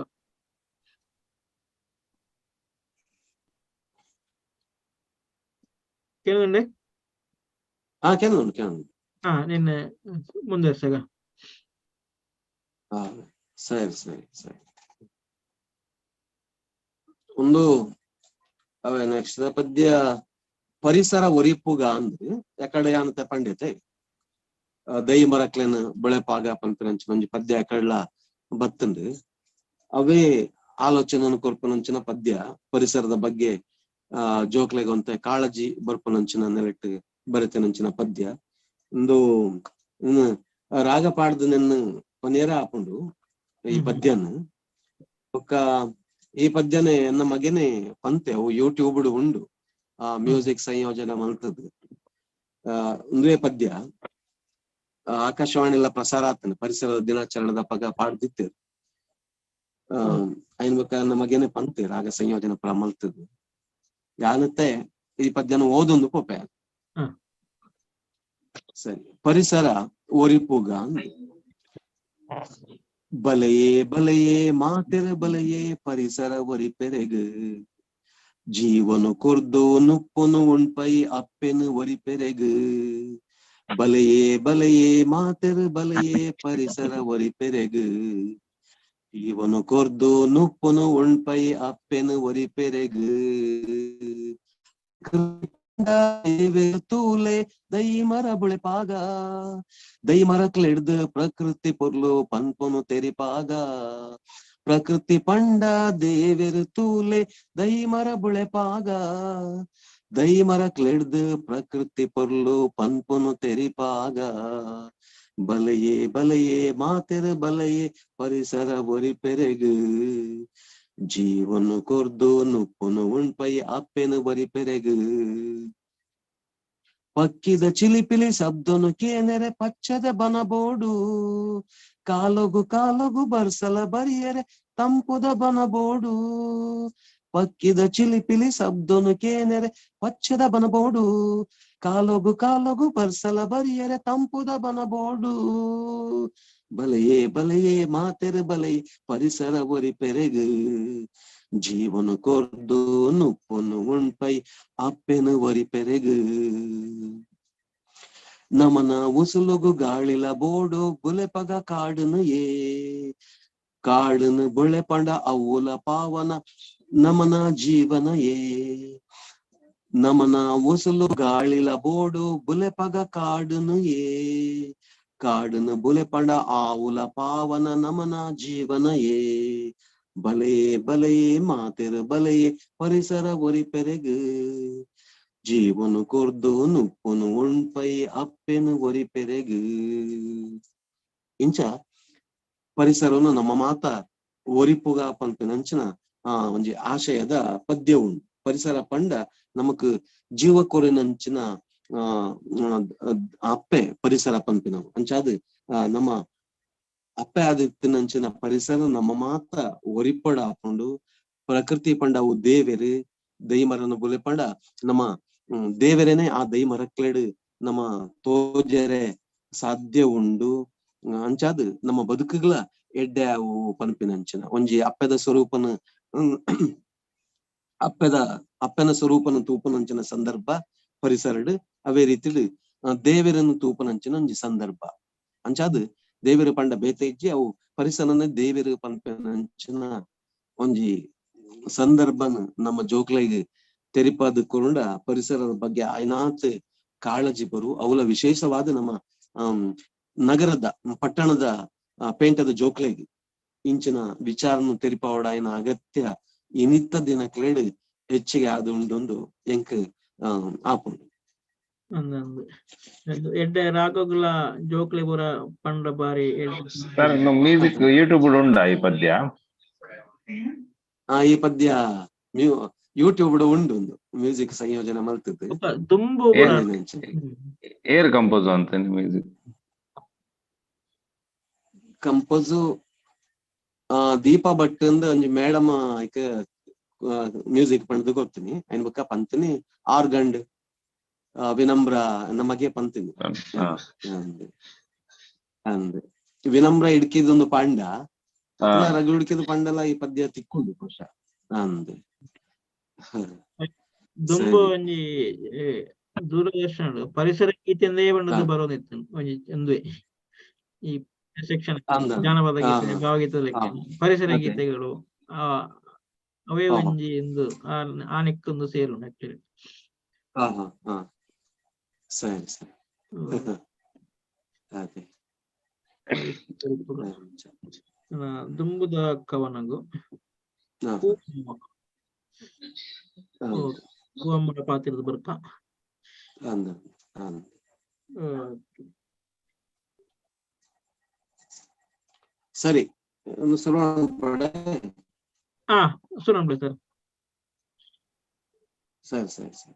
ಕೇಳುಂಡೆ? ಹಾ, ಕೇಳುಂಡು ಕೇಳುಂಡು. ಹಾ, ನಿನ್ನ ಮುಂದುವರ್ಸಗ. ಹಾ, ಸರಿ ಸರಿ ಸರಿ. ಒಂದು ಅವೇ ನೆಕ್ಸ್ಟ್ ಪದ್ಯ ಪರಿಸರ ಒರಿಪುಗ ಅಂದ್ರೆ ಯಾಕಡೆ ಅಂತ ಪಂಡಿತೆ ದೈ ಮರಕ್ಲೆನ ಬೆಳೆಪಾಗ ಪನ್ಪಿನಂಚಿನ ಒಂಜಿ ಪದ್ಯ ಅಕಡ್ಲ ಬತ್ತಂಡು. ಅವೇ ಆಲೋಚನೆ ಕೊರ್ಪುನಂಚಿನ ಪದ್ಯ ಪರಿಸರದ ಬಗ್ಗೆ ಜೋಕ್ಲೆಗೊಂತೆ ಕಾಳಜಿ ಬರ್ಪುನಂಚಿನ ನೆಲೆಟ್ ಬರೆತನಂಚಿನ ಪದ್ಯ. ಒಂದು ರಾಗ ಪಾಡ್ದು ನೆನ್ನು ಪನೇರ ಆಪುಂಡು ಈ ಪದ್ಯನ. ಬೊಕ್ಕ ಈ ಪದ್ಯನೆ ಎನ್ನ ಮಗನೇ ಪಂತೆ ಅವು ಯೂಟ್ಯೂಬ್ ಉಂಡು, ಆ ಮ್ಯೂಸಿಕ್ ಸಂಯೋಜನೆ ಮಲ್ತದ್ದು. ಒಂದೇ ಪದ್ಯ ಆಕಾಶವಾಣಿ ಎಲ್ಲ ಪ್ರಸಾರ ಆಗ್ತಾನೆ ಪರಿಸರದ ದಿನಾಚರಣೆದ ಪಗ ಪಾಡ್ದಿತ್ತು. ಐನ್ ಬೊಕ್ಕ ನನ್ನ ಮಗನೇ ಪಂತೆ ರಾಗ ಸಂಯೋಜನೆ ಪುರ ಮಲ್ತದ್ದು. ಯಾನತ್ತೆ ಈ ಪದ್ಯನ ಓದೊಂದು ಪೋಪೆ. ಸರಿ, ಪರಿಸರ ಒರಿಪುಗ. ಬಲೆಯೇ ಬಲೆಯೇ ಮಾತೆರ ಬಲೆಯೇ ಪರಿಸರ ಒರಿಪೆರೆಗ್, ಜೀವನು ಕೊರ್ದು ನುಪ್ಪುನು ಉಣ್ಪೈ ಅಪ್ಪೆನು ಒರಿಪೆರೆಗ್. ಬಲೆಯೇ ಬಲೆಯೇ ಮಾತೆರ ಬಲೆಯೇ ಪರಿಸರ ಒರಿಪೆರೆಗ್, ಜೀವನು ಕೊರ್ದು ನುಪ್ಪುನು ಉಣ್ಪೈ ಅಪ್ಪೆನು ಒರಿಪೆರೆಗ್. ತೂಲೆ ದೈ ಮರ ಬುಳೆಪಾಗ, ದೈ ಮರಕ್ಲೆಡ್ದು ಪ್ರಕೃತಿ ಪೊರ್ಲು ಪನ್ಪುನು ತೆರಿಪಾಗ. ಪ್ರಕೃತಿ ಪಂಡ ದೇವೆರು ತೂಲೆ ದೈ ಮರ ಬುಳೆಪಾಗ, ದೈ ಮರಕ್ಲೆಡ್ದು ಪ್ರಕೃತಿ ಪೊರ್ಲು ಪನ್ಪುನು ತೆರಿಪಾಗ. ಬಲೆಯೇ ಬಲೆಯೇ ಮಾತೆರ ಬಲೆಯೇ ಪರಿಸರ ಒರಿಪೆರೆಗ್, ಜೀವನು ಕೊರ್ದು ನುಪ್ಪುನು ಉಣ್ಪೈ ಅಪ್ಪೆನು ಬರಿಪೆರೆಗ್. ಪಕ್ಕಿದ ಚಿಲಿಪಿಲಿ ಶಬ್ದನು ಕೇನೆರೆ ಪಚ್ಚದ ಬನಬೋಡು, ಕಾಲೊಗು ಕಾಲೊಗು ಬರ್ಸಲ ಬರಿಯರೆ ತಂಪುದ ಬನಬೋಡು. ಪಕ್ಕಿದ ಚಿಲಿಪಿಲಿ ಶಬ್ದನು ಕೇನೆರೆ ಪಚ್ಚದ ಬನಬೋಡು, ಕಾಲೊಗು ಕಾಲೊಗು ಬರ್ಸಲ ಬರಿಯರೆ ತಂಪುದ ಬನಬೋಡು. ಬಲೆಯೇ ಬಲೆಯೇ ಮಾತೆರ ಬಲೆಯೇ ಪರಿಸರ ಒರಿಪೆರೆಗ್, ಜೀವನು ಕೊರ್ದು ನುಪ್ಪುನು ಉಣ್ಪೈ ಅಪ್ಪೆನು ಒರಿಪೆರೆಗ್. ನಮನ ಉಸುಲುಗು ಗಾಳಿಲ ಬೋಡು ಬುಲೆಪಗ ಕಾಡುನು ಏ, ಕಾಡುನು ಬುಳೆಪಂಡ ಅವುಲ ಪಾವನ ನಮನ ಜೀವನ ಏ. ನಮನ ಉಸುಲು ಗಾಳಿಲ ಬೋಡು ಬುಲೆಪಗ ಕಾಡುನು ಏ, ಕಾಡುನು ಬುಲೆಪಂಡ ಆವುಲ ಪಾವನ ನಮನ ಜೀವನ ಏ. ಬಲೆಯೇ ಬಲೆಯೇ ಮಾತೆರ ಬಲೆಯೇ ಪರಿಸರ ಒರಿಪೆರೆಗ್, ಜೀವನು ಕೊರ್ದು ನುಪ್ಪುನು ಉಣ್ಪೈ ಅಪ್ಪೆನು ಒರಿಪೆರೆಗ್. ಇಂಚ ಪರಿಸರವನ್ನು ನಮ್ಮ ಮಾತ ಒರಿಪುಗ ಪನ್ಪಿನಂಚಿನ ಒಂಜಿ ಆಶಯದ ಪದ್ಯ ಉಂಡು. ಪರಿಸರ ಪಂಡ ನಮಕ್ ಜೀವ ಕೊರಿನಂಚಿನ ಅಪ್ಪೆ ಪರಿಸರ ಪನ್ಪಿನವು. ಅಂಚಾದ ನಮ್ಮ ಅಪ್ಪೆ ಆದಿತ್ತಿನಂಚಿನ ಪರಿಸರ ನಮ್ಮ ಮಾತ ಒರಿಪಡ ಹಾಕೊಂಡು. ಪ್ರಕೃತಿ ಪಂಡ ಅವು ದೇವೆರು, ದೈ ಮರನ ಬುಲೆ ಪಂಡ ನಮ್ಮ ದೇವರೇನೆ ಆ ದೈ ಮರಕ್ಲೆಡ್ ನಮ್ಮ ತೋಜರೆ ಸಾಧ್ಯ ಉಂಡು. ಅಂಚಾದ ನಮ್ಮ ಬದುಕುಗಳ ಎಡ್ಡೆ ಅವು ಪನ್ಪಿನಂಚಿನ ಒಂಜಿ ಅಪ್ಪೆದ ಸ್ವರೂಪನ ಅಪ್ಪೆದ ಅಪ್ಪನ ಸ್ವರೂಪನ ತೂಪನಂಚಿನ ಸಂದರ್ಭ ಪರಿಸರಡ್. ಅವೇ ರೀತಿಲಿ ದೇವರನ್ನು ತೂಪನಂಚಿನ ಒಂಜಿ ಸಂದರ್ಭ. ಅಂಚಾದ ದೇವರು ಪಂಡ ಬೇತೆ ಇಜ್ಜಿ, ಅವು ಪರಿಸರನ ದೇವರು ಪನ್ಪಿನಂಚಿನ ಒಂಜಿ ಸಂದರ್ಭನ ನಮ್ಮ ಜೋಕ್ಲೆಗ್ ತೆರಿಪಾದ ಕೊರುಂಡ ಪರಿಸರದ ಬಗ್ಗೆ ಆಯ್ನಾತ್ ಕಾಳಜಿ ಬರು. ಅವಲ ವಿಶೇಷವಾದ ನಮ್ಮ ನಗರದ ಪಟ್ಟಣದ ಪೇಂಟದ ಜೋಕ್ಲೆಗ್ ಇಂಚಿನ ವಿಚಾರನು ತೆರಿಪಾವಡ ಅಗತ್ಯ ಇನಿತ್ತ ದಿನಕ್ಲೆಡ್ ಹೆಚ್ಚಿಗೆ ಆದ ಉಂಡೊಂದು ಎಂಕ್ ಆಪುಂಡು. ಎಡ್ಡೆ ರಾಗಗುಲ ಜೋಕ್ಲೆ ಪೂರ ಪಂಡ ಬಾರಿ. ಸರ್, ಮ್ಯೂಸಿಕ್ ಯೂಟ್ಯೂಬ್ ಉಂಡಾ ಈ ಪದ್ಯ? ಈ ಪದ್ಯ ಯೂಟ್ಯೂಬ್ ಉಂಡು ಒಂದು ಮ್ಯೂಸಿಕ್ ಸಂಯೋಜನೆ ಮಲ್ತದ್ದು. ದುಂಬು ಏರ್ ಕಂಪೋಸ್ ಅಂತ ಮ್ಯೂಸಿಕ್ ಕಂಪೋಸ್ ದೀಪಾ ಭಟ್ ಅಂದ್ ಒಂಜಿ ಮೇಡಮ್ ಐಕ್ ಮ್ಯೂಸಿಕ್ ಪಂಡ್ದು ಕೊರ್ತೀನಿ. ಐನ್ ಬೊಕ್ಕ ಪಂತೀನಿ ಆರ್ಗಂಡ್ ವಿನಮ್ರ ನಮಗೆ ಪಂತೀನಿ. ಅಂದ್ ವಿನಮ್ರ ಇಡ್ಕಿದೊಂದು ಪಾಂಡ ಅಲ್ಲ ರಗಳುಡಿಕೆದ ಪಂಡಲ ಈ ಪದ್ಯ ತಿಕ್ಕೊಂಡು ಬಹುಶಃ ಅಂದ್. ದುಂಬು ಸರಿ. ಒಂಜಿ ದೂರದರ್ಶನ ಪರಿಸರ ಗೀತೆಂದೇ ಬಣ್ಣದ ಬರೋದಿತ್ತು ಒಂಜಿ ಒಂದುವೆ ಈ ಸೆಕ್ಷನ್ ಅಂದ. ಜಾನಪದ ಗೀತೆ, ಭಾವಗೀತೆ ಲೆಕ್ಕ ಪರಿಸರ ಗೀತೆಗಳು ಆ ಅವೇ ಒಂಜಿ ಒಂದು ಆ ನೆಕ್ಕೊಂದು ಸೇರುಂಡು ಆಕ್ಚುಲಿ. ಸರಿ ಸರಿ. ಅದೇ. ದುಂಬುದ ಕವನಗು ಹೂವಮ್ಮನ ಪಾತ್ರದ ಬರ್ಕ. ಸರಿ, ಸುರಂಬ್ಲೆ ಸರ್. ಸರಿ ಸರಿ ಸರಿ.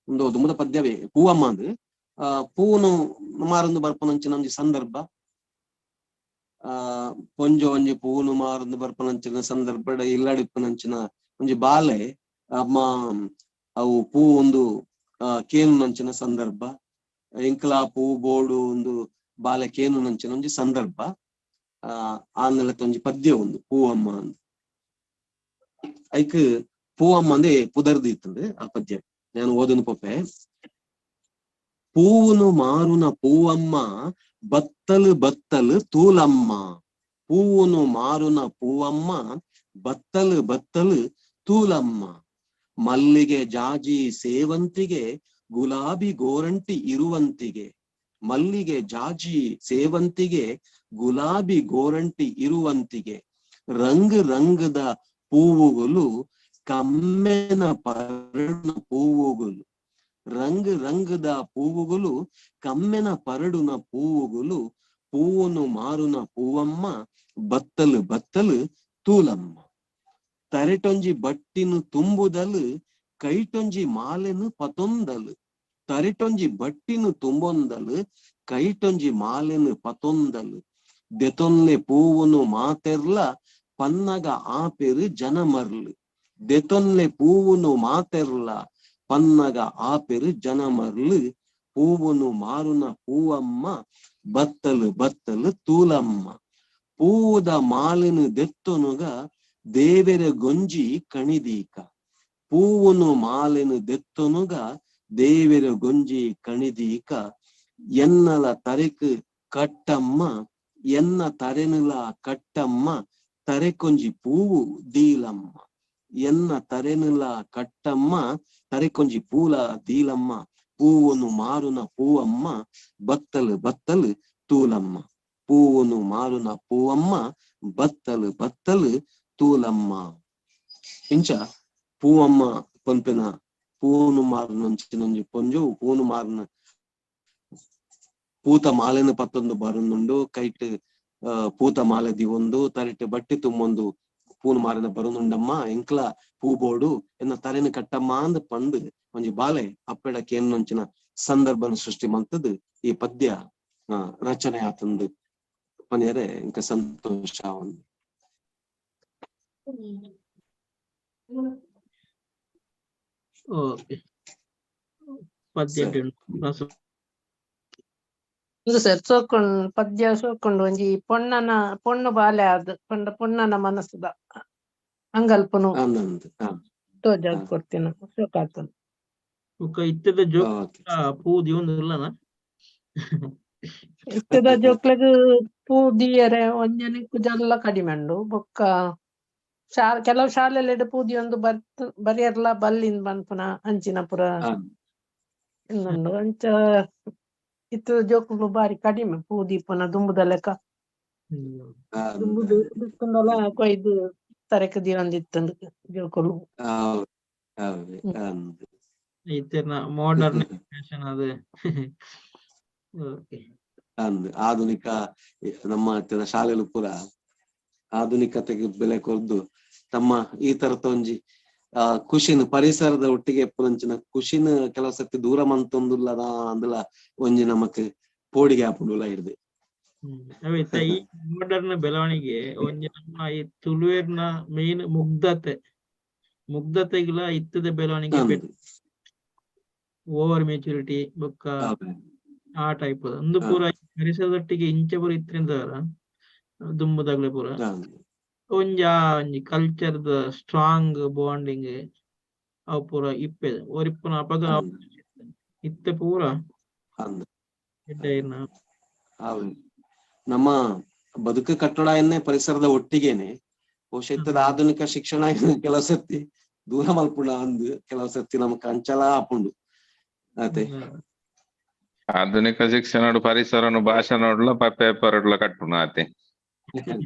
ಒಂದು ದುಂಬುದ ಪದ್ಯವೇ ಪೂವಮ್ಮ ಅಂದ್. ಪೂನು ಮಾರೊಂದು ಬರ್ಪುನಂಚಿನ ಒಂಜಿ ಸಂದರ್ಭ, ಪೊಂಜೊ ಒಂಜಿ ಪೂನು ಮಾರೊಂದು ಬರ್ಪುನಂಚಿನ ಸಂದರ್ಭ ಇಲ್ಲಡಿಪ್ಪುನಂಚಿನ ಒಂಜಿ ಬಾಲೆ ಅಮ್ಮ ಅವು ಪೂ ಒಂದು ಕೇನುನಂಚಿನ ಸಂದರ್ಭ, ಎಂಕ್ಲಾ ಪೂ ಬೋಡು ಒಂದು ಬಾಲೆ ಕೇನುನಂಚಿನ ಒಂಜಿ ಸಂದರ್ಭ. ಆ ನೆಲತ ಒಂಜಿ ಪದ್ಯ ಒಂದು ಪೂವಮ್ಮ ಅಂದ್. ಐಕ್ ಪೂವಮ್ಮ ಅಂದೇ ಪುದರ್ದು ಇತ್ತಂದು ಆ ಪದ್ಯ. ನಾನು ಓದನು ಪೊಪ್ಪೆ. ಪೂವುನು ಮಾರುನ ಪೂವಮ್ಮ ಬತ್ತಲು ಬತ್ತಲು ತೂಲಮ್ಮ, ಪೂವುನು ಮಾರುನ ಪೂವಮ್ಮ ಬತ್ತಲು ಬತ್ತಲು ತೂಲಮ್ಮ, ಮಲ್ಲಿಗೆ ಜಾಜಿ ಸೇವಂತಿಗೆ ಗುಲಾಬಿ ಗೋರಂಟಿ ಇರುವಂತಿಗೆ, ಮಲ್ಲಿಗೆ ಜಾಜಿ ಸೇವಂತಿಗೆ ಗುಲಾಬಿ ಗೋರಂಟಿ ಇರುವಂತಿಗೆ, ರಂಗ್ ರಂಗದ ಪೂವುಗಳು ಕಮ್ಮೆನ ಪರಡುನ ಪೂವುಗಳು, ರಂಗ್ ರಂಗದ ಪೂವುಗಳು ಕಮ್ಮೆನ ಪರಡುನ ಪೂವುಗಳು, ಪೂವನ್ನು ಮಾರುನ ಪೂವಮ್ಮ ಬತ್ತಲು ಬತ್ತಲು ತೂಲಮ್ಮ, ತರೆಟೊಂಜಿ ಬಟ್ಟಿನು ತುಂಬುದಲು ಕೈಟೊಂಜಿ ಮಾಲೆನು ಪತೊಂದಲು, ತರೆಟೊಂಜಿ ಬಟ್ಟಿನು ತುಂಬೊಂದಲು ಕೈಟೊಂಜಿ ಮಾಲೆನು ಪತೊಂದಲು, ದೆತೊನ್ಲೆ ಪೂವುನು ಮಾತೆರ್ಲ ಪನ್ನಗ ಆಪೆರು ಜನಮರ್ಲು, ದೆತೊನ್ಲೆ ಪೂವುನು ಮಾತೆರ್ಲ ಪನ್ನಗ ಆಪೆರು ಜನಮರ್ಲು, ಪೂವುನು ಮಾರುನ ಪೂವಮ್ಮ ಬತ್ತಲು ಬತ್ತಲು ತೂಲಮ್ಮ, ಪೂವುದ ಮಾಲೆನು ದೆತ್ತೊನುಗ ದೇವೆರ ಗೊಂಜಿ ಕಣಿದೀಕ, ಪೂವುನು ಮಾಲೆನು ದೆತ್ತೊನುಗ ದೇವೆರ ಗೊಂಜಿ ಕಣಿದೀಕ, ಎನ್ನಲ ತರೆಕ್ ಕಟ್ಟಮ್ಮ ಎನ್ನ ತರೆನುಲ ಕಟ್ಟಮ್ಮ ತರೆಕೊಂಜಿ ಪೂವು ದೀಲಮ್ಮ, ಎನ್ನ ತರೆನುಲ ಕಟ್ಟಮ್ಮ ತರೆಕೊಂಜಿ ಪೂಲ ದೀಲಮ್ಮ, ಪೂವುನು ಮಾರುನ ಪೂವಮ್ಮ ಬತ್ತಲು ಬತ್ತಲು ತೂಲಮ್ಮ, ಪೂವುನು ಮಾರುನ ಪೂವಮ್ಮ ಬತ್ತಲು ಬತ್ತಲು ತೂಲಮ್ಮ. ಇಂಚ ಪೂವಮ್ಮ ಪನ್ಪಿನ ಪೂನು ಮಾರುನಂಚಿನೊಂಜಿ ಪೊಂಜು ಪೂನು ಮಾರುನ ಪೂತ ಮಾಲೆನ ಪತ್ತೊಂದು ಬರುನುಂಡು, ಕೈಟ್ ಪೂತ ಮಾಲೆ ದಿವೊಂದು ತರೆಟ್ ಬಟ್ಟಿ ತುಂಬೊಂದು ಪೂನು ಮಾರಿನ ಬರುನುಂಡಮ್ಮ ಎಂಕ್ಲ ಪೂ ಬೋಡು ಎನ್ನ ತರೆನ ಕಟ್ಟಮ್ಮ ಅಂದ್ ಪಂದ್ ಒಂಜಿ ಬಾಲೆ ಅಪ್ಪೆಡ ಕೇನುನಂಚಿನ ಸಂದರ್ಭನ ಸೃಷ್ಟಿ ಮಂತದ್ ಈ ಪದ್ಯ ರಚನೆ ಆತಂದು ಪನಿಯರೆ ಇಂಕ ಸಂತೋಷ. ಓಕೆ, ಪದ್ಯ ಸರ್ ಸೋಕೊಂಡ್ ಪದ್ಯ ಸೋಕೊಂಡು ಒಂಜಿ ಪೊಣ್ಣನ ಪೊಣ್ಣು ಬಾಲೆ ಆದ್ ಪಂಡ ಪೊಣ್ಣನ ಮನಸ್ಸುದ ಅಂಗಲ್ಪನು ತೋಜಾದ್ ಕೊಡ್ತೀನಿ ಸೋಕಾತನ. ಬೊಕ್ಕ ಇತ್ತೆದ ಜೋಕ್ ಪೂ ದಿವೊಂದುಲ್ಲನ ಇತ್ತೆದ ಜೋಕ್ಲೆಗ್ ಪೂ ದೀಯರೆ ಒಂಜನೆ ಕುಜಲ್ಲ ಕಡಿಮೆ ಉಂಡು. ಬೊಕ್ಕ ಕೆಲವು ಶಾಲೆಲೆಡ್ ಪೂ ದಿಯೊಂದು ಬರ್ತ್ ಬರಿಯರ್ಲ ಬಲ್ಲಿಂದ್ ಪನ್ಪುನ ಅಂಚಿನ ಪುರ ಉಂಡು. ಅಂಚ ಇತ್ತೆದ ಜೋಕುಲು ಬಾರಿ ಕಡಿಮೆ ಪೂ ದೀಪುನ ದುಂಬುದ ಲೆಕ್ಕ. ದುಂಬುದು ದಿಕ್ಕುಂಡಲ ಕೊಯ್ದು ತರೆಕ್ ದೀವೊಂದಿತ್ತುಂಡು ಜೋಕುಲು. ಇತ್ತೆರ್ನ ಮಾಡರ್ನ್ ಫ್ಯಾಷನ್ ಅದು. ಓಕೆ, ಆಧುನಿಕ ನಮ್ಮ ಶಾಲೆಲು ಪೂರ ಆಧುನಿಕತೆಗೆ ಬೆಲೆ ಕೊರ್ದು ತಮ್ಮ ಈ ತರದ ಒಂಜಿ ಖುಷಿನ ಪರಿಸರದ ಒಟ್ಟಿಗೆ ಎಪ್ಪುನಂಚಿನ ಖುಷಿನ ಕೆಲವು ಸರ್ತಿ ದೂರ ಮಂತೊಂದುಲ್ಲದ ಅಂದಲ ಒಂಜಿ ನಮಕ್ ಪೋಡಿಗೆ ಆಪುಂಡುಲ ಹಿಡ್ದು. ಈ ಮಾಡರ್ನ್ ಬೆಳವಣಿಗೆ ಒಂಜಿ ನಮ್ಮ ಈ ತುಳುವೆರ್ನ ಮೇನ್ ಮುಗ್ಧತೆ, ಮುಗ್ಧತೆಗಿಲ ಇತ್ತದ ಬೆಳವಣಿಗೆ ಓವರ್ ಮೆಚುರಿಟಿ ಬೊಕ್ಕ ಆ ಟೈಪ್ ಒಂದು ಪೂರ ಪರಿಸರದೊಟ್ಟಿಗೆ ಇಂಚ ಪೂರ ಇತ್ತಿನ ದುಂಬುದಾಗ್ಲೆ ಪೂರ ಒಂಜಿ ಆ ಒಂಜಿ ಕಲ್ಚರ್ ದ ಸ್ಟ್ರಾಂಗ್ ಬಾಂಡಿಂಗ್ ಅವು ಪೂರ ಇಪ್ಪೆ ಒರಿಪ್ಪುನ ಅಪಗ ಇತ್ತೆ ಪೂರ ಅಂದ್ ಎಡ್ಡೆ ಇರ್ನ. ಹೌದು. ನಮ್ಮ ಬದುಕು ಕಟ್ಟಡ ಎನ್ನೇ ಪರಿಸರದ ಒಟ್ಟಿಗೆನೆ. ಬಹುಶಃ ಇತ್ತದ ಆಧುನಿಕ ಶಿಕ್ಷಣ ಕೆಲವು ಸರ್ತಿ ದೂರ ಮಲ್ಪುಂಡ ಅಂದ್ ಕೆಲವು ಸರ್ತಿ ನಮಕ್ ಅಂಚಲ ಆಪುಂಡು ಅತೆ. ಆಧುನಿಕ ಶಿಕ್ಷಣ ಪರಿಸರನು ಭಾಷಣಡ್ಲ ಪೇಪರ್ ಕಟ್ಟುನ ಆತೆ.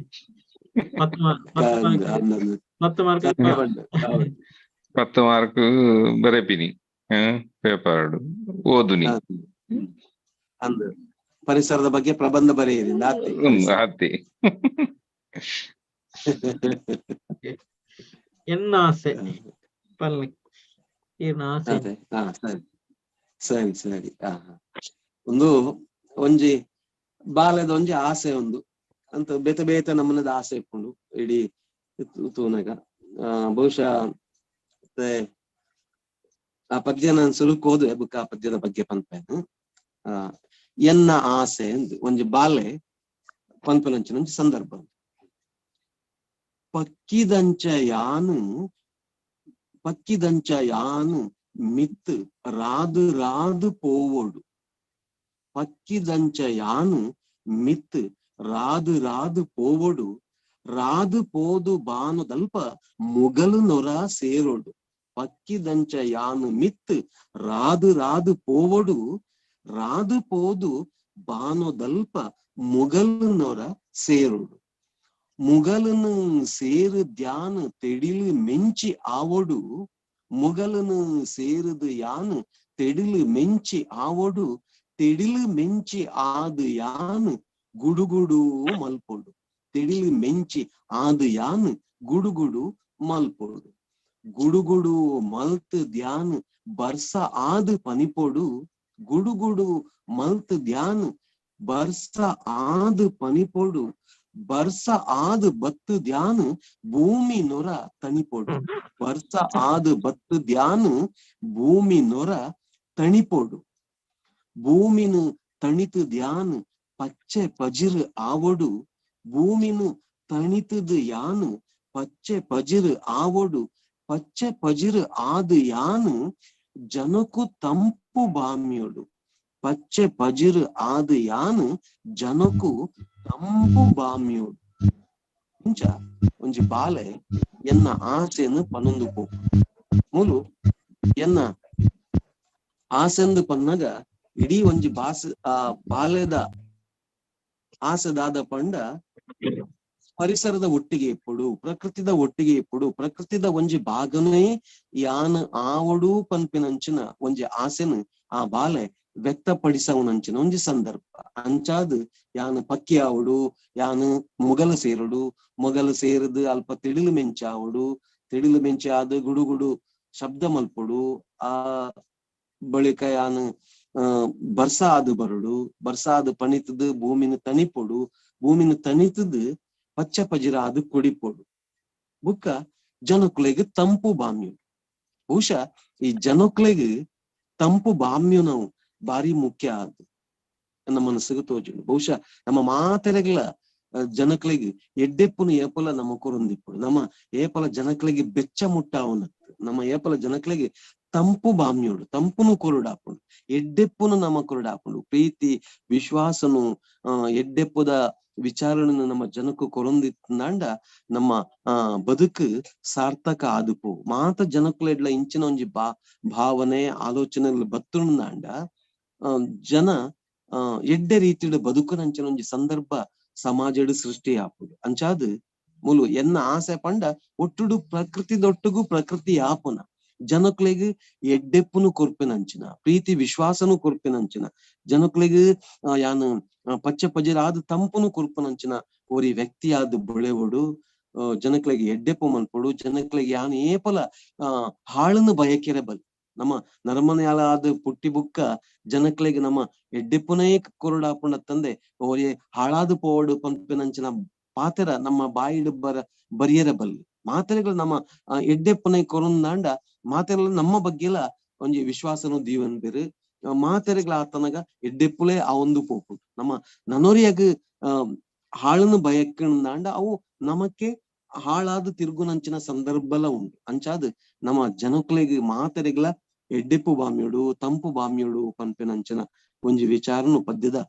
10 ಮಾರ್ಕ್ ಅಂದ್ ಅಂದ್. 10 ಮಾರ್ಕ್ ಸತ್ಯ ಪಂಡ. ಹೌದು. 10 ಮಾರ್ಕ್ ಬರೆಪಿನಿ ಪೇಪರ್ ಓದುನಿ. ಅಂದ್ ಪರಿಸರದ ಬಗ್ಗೆ ಪ್ರಬಂಧ ಬರೆಯಿರಿ ಆತೆ. ಆತೆ. ಎನ್ನ ಆಸೆ ಪಲ್ಲೆ ಈರ್ನ ಆಸೆ. ಅದೇ ಸರಿ ಸರಿ ಸರಿ. ಒಂದು ಒಂಜಿ ಬಾಲ್ಯದ ಒಂಜಿ ಆಸೆ ಒಂದು ಅಂತ ಬೇತೆ ಬೇತೆ ನಮೂನೆದ ಆಸೆ ಇಪ್ಪುಂಡು ಇಡೀ ತೂನಗ. ಬಹುಶಃ ಮತ್ತೆ ಆ ಪದ್ಯ ನಾನು ಸುರುಕ್ ಓದುವೆ ಬುಕ್ಕ ಆ ಪದ್ಯದ ಬಗ್ಗೆ ಪನ್ಪೇನು. ಎನ್ನ ಆಸೆ ಎಂದು ಒಂಜಿ ಬಾಲೆ ಪನ್ಪುನಂಚಿನ ಒಂಜಿ ಸಂದರ್ಭ. ಪಕ್ಕಿದಂಚ ಯಾನು ಪಕ್ಕಿದಂಚ ಯಾನು ಮಿತ್ ರಾದು ರಾದು ಪೋವೋಡು. ಪಕ್ಕಿದಂಚ ಯಾನು ಮಿತ್ ರಾದು ರಾದು ಪೋವೋಡು. ರಾದು ಪೋದು ಬಾನುದಲ್ಪ ಮುಗಲು ನೊರ ಸೇರೋಡು. ಪಕ್ಕಿದಂಚ ಯಾನು ಮಿತ್ ರಾದು ರಾದು ಪೋವೋಡು. ರಾದು ಪೋದು ಬಾನುದಲ್ಪ ಮುಗಲು ನೊರ ಸೇರೋಡು. ಮುಗಲನು ಸೇರು ಧ್ಯಾನ ತೆಡಿಲು ಮೆಂಚಿ ಆವೋಡು. ಮುಗಲನು ಸೇರುದು ಯಾನು ತೆಡಿಲು ಮೆಂಚಿ ಆವೋಡು. ತೆಡಿಲು ಮೆಂಚಿ ಆದು ಯಾನು ಗುಡುಗುಡು ಮಲ್ಪೋಡು. ತೆಡಿಲು ಮೆಂಚಿ ಆದು ಯಾನು ಗುಡುಗುಡು ಮಲ್ಪೋಡು. ಗುಡುಗುಡು ಮಲ್ತ್ ಧ್ಯಾನ ಬರ್ಸ ಆದು ಪನಿಪೋಡು. ಗುಡುಗುಡು ಮಲ್ತ್ ಧ್ಯಾನ ಬರ್ಸ ಆದು ಪನಿಪೋಡು. ಬರ್ಸ ಆದು ಬತ್ತು ಧ್ಯಾನ ಭೂಮಿ ನೊರ ತಣಿಪೋಡು. ಬರ್ಸ ಆದು ಬತ್ತು ಧ್ಯಾನ ಭೂಮಿ ನೊರ ತಣಿಪೋಡು. ಭೂಮಿನು ತಣಿತು ಧ್ಯಾನ ಪಚ್ಚೆ ಪಜಿರು ಆವೋಡು. ಭೂಮಿನು ತಣಿತದು ಯಾನು ಪಚ್ಚೆ ಪಜಿರು ಆವೋಡು. ಪಚ್ಚೆ ಪಜಿರು ಆದು ಯಾನು ಜನಕು ತಂಪು ಬಾಮ್ಯೋಡು. ಪಚ್ಚೆ ಪಜಿರು ಆದು ಯಾನು ಜನಕು ತಂಪು ಬಾಮ್ಯೋಡು. ಇಂಚ ಒಂಜಿ ಬಾಲೆ ಎನ್ನ ಆಸೆನು ಪನೊಂದು ಪೋ ಮೂಲು ಎನ್ನ ಆಸೆಂದು ಪನ್ನಗ ಇಡೀ ಒಂಜಿ ಬಾಸ ಆ ಬಾಲೆದ ಆಸೆದಾದ ಪಂಡ ಪರಿಸರದ ಒಟ್ಟಿಗೆ ಇಪ್ಪುಡು, ಪ್ರಕೃತಿದ ಒಟ್ಟಿಗೆ ಇಪ್ಪುಡು, ಪ್ರಕೃತಿದ ಒಂಜಿ ಭಾಗನೇ ಯಾನ್ ಆವಡು ಪನ್ಪಿನಂಚಿನ ಒಂಜಿ ಆಸೆನು ಆ ಬಾಲೆ ವ್ಯಕ್ತಪಡಿಸವನಂಚಿನ ಒಂಜಿ ಸಂದರ್ಭ. ಅಂಚಾದ್ ಯಾನ್ ಪಕ್ಕಿ ಆವಡು, ಯಾನ್ ಮೊಗಲ ಸೇರುಡು, ಮೊಗಲ ಸೇರುದು ಅಲ್ಪ ತಿಡಿಲು ಮೆಂಚಾವಡು, ತಿಡಿಲು ಮೆಂಚಾದ್ ಗುಡುಗುಡು ಶಬ್ದ ಮಲ್ಪೊಡು. ಆ ಬಳಿಕ ಯಾನ್ ಬರ್ಸ ಆದು ಬರುಡು, ಬರ್ಸ ಆದು ಪಣಿತದು ಭೂಮಿನ ತಣಿಪೊಡು, ಭೂಮಿನ ತಣಿತದು ಪಚ್ಚ ಪಜಿರ ಆದು ಕೊಡಿಪೊಡು. ಬುಕ್ಕ ಜನಕುಲೆಗ್ ತಂಪು ಬಾಮ್ಯು. ಬಹುಶಃ ಈ ಜನಕುಲೆಗ್ ತಂಪು ಬಾಮ್ಯು ನಾವು ಭಾರಿ ಮುಖ್ಯ ಆದ್ ನಮ್ಮ ಮನಸ್ಸಿಗೆ ತೋಜುಂಡು. ಬಹುಶಃ ನಮ್ಮ ಮಾತೆರೆಗ್ಲ ಜನಕ್ಲೆಗ್ ಎಡ್ಡೆಪ್ಪುನು ಏಪಲ ನಮ್ಮ ಕೊರೊಂದಿಪ್ಪುಡು, ನಮ್ಮ ಏಪಲ ಜನಕ್ಲೆಗ್ ಬೆಚ್ಚ ಮುಟ್ಟಾವನ, ನಮ್ಮ ಏಪಲ ಜನಕ್ಲೆಗ್ ತಂಪು ಬಾಮ್ಯೋಡು, ತಂಪುನು ಕೊರುಡಾಪುಂಡು, ಎಡ್ಡೆಪ್ಪುನು ನಮ್ಮ ಕೊರುಡಾಪುಂಡು, ಪ್ರೀತಿ ವಿಶ್ವಾಸನು ಎಡ್ಡೆಪ್ಪುದ ವಿಚಾರಣೆನು ನಮ್ಮ ಜನಕ್ಕೂ ಕೊರೊಂದಿತ್ತಂಡ ನಮ್ಮ ಬದುಕು ಸಾರ್ಥಕ ಆದುಪು. ಮಾತ ಜನಕ್ಲೆಡ್ಲ ಇಂಚಿನ ಒಂಜಿ ಭಾವನೆ ಆಲೋಚನೆ ಬತ್ತುಂಡ ಜನ ಎಡ್ಡೆ ರೀತಿಡ್ ಬದುಕುನಂಚಿನ ಒಂಜಿ ಸಂದರ್ಭ ಸಮಾಜಡ್ ಸೃಷ್ಟಿ ಆಪುಂಡು. ಅಂಚಾದ್ ಮೂಲು ಎನ್ನ ಆಸೆ ಪಂಡ ಒಟ್ಟುಡು ಪ್ರಕೃತಿದೊಟ್ಟುಗು ಪ್ರಕೃತಿ ಆಪುನ ಜನಕ್ಲೆಗ್ ಎಡ್ಡೆಪ್ಪುನು ಕೊರ್ಪಿನಂಚಿನ ಪ್ರೀತಿ ವಿಶ್ವಾಸನು ಕೊರ್ಪಿನಂಚಿನ ಜನಕ್ಲೆಗ್ ಯಾನ್ ಪಚ್ಚ ಪಜಿರಾದ ತಂಪುನು ಕೊರ್ಪಿನಂಚಿನ ಒರಿ ವ್ಯಕ್ತಿಯಾದ ಬೊಳೆವೊಡು, ಜನಕ್ಲೆಗ್ ಎಡ್ಡೆಪ್ಪು ಮನ್ಪೊಡು, ಜನಕ್ಲೆಗ್ ಯಾನ್ ಏಪಲ ಹಾಳನ್ನು ಬಯಕೆರೆ ಬಲ್. ನಮ್ಮ ನರಮನೆಯಾಲಾದ ಪುಟ್ಟಿ ಬುಕ್ಕ ಜನಕ್ಲೆಗ್ ನಮ್ಮ ಎಡ್ಡೆಪ್ಪುನೇ ಕೊರಡಾಪುಂಡ ತಂದೆ ಒರಿ ಹಾಳಾದ ಪೋವಡು ಪನ್ಪಿನಂಚಿನ ಪಾತೆರ ನಮ್ಮ ಬಾಯಿಡ್ ಬರಿಯರ ಬಲ್ಲಿ. ಮಾತೆರೆಗಳು ನಮ್ಮ ಎಡ್ಡೆಪ್ಪುನೇ ಕೊರೊಂದಾಂಡ ಮಾತೆರೆಲ್ಲ ನಮ್ಮ ಬಗ್ಗೆಲ ಒಂಜಿ ವಿಶ್ವಾಸನು ದೀವನ್ಬೇರು. ಮಾತೆರೆಗಳ ಆತನಗ ಎಡ್ಡೆಪ್ಪುಲೇ ಆ ಒಂದು ಪೋಪುಂಡು. ನಮ್ಮ ನನೊರಿಯಾಗ ಹಾಳನ್ನು ಬಯಕಂದಾಂಡ ಅವು ನಮಕ್ಕೆ ಹಾಳಾದ ತಿರುಗುನಂಚಿನ ಸಂದರ್ಭಲ ಉಂಡು. ಅಂಚಾದ್ ನಮ್ಮ ಜನಕ್ಲೆಗ್ ಮಾತೆರೆಗ್ಲ ಎಡ್ಡೆಪ್ಪು ಬಾಮ್ಯೊಡು ತಂಪು ಬಾಮ್ಯೊಡು ಪನ್ಪಿನಂಚಿನ ಒಂಜಿ ವಿಚಾರನು ಪದ್ಯದ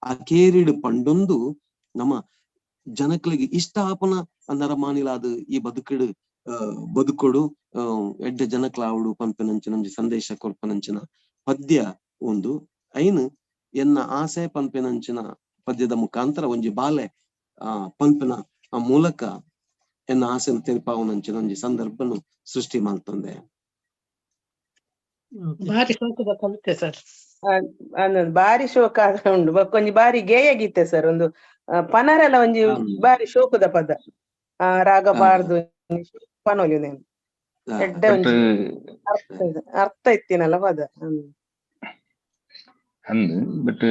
ಅಕೇರಿಡ್ ಪಂಡೊಂದು ನಮ್ಮ ಜನಕ್ಲೆಗ್ ಇಷ್ಟ ಆಪುನ ನರಮಾನಿಲಾದ ಈ ಬದುಕುಡು ಬದುಕೊಡು ಎಡ್ಡೆ ಜನಕ್ಲಾವಡು ಪನ್ಪಿನಂಚಿನ ಒಂಜಿ ಸಂದೇಶ ಕೊರ್ಪನಂಚಿನ ಪದ್ಯ ಒಂದು. ಐನ್ ಎನ್ನ ಆಸೆ ಪನ್ಪಿನಂಚಿನ ಪದ್ಯದ ಮುಖಾಂತರ ಒಂಜಿ ಬಾಲೆ ಪನ್ಪಿನ ಮೂಲಕ ಎನ್ನ ಆಸೆನ ತೆರಿಪಾವನಂಚಿನ ಒಂಜಿ ಸಂದರ್ಭನು ಸೃಷ್ಟಿ ಮಾಡ್ತಂದೆ. ಬಾರಿ ಶೋಕದ ಕವಿತೆ ಸರ್. ಬಾರಿ ಶೋಕ ಉಂಡು. ಬೊಕ್ಕೊಂಜಿ ಬಾರಿ ಗೇಯ ಗೀತೆ ಸರ್. ಒಂದು ಪನರೆಲ್ಲ ಒಂಜಿ ಬಾರಿ ಶೋಕದ ಪದ. ರಾಗ ಬಾರ್ದು ಪನೊಲಿ ಎಡ್ಡೆ ಒಂಜಿ ಅರ್ಥ ಇತ್ತಿನಲ್ಲ ಪದ. ಅಂದ್ ಬಟ್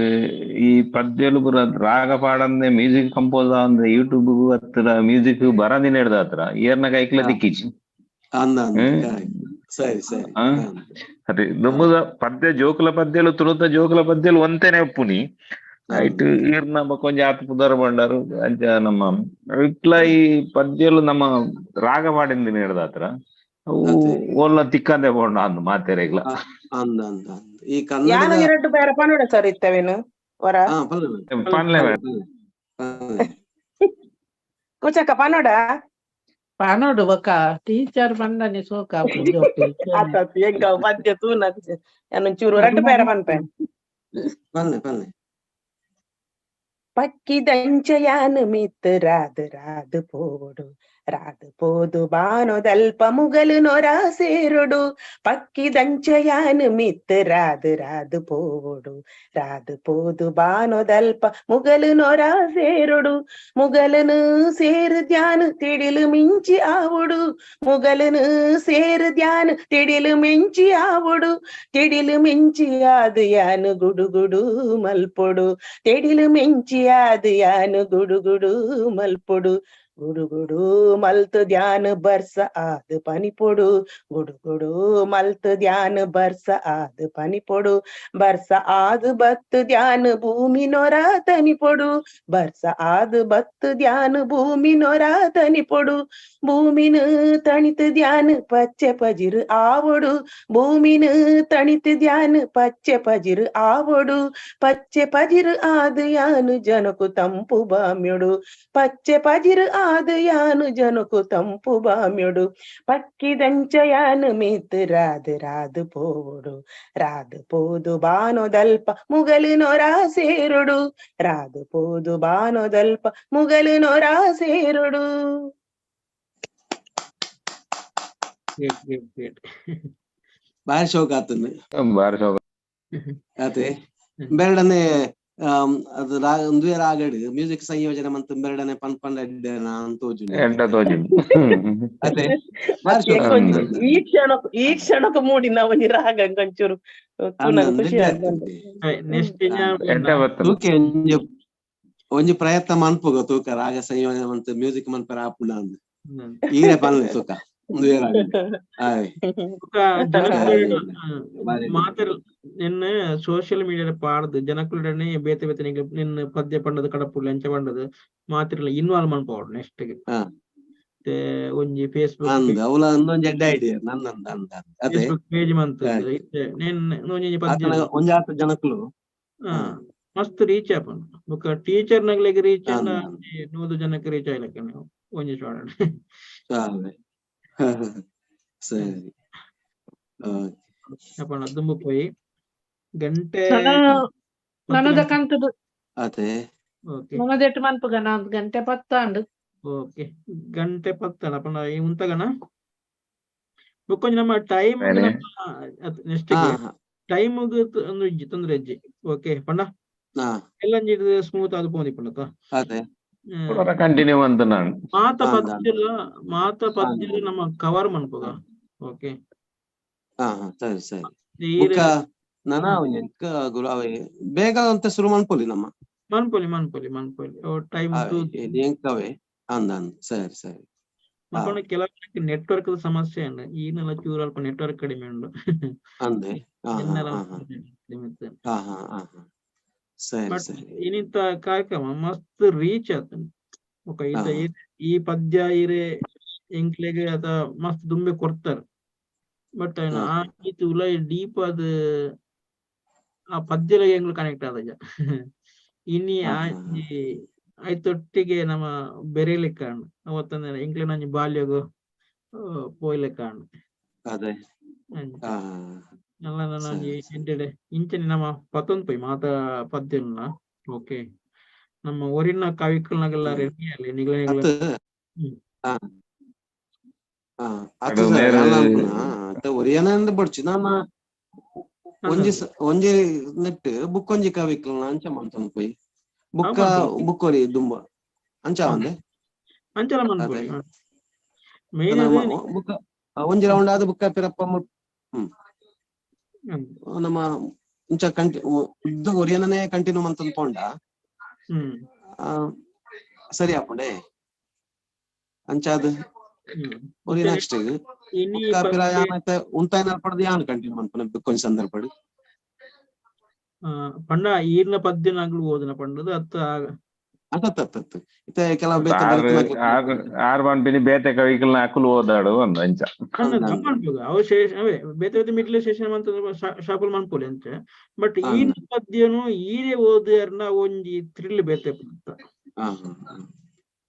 ಈ ಪದ್ಯಲು ಪೂರ ರಾಗ ಪಾಡಂದೆ ಮ್ಯೂಸಿಕ್ ಕಂಪೋಸ್ ಅಂದ್ರೆ ಯೂಟ್ಯೂಬ್ ಹತ್ರ ಮ್ಯೂಸಿಕ್ ಬರಂದಿನ ಹಿಡ್ದ ಹತ್ರ ಏರ್ನ ಕೈಕ್ಲ ದಿಕ್ಕಿಚಿ. ಸರಿ ಸರಿ. ಅದೇ ದುಂಬುದ ಪದ್ಯ ಜೋಕುಲ ಪದ್ಯಲು ತುಳುತ ಜೋಕುಲ ಪದ್ಯಲು ಒಂತೇನೆ ಉಪ್ಪುನಿ ಆಯ್ತು. ಈರ್ನ ಬೊಕ್ಕ ಒಂಜಿ ಆತ್ ಪುದರ್ ಬಂಡಾರು ಅಂಚ ನಮ್ಮ ಇಟ್ಲ ಈ ಪದ್ಯಲು ನಮ್ಮ ರಾಗ ಪಾಡಿಂದಿನ ಹಿಡ್ದ ಹತ್ರ ಅವು ಓಲ್ಲ ತಿಕ್ಕಂದೆ ಬೋಂಡ ಅಂದ್ ಮಾತೆರೆಗ್ಲ. ಈ ಕನ್ನಡ ಎರಡು ಬೇರೆ ಪನ್ನಡ ಸರ್ ಇತ್ತವೇನು ವರ ಪನ್ಲೆ ಕುಚಕ ಪನ್ನಡ ಪನೋಡು ಬೊಕ್ಕ ಟೀಚರ್ ಪಂಡನೆ ಸೋಕ ಪದ್ಯ ತೂನ ಚೂರು ರಡ್ಡು ಬೇರೆ ಪನ್ಪೆ. ಪನ್ಲೆ ಪನ್ಲೆ. ಪಕ್ಕಿದಂಚಯಾನು ಮಿತ್ತು ರಾದು ರಾದು ಪೋಡು ರಾದು ಪೋದು ಬಾನೊದಲ್ಪ ಮುಗಲು ನೊರ ಸೇರುಡು. ಪಕ್ಕಿದಂಚಯಾನು ಮಿತ್ತು ರಾದು ರಾದು ಪೋಡು ರಾದು ಪೋದು ಬಾನೊದಲ್ಪ ಮುಗಲು ನೊರ ಸೇರುಡು. ಮುಗಲನು ಸೇರು ಧ್ಯಾನ ತಿಡಿಲು ಮಿಂಚಿ ಆವುಡು. ಮುಗಲನು ಸೇರು ಧ್ಯಾನ ತಿಡಿಲು ಮಿಂಚಿ ಆವುಡು. ತಿಡಿಲು ಮಿಂಚಿ ಆದು ಯಾನು ಗುಡುಗುಡು ಮಲ್ಪೊಡು. ತಿಡಿಲು ಮಿಂಚಿ ಆದು ಯಾನು ಗುಡುಗುಡು ಮಲ್ಪೊಡು. ಗುಡುಗುಡು ಮಲ್ತು ಧ್ಯಾನ ಬರ್ಸ ಆದು ಪನಿಪೊಡು. ಗುಡುಗುಡು ಮಲ್ತು ಧ್ಯಾನ ಬರ್ಸ ಆದು ಪನಿಪೊಡು. ಬರ್ಸ ಆದು ಬತ್ತು ಧ್ಯಾನ ಭೂಮಿ ನೊರ ತನಿಪೊಡು. ಬರ್ಸ ಆದು ಬತ್ತು ಧ್ಯಾನ ಭೂಮಿ ನೊರ ತನಿಪೊಡು. ಭೂಮಿನು ತಣಿತು ಧ್ಯಾನ ಪಚ್ಚೆ ಪಜಿರು ಆವೊಡು. ಭೂಮಿನು ತಣಿತು ಧ್ಯಾನ ಪಚ್ಚೆ ಪಜಿರು ಆವೊಡು. ಪಚ್ಚೆ ಪಜಿರು ಆದು ಯಾನು ಜನಕು ತಂಪು ಬಾಮ್ಯೊಡು. ಪಚ್ಚೆ ಪಜಿರು ಆದು ಯಾನು ಜನಕು ತಂಪು ಬಾಮ್ಯೊಡು. ಪಕ್ಕಿದಂಚಯಾನು ಮಿತ್ತು ರಾದು ರಾದು ಪೋಡು ರಾದು ಪೋದು ಬಾನೊದಲ್ಪ ಮುಗಲು ನೊರ ಸೇರುಡು. ರಾದು ಪೋದು ಬಾನೊದಲ್ಪ ಮುಗಲು ನೊರ ಸೇರುಡು. ಬಾರಿ ಶೋಕ ಆತಂದೆ. ಬಾರಿ ಶೋಕ ಅದೇ ಬೇರಡನೆ ಅದು ಒಂದುವೆ ರಾಗಡ್ ಮ್ಯೂಸಿಕ್ ಸಂಯೋಜನೆ ಮಂತ್ ಬೇರಡನೆ ಪನ್ ಪಂಡ ಎಡ್ಡ ತೋಜುಂಡು. ಅದೇ ಈ ಕ್ಷಣಕ್ಕೆ ಈ ಕ್ಷಣಕ್ಕೆ ಮೂಡಿ ನಾವು ಒಂಜಿ ರಾಗ ಒಂಚೂರು ಖುಷಿ ಒಂಜಿ ಪ್ರಯತ್ನ ಮನ್ಪುಗ ತೂಕ ರಾಗ ಸಂಯೋಜನೆ ಮಂತ್ ಮ್ಯೂಸಿಕ್ ಮನ್ಪರ ಆಪುಂಡ ಅಂದ್ ಈರೆ ಪನ್ಲೆ ತೂಕ ಒಂದುವೆ ರಾಗ. ಮಾತರ್ ನಿನ್ನ ಸೋಷಿಯಲ್ ಮೀಡಿಯಾ ಪಾಡ್ದು ಜನಕುಲಡನೆ ಬೇತೆ ಬೇತೆ ನಿನ್ನ ಪದ್ಯ ಪಂಡದ ಕಡಪುಡ್ಲೆ ಅಂಚ ಪಂಡದು ಮಾತಿರ್ಲ ಇನ್ವಾಲ್ವ್ ಮನ್ಪೋಡು ನೆಕ್ಸ್ಟ್ ಒಂಜಿ ಫೇಸ್ಬುಕ್ ಫೇಸ್ಬುಕ್ ಪೇಜ್ ಮಂತ್ ಒಂಜಿ ಪದ್ಯ ಒಂಜಾತ ಜನಕುಲು ಮಸ್ತ್ ರೀಚ್ ಆಪುಂಡು. ಬೊಕ್ಕ ಟೀಚರ್ ನಗ್ಲೆಗ್ ರೀಚ್ 100 ಜನಕ್ಕೆ ರೀಚ್ ಆಯ್ಲಕ್ಕ ಒಂಜಿ ಸರಿ. ಅಪ್ಪಣ ದುಂಬು ಪೋಯಿ ಗಂಟೆ ನನದ ಕಂತದು ಅದೇ ಓಕೆ ನನದೆಟ್ಟು ಮನ್ಪುಗನ ಗಂಟೆ 10 ಓಕೆ ಗಂಟೆ 10 ಅಪ್ಪಣ ಈ ಉಂತಗನ ಬೊಕ್ಕೊಂಜಿ ನಮ್ಮ ಟೈಮ್ ನೆಕ್ಸ್ಟ್ ಟೈಮ್ ಒಂದು ಇಜ್ಜಿ ತೊಂದ್ರೆ ಇಜ್ಜಿ. ಓಕೆ ಪಂಡ ಎಲ್ಲಂಜಿ ಸ್ಮೂತ್ ಆದ್ ಪೋಂದಿ ಪಂಡತ ಅದೇ ಕಂಟಿನ್ಯೂ ಅಂತ ನಾನು ಮಾತ ಪದ್ಯಲ ಮಾತ ಪದ್ಯಲ ನಮ್ಮ ಕವರ್ ಮನ್ಪುಗ. ಓಕೆ ಸರಿ ಸರಿ. ನನ ಗುರು ಬೇಗ ಅಂತ ಶುರು ಮನ್ಪೊಲಿ ನಮ್ಮ ಮನ್ಪೊಲಿ ಮನ್ಪೊಲಿ ಮನ್ಪೊಲಿ ಟೈಮ್ ಅಂದ ಅಂದ ಸರಿ ಸರಿ. ಕೆಲವು ನೆಟ್ವರ್ಕ್ ಸಮಸ್ಯೆ ಉಂಡು ಈನೆಲ್ಲ ಚೂರು ಅಲ್ಪ ನೆಟ್ವರ್ಕ್ ಕಡಿಮೆ ಉಂಡು. ಅಂದೆ ಸರಿ ಸರಿ. ಇನ್ನಿಂತ ಕಾರ್ಯಕ್ರಮ ಮಸ್ತ್ ರೀಚ್ ಆತುಂಡು. ಈ ಪದ್ಯ ಇರೆ ಎಂಕ್ಲೆಗ್ ಅತ ಮಸ್ತ್ ದುಂಬೆ ಕೊರ್ತಾರ್. ಬಟ್ ಆ ಈತ್ ಉಲಾಯಿ ಡೀಪ್ ಆದ್ ಆ ಪದ್ಯಲೆಗ್ ಎಂಕ್ಲು ಕನೆಕ್ಟ್ ಆದಜ. ಇನಿ ಐತೊಟ್ಟಿಗೆ ನಮ್ಮ ಬೆರೆಲೆಕ್ಕ ಆಂಡ್. ಅವತ್ತಂದ್ರೆ ಎಂಕ್ಲೆನ ಒಂಜಿ ಬಾಲ್ಯಗ್ ಪೋಯ್ಲೆಕ್ಕ ಆಂಡ್. ಅದೇ. ಅಂಚ. ನಲ್ಲ ನನ ಒಂಜಿ ಎಂಟೆಡೆ ಇಂಚನೆ ನಮ್ಮ ಪತ್ತೊಂದು ಪೋಯಿ ಮಾತ ಪದ್ಯಲ್ನ. ಓಕೆ. ನಮ್ಮ ಒರಿನ ಕವಿಕಲ್ನಾಗೆಲ್ಲ ರೆಡಿ ಅಲ್ಲಿ ನಿಗ್ಲ ನಿಗ್ಲ. ಅತ್ ಸರ್ ಅತ್ತ ಒರಿಯನ ಅಂದ್ ಬಡ್ಚಿ ನಾನ ಒಂಜಿ ಒಂಜಿ ನೆಟ್ ಬುಕ್ ಒಂಜಿ ಕವಿಕಲ್ನ ಅಂಚ ಮಂತೊಂದು ಪೋಯಿ ಬುಕ್ಕ ಬುಕ್ ಒರಿ ದುಂಬ ಅಂಚ ಒಂದೆ ಅಂಚಲ ಮನ್ಪೊಲಿ. ಮೇನ್ ಬುಕ್ಕ ಒಂಜಿ ರೌಂಡ್ ಆದ್ ಬುಕ್ಕ ಪಿರಪ್ಪ ನಮ್ಮ ಇಂಚ ಕಂಟಿ ಉದ್ದ ಒರಿಯನನೇ ಕಂಟಿನ್ಯೂ ಮಂತೊಂದು ಪೋಂಡ ಸರಿ ಆಪುಂಡೆ ಅಂಚಾದ್ ಒರಿ ನೆಕ್ಸ್ಟ್ ಬುಕ್ಕ ಪಿರ ಯಾನ್ ಉಂತಾಯಿನ ಪಡ್ದು ಯಾನ್ ಕಂಟಿನ್ಯೂ ಮನ್ಪುನ ಬುಕ್ ಒಂಜಿ ಸಂದರ್ಭಡ್. ಪಂಡ ಈರ್ನ ಪದ್ಯನಾಗ್ಲು ಓದನ ಪಂಡದು ಅತ್ತ ಅತ್ತತ್ತತ್ತು ಇತ್ತೆ ಕೆಲವು ಬೇತೆ ಬರೆತನ ಆರ್ ಪನ್ಪಿನಿ ಬೇತೆ ಕವಿಕಲ್ನ ಅಕುಲು ಓದಾಡು ಅಂದ್ ಅಂಚ. ಅವಶೇಷ ಅವೇ ಬೇತೆ ಬೇತೆ ಮಿಡ್ಲ್ ಶೇಷನ್ ಮಂತ ಶಾಪಲ್ ಮನ್ಪೊಲಿ ಅಂಚ. ಬಟ್ ಈರ್ನ ಪದ್ಯನು ಈರೇ ಓದಿಯರ್ನ ಒಂಜಿ ಥ್ರಿಲ್ ಬೇತೆ ಪಂತ.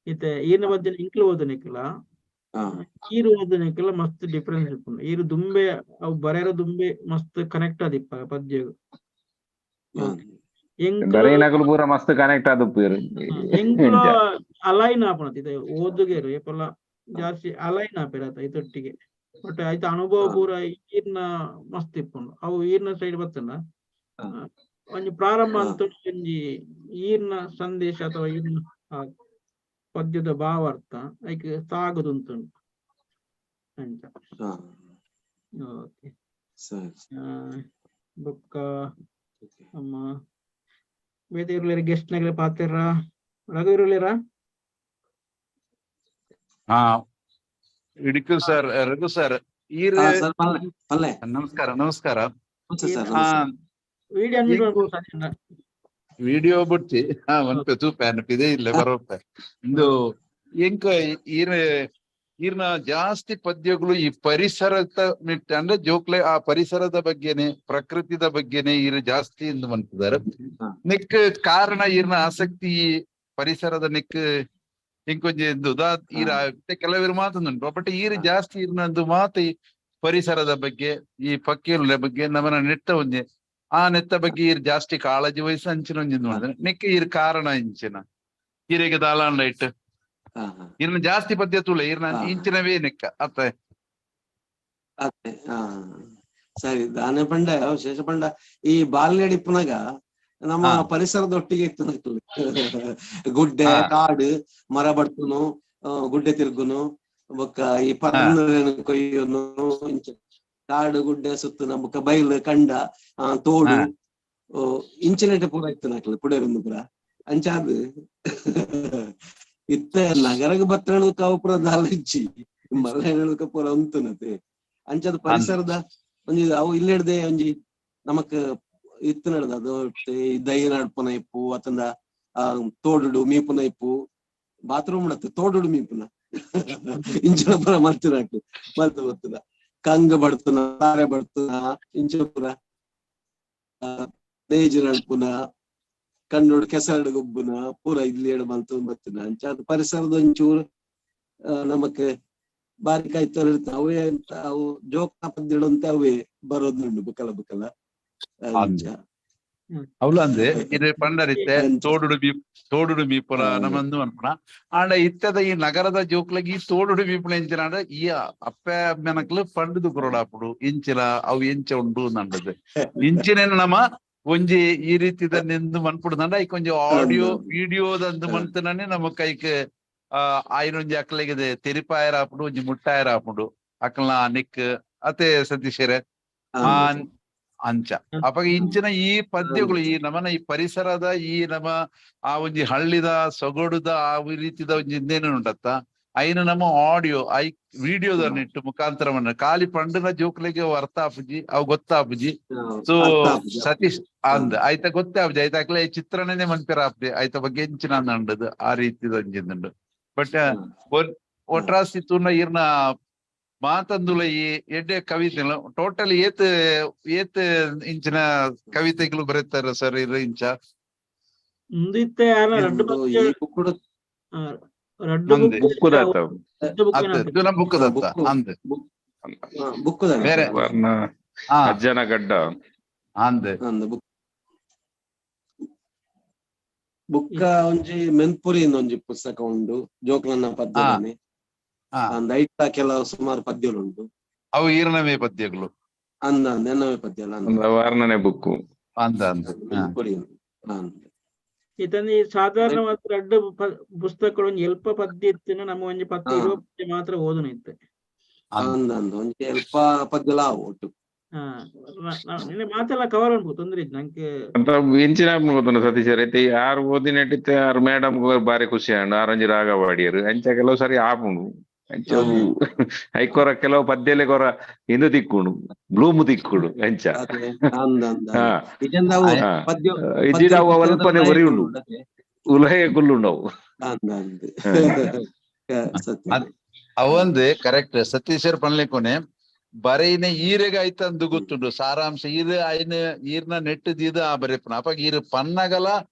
ಇತ್ತೆ ಈರ್ನ ಪದ್ಯನ ಇಂಕ್ಲು ಓದನಿಕ್ಲ ಈರು ಓದನಿಕ್ಲ ಮಸ್ತ್ ಡಿಫರೆನ್ಸ್ ಇಪ್ಪುಂಡು. ಈರು ದುಂಬೆ ಅವು ಬರೆರ ದುಂಬೆ ಮಸ್ತ್ ಕನೆಕ್ಟ್ ಆದಿಪ್ಪ ಪದ್ಯಗ್. ಬರೆಯಿನಕುಲು ಪೂರ ಮಸ್ತ್ ಕನೆಕ್ಟ್ ಆದುಪ್ಪೆರ್. ಎಂಕ್ಲ ಅಲೈನ್ ಆಪುನತ ಇತ್ತೆ ಓದುಗೆರು ಏಪಲ ಜಾಸ್ತಿ ಅಲೈನ್ ಆಪೆರ್ ಅತ ಐತೊಟ್ಟಿಗೆ. ಬಟ್ ಐತ ಅನುಭವ ಪೂರ ಈರ್ನ ಮಸ್ತ್ ಇಪ್ಪುಂಡು. ಅವು ಈರ್ನ ಸೈಡ್ ಬತ್ತುಂಡ ಒಂಜಿ ಪ್ರಾರಂಭ ಅಂತ ಒಂಜಿ ಈರ್ನ ಸಂದೇಶ ಅಥವಾ ಈರ್ನ ಪದ್ಯದ ಭಾವಾರ್ಥ ಐಕ್ ಸಾಗುದುಂತುಂಡು ಅಂಚ. ಓಕೆ. ಬೊಕ್ಕ ನಮ್ಮ ಬೇತೆ ಇರುಲೇರ ಗೆಸ್ಟ್ ನಗಲೆ ಪಾತೆರ ರಘು ಇರುಲೇರಾ? ಹಾ ಇಡಿಕು ಸರ್, ರಘು ಸರ್ ಈರ್ ನಮಸ್ಕಾರ. ನಮಸ್ಕಾರ. ವಿಡಿಯೋ ಬಿಡ್ತಿ ಮನ್ಪೆ ತೂಪೆ ಅನ್ಪಿದೆ ಇಲ್ಲ ಬರೋಪೆ ಇಂದು ಎಂಕ ಈರ್ ಈರ್ನ ಜಾಸ್ತಿ ಪದ್ಯಗಳು ಈ ಪರಿಸರದ ಮಿಟ್ ಅಂದ್ರೆ ಜೋಕ್ಲೆ ಆ ಪರಿಸರದ ಬಗ್ಗೆನೆ ಪ್ರಕೃತಿದ ಬಗ್ಗೆನೆ ಈರ್ ಜಾಸ್ತಿ ಎಂದು ಮನ್ಪಿದ್ದಾರೆ. ನೆಕ್ ಕಾರಣ ಈರ್ನ ಆಸಕ್ತಿ ಈ ಪರಿಸರದ ನೆಕ್ ಇಂಕೊಂಜಿ ಎಂದು ಈರ ಕೆಲವರು ಮಾತುಂಟು. ಬಟ್ ಈರ್ ಜಾಸ್ತಿ ಈರ್ನಂದು ಮಾತು ಈ ಪರಿಸರದ ಬಗ್ಗೆ ಈ ಪಕ್ಕಿಗಳ ಬಗ್ಗೆ ನಮ್ಮನ ನೆಟ್ಟ ಒಂಜಿ ಆ ನೆತ್ತ ಬಗ್ಗೆ ಈರ್ ಜಾಸ್ತಿ ಕಾಳಜಿ ವಹಿಸಿ ಅಂಚಿನ ಒಂಜಿ ಮಾಡಿದ್ರೆ ನೆಕ್ ಈರ್ ಕಾರಣ ಇಂಚಿನ ಈರಿಗೆ ದಾಲಾಂಡ ಇಟ್ಟು ಇರ್ನ ಜಾಸ್ತಿ ಪದ್ಯ ತುಳೆ ಇರ್ನ ಇಂಚಿನವೇ ನೆಕ್ಕ ಅತ್ತ. ಸರಿ ದಾನೆ ಪಂಡ ಶೇಷ ಪಂಡ ಈ ಬಾಲ್ಯಡ್ ಇಪ್ಪುನಗ ನಮ್ಮ ಪರಿಸರದೊಟ್ಟಿಗೆ ಇತ್ತು. ಗುಡ್ಡೆ ಕಾಡು ಮರ ಬಡ್ತುನು ಗುಡ್ಡೆ ತಿರುಗುನು ಬೊಕ್ಕ ಈ ಪರ್ನ್ ಕೊಯ್ಯುನು ಇಂಚ ಕಾಡು ಗುಡ್ಡೆ ಸುತ್ತುನ ಬೊಕ್ಕ ಬೈಲು ಕಂಡ ತೋಡು ಇಂಚಿನೆಟ್ ಪೂರ ಇತ್ತು ನಕ್ಲು ಪುಡೇರುಂದು ಪೂರ ಅಂಚಾದ್. ಇತ್ತ ನಗರಗ್ ಬತ್ತಣಕ ಅವು ಪೂರ ದಾಲ ಇಜ್ಜಿ ಮಲ್ಲ ಪೂರ ಉಂತುನತೆ ಅಂಚಾದ್ ಪರಿಸರದ ಒಂಜಿ ಅವು ಇಲ್ಲೆಡ್ದೆ ಒಂಜಿ ನಮಕ್ ಇತ್ತು ನಡ್ದ ಅದು ದೈ ನಡ್ಪುನ ಇಪ್ಪು ಅತಂದ ತೋಡುಡು ಮೀಪುನ ಇಪ್ಪು ಬಾತ್ರೂಮ್ ನತ್ತು ತೋಡುಡು ಮೀಪುನ ಇಂಚಿನ ಪೂರ ಮಲ್ತಿನಕ್ಲು ಮಲ್ತು ಬತ್ತುನ ಕಂಗ್ ಬಡ್ತುನ ತಾರೆ ಬಡ್ತುನ ಇಂಚಿನ ಪೂರ ನೇಜು ನಡ್ಪುನ ಕಣ್ಣೋಡು ಕೆಸರಡು ಗೊಬ್ಬುನ ಪೂರ ಇಲ್ಲಿ ಎಡು ಮಲ್ತು ಬತ್ತುನ ಅಂಚ ಅದು ಪರಿಸರದ ಒಂಚೂರು ನಮಕ್ ಬಾರಿ ಕಾಯ್ತು ಅವೇ ಅವು ಜೋಕ ಪದ್ಯಡುಂತೆ ಅವೇ ಬರೋದುಂಡು ಬುಕಲ ಬುಕಲ ಅಂಚ. ಅವ್ಲು ಅಂದೆ ಇದು ಪಂಡರಿತ್ತೆ ತೋಡುಡು ಬೀ ತೋಡುಡು ಮೀಪುನ ನಮ್ಮಂದು ಅನ್ಪುನ ಆಂಡ ಇತ್ತದ ಈ ನಗರದ ಜೋಕ್ಲಗಿ ಈ ತೋಡುಡು ಮೀಪುನ ಎಂಚಿನ ಅಂಡ ಈ ಅಪ್ಪೆ ಅಮ್ಮೆನಕ್ಲು ಪಂಡುದು ಕೊರಡಾಪುಡು ಇಂಚಿನ ಅವು ಎಂಚ ಉಂಡು ನಂಡದು ಇಂಚಿನ ನಮ್ಮ ಒಂಜಿ ಈ ರೀತಿದ ನಿಂದು ಮನ್ಪುಡುದಂಡ ಐಕ್ ಒಂಜಿ ಆಡಿಯೋ ವಿಡಿಯೋದಂದು ಮನ್ತನನೆ ನಮ್ಮ ಕೈಕ್ ಆಯ್ನೊಂಜಿ ಅಕ್ಲೆಗೆ ತೆರಿಪಾಯರ ಆಪುಂಡು ಒಂಜಿ ಮುಟ್ಟಾಯರ ಆಪುಂಡು ಅಕ್ಲ್ನ ನಿಕ್ ಅತೆ ಸತೀಶರೇ ಆ ಅಂಚ. ಅಪಗ ಇಂಚಿನ ಈ ಪದ್ಯಗಳು ಈ ನಮನ ಈ ಪರಿಸರದ ಈ ನಮ್ಮ ಆ ಒಂಜಿ ಹಳ್ಳಿದ ಸೊಗಡುದ ಆ ರೀತಿದ ಒಂಜಿ ಇನ್ನೇನು ಉಂಟತ್ತ ಐನ ನಮ್ಮ ಆಡಿಯೋ I ವಿಡಿಯೋದ ಇಟ್ಟು ಮುಖಾಂತರವನ್ನ ಖಾಲಿ ಪಂಡನ ಜೋಕ್ಲಿಗೆ ಅವು ಅರ್ಥ ಆಪುಜಿ ಅವು ಗೊತ್ತಾಪುಜಿ. ಸೊ ಸತೀಶ್ ಅಂದ್ ಆಯ್ತ ಗೊತ್ತೇ ಆಪುಜಿ ಆಯ್ತ ಅಕ್ಲೆ ಚಿತ್ರಣನೇ ಮನ್ಪಿರ ಆಪುಜಿ ಆಯ್ತ ಬಗ್ಗೆ ಎಂಚಿನ ಅಂಡದು ಆ ರೀತಿದ ಒಂಜಿಂದುಂಡು. ಬಟ್ ಒಟ್ರಾಸಿ ತೂನ ಈರ್ನ ಮಾತಂದುಲ ಈ ಎಡ್ಡೆ ಕವಿತೆ ಟೋಟಲ್ ಏತ್ ಏತ್ ಇಂಚಿನ ಕವಿತೆಗಳು ಬರೀತಾರೆ ಸರ್ ಇರ್ ಇಂಚ? ಇಂದಿತ್ತೆ ಯಾರ ರಡ್ಡು ಒಂದು ಪದ್ಯ ಈ ಬುಕ್ಕುಡು ರಡ್ಡು ಅಂದೆ. ಬುಕ್ ಬುಕ್ಕುದಾತ ರಡ್ಡು ಬುಕ್ ಅತ್ ತುನ ಬುಕ್ಕದತ್ತ ಬುಕ್ಕು. ಅಂದ್ ಬುಕ್ಕುದ ಬೇರೆ. ವರ್ಣ ಹಾ ಅಜ್ಜನ ಗಡ್ಡ ಅಂದ್ ಅಂದ್ ಬುಕ್ ಬುಕ್ಕ ಒಂಜಿ ಮೆನ್ಪುರಿ ಒಂಜಿ ಪುಸ್ತಕ ಉಂಡು ಜೋಕ್ಲನ್ನ ಪದ್ಯನೆ. ಹಾ. ಅಂದ್ ಐತ ಕೆಲವು ಸುಮಾರು ಪದ್ಯಲು ಉಂಡು. ಅವು ಈರ್ನವೇ ಪದ್ಯಗಳು. ಅಂದ ಅಂದ್ ಎನ್ನವೇ ಪದ್ಯಲ ಅಂದ್ ಒಂದು ವಾರ್ಣನೆ ಬುಕ್ಕು. ಅಂದ ಅಂದ್ ಹಾ. ಮೆನ್ಪುರಿ ಅಂದ್ ಇತಂದ್ರೆ ಈ ಸಾಧಾರಣವಾದ ರಡ್ಡು ಪುಸ್ತಕಗಳು ಒಂಜಿ ಎಲ್ಪ ಪದ್ಯ ಇತ್ತಿನ ನಮ್ಮ ಒಂಜಿ ಪತ್ತು ಹಾ. ಇರುವ ಪದ್ಯ ಮಾತ್ರ ಓದುನ ಇತ್ತೆ. ಅಂದ್. ಅಂದ್ ಅಂದ್ ಒಂಜಿ ಎಲ್ಪ ಪದ್ಯಲ ಆವು ಒಟ್ಟು. ಹಾ ನಿನ್ನೆ ಮಾತೆಲ್ಲ ಕವರ್ ಅನ್ಬೋದು ತೊಂದ್ರೆ ಇಜ್ಜಿ ನಂಗೆ. ಅಂತ ಇಂಚಿನ ಗೊತ್ತುಂಡು ಸತೀಶ್ ಐತೆ ಆರು ಓದಿನೆಟ್ಟಿತ್ತೆ ಆರು ಮೇಡಮ್ ಬಾರಿ ಖುಷಿ ಆಂಡ್ ಆರೊಂಜಿ ರಾಗ ವಾಡಿಯರು ಅಂಚ ಕೆಲವು ಸರಿ ಆಪುಂಡು ಅಂಚ ಐಕೊರ ಕೆಲವು ಪದ್ಯಲೆ ಕೊರ ಇಂದು ತಿಕ್ಕುಂಡು ಬ್ಲೂಮ್ ತಿಕ್ಕುಂಡು ಅಂಚ. ಅದೇ ಅಂದ್ ಅಂದ್ ಹಾ. ಇಜಂದ ಅವು ಹಾ. ಪದ್ಯ ಇಜ್ಜಿಡ ಅವು ಅಲ್ಪನೆ ಒರಿ ಉಂಡು ಉಲಯ ಕುಲ್ಲುಂಡವು. ಅಂದ್ ಅಂದ್ ಸತ್ಯ. ಅವಂದು ಕರೆಕ್ಟ್ ಸತೀಶರ್ ಪನ್ಲಿಕೊನೆ ಬರೆಯಿನ ಈರೆಗ್ ಆಯ್ತಂದು ಗೊತ್ತುಂಡು ಸಾರಾಂಶ ಈರ್ ಐನ ಈರ್ನ ನೆಟ್ಟು ದೀದ ಆ ಬರೆಪುನ ಅಪಗ ಈರ್ ಪನ್ನಗಲ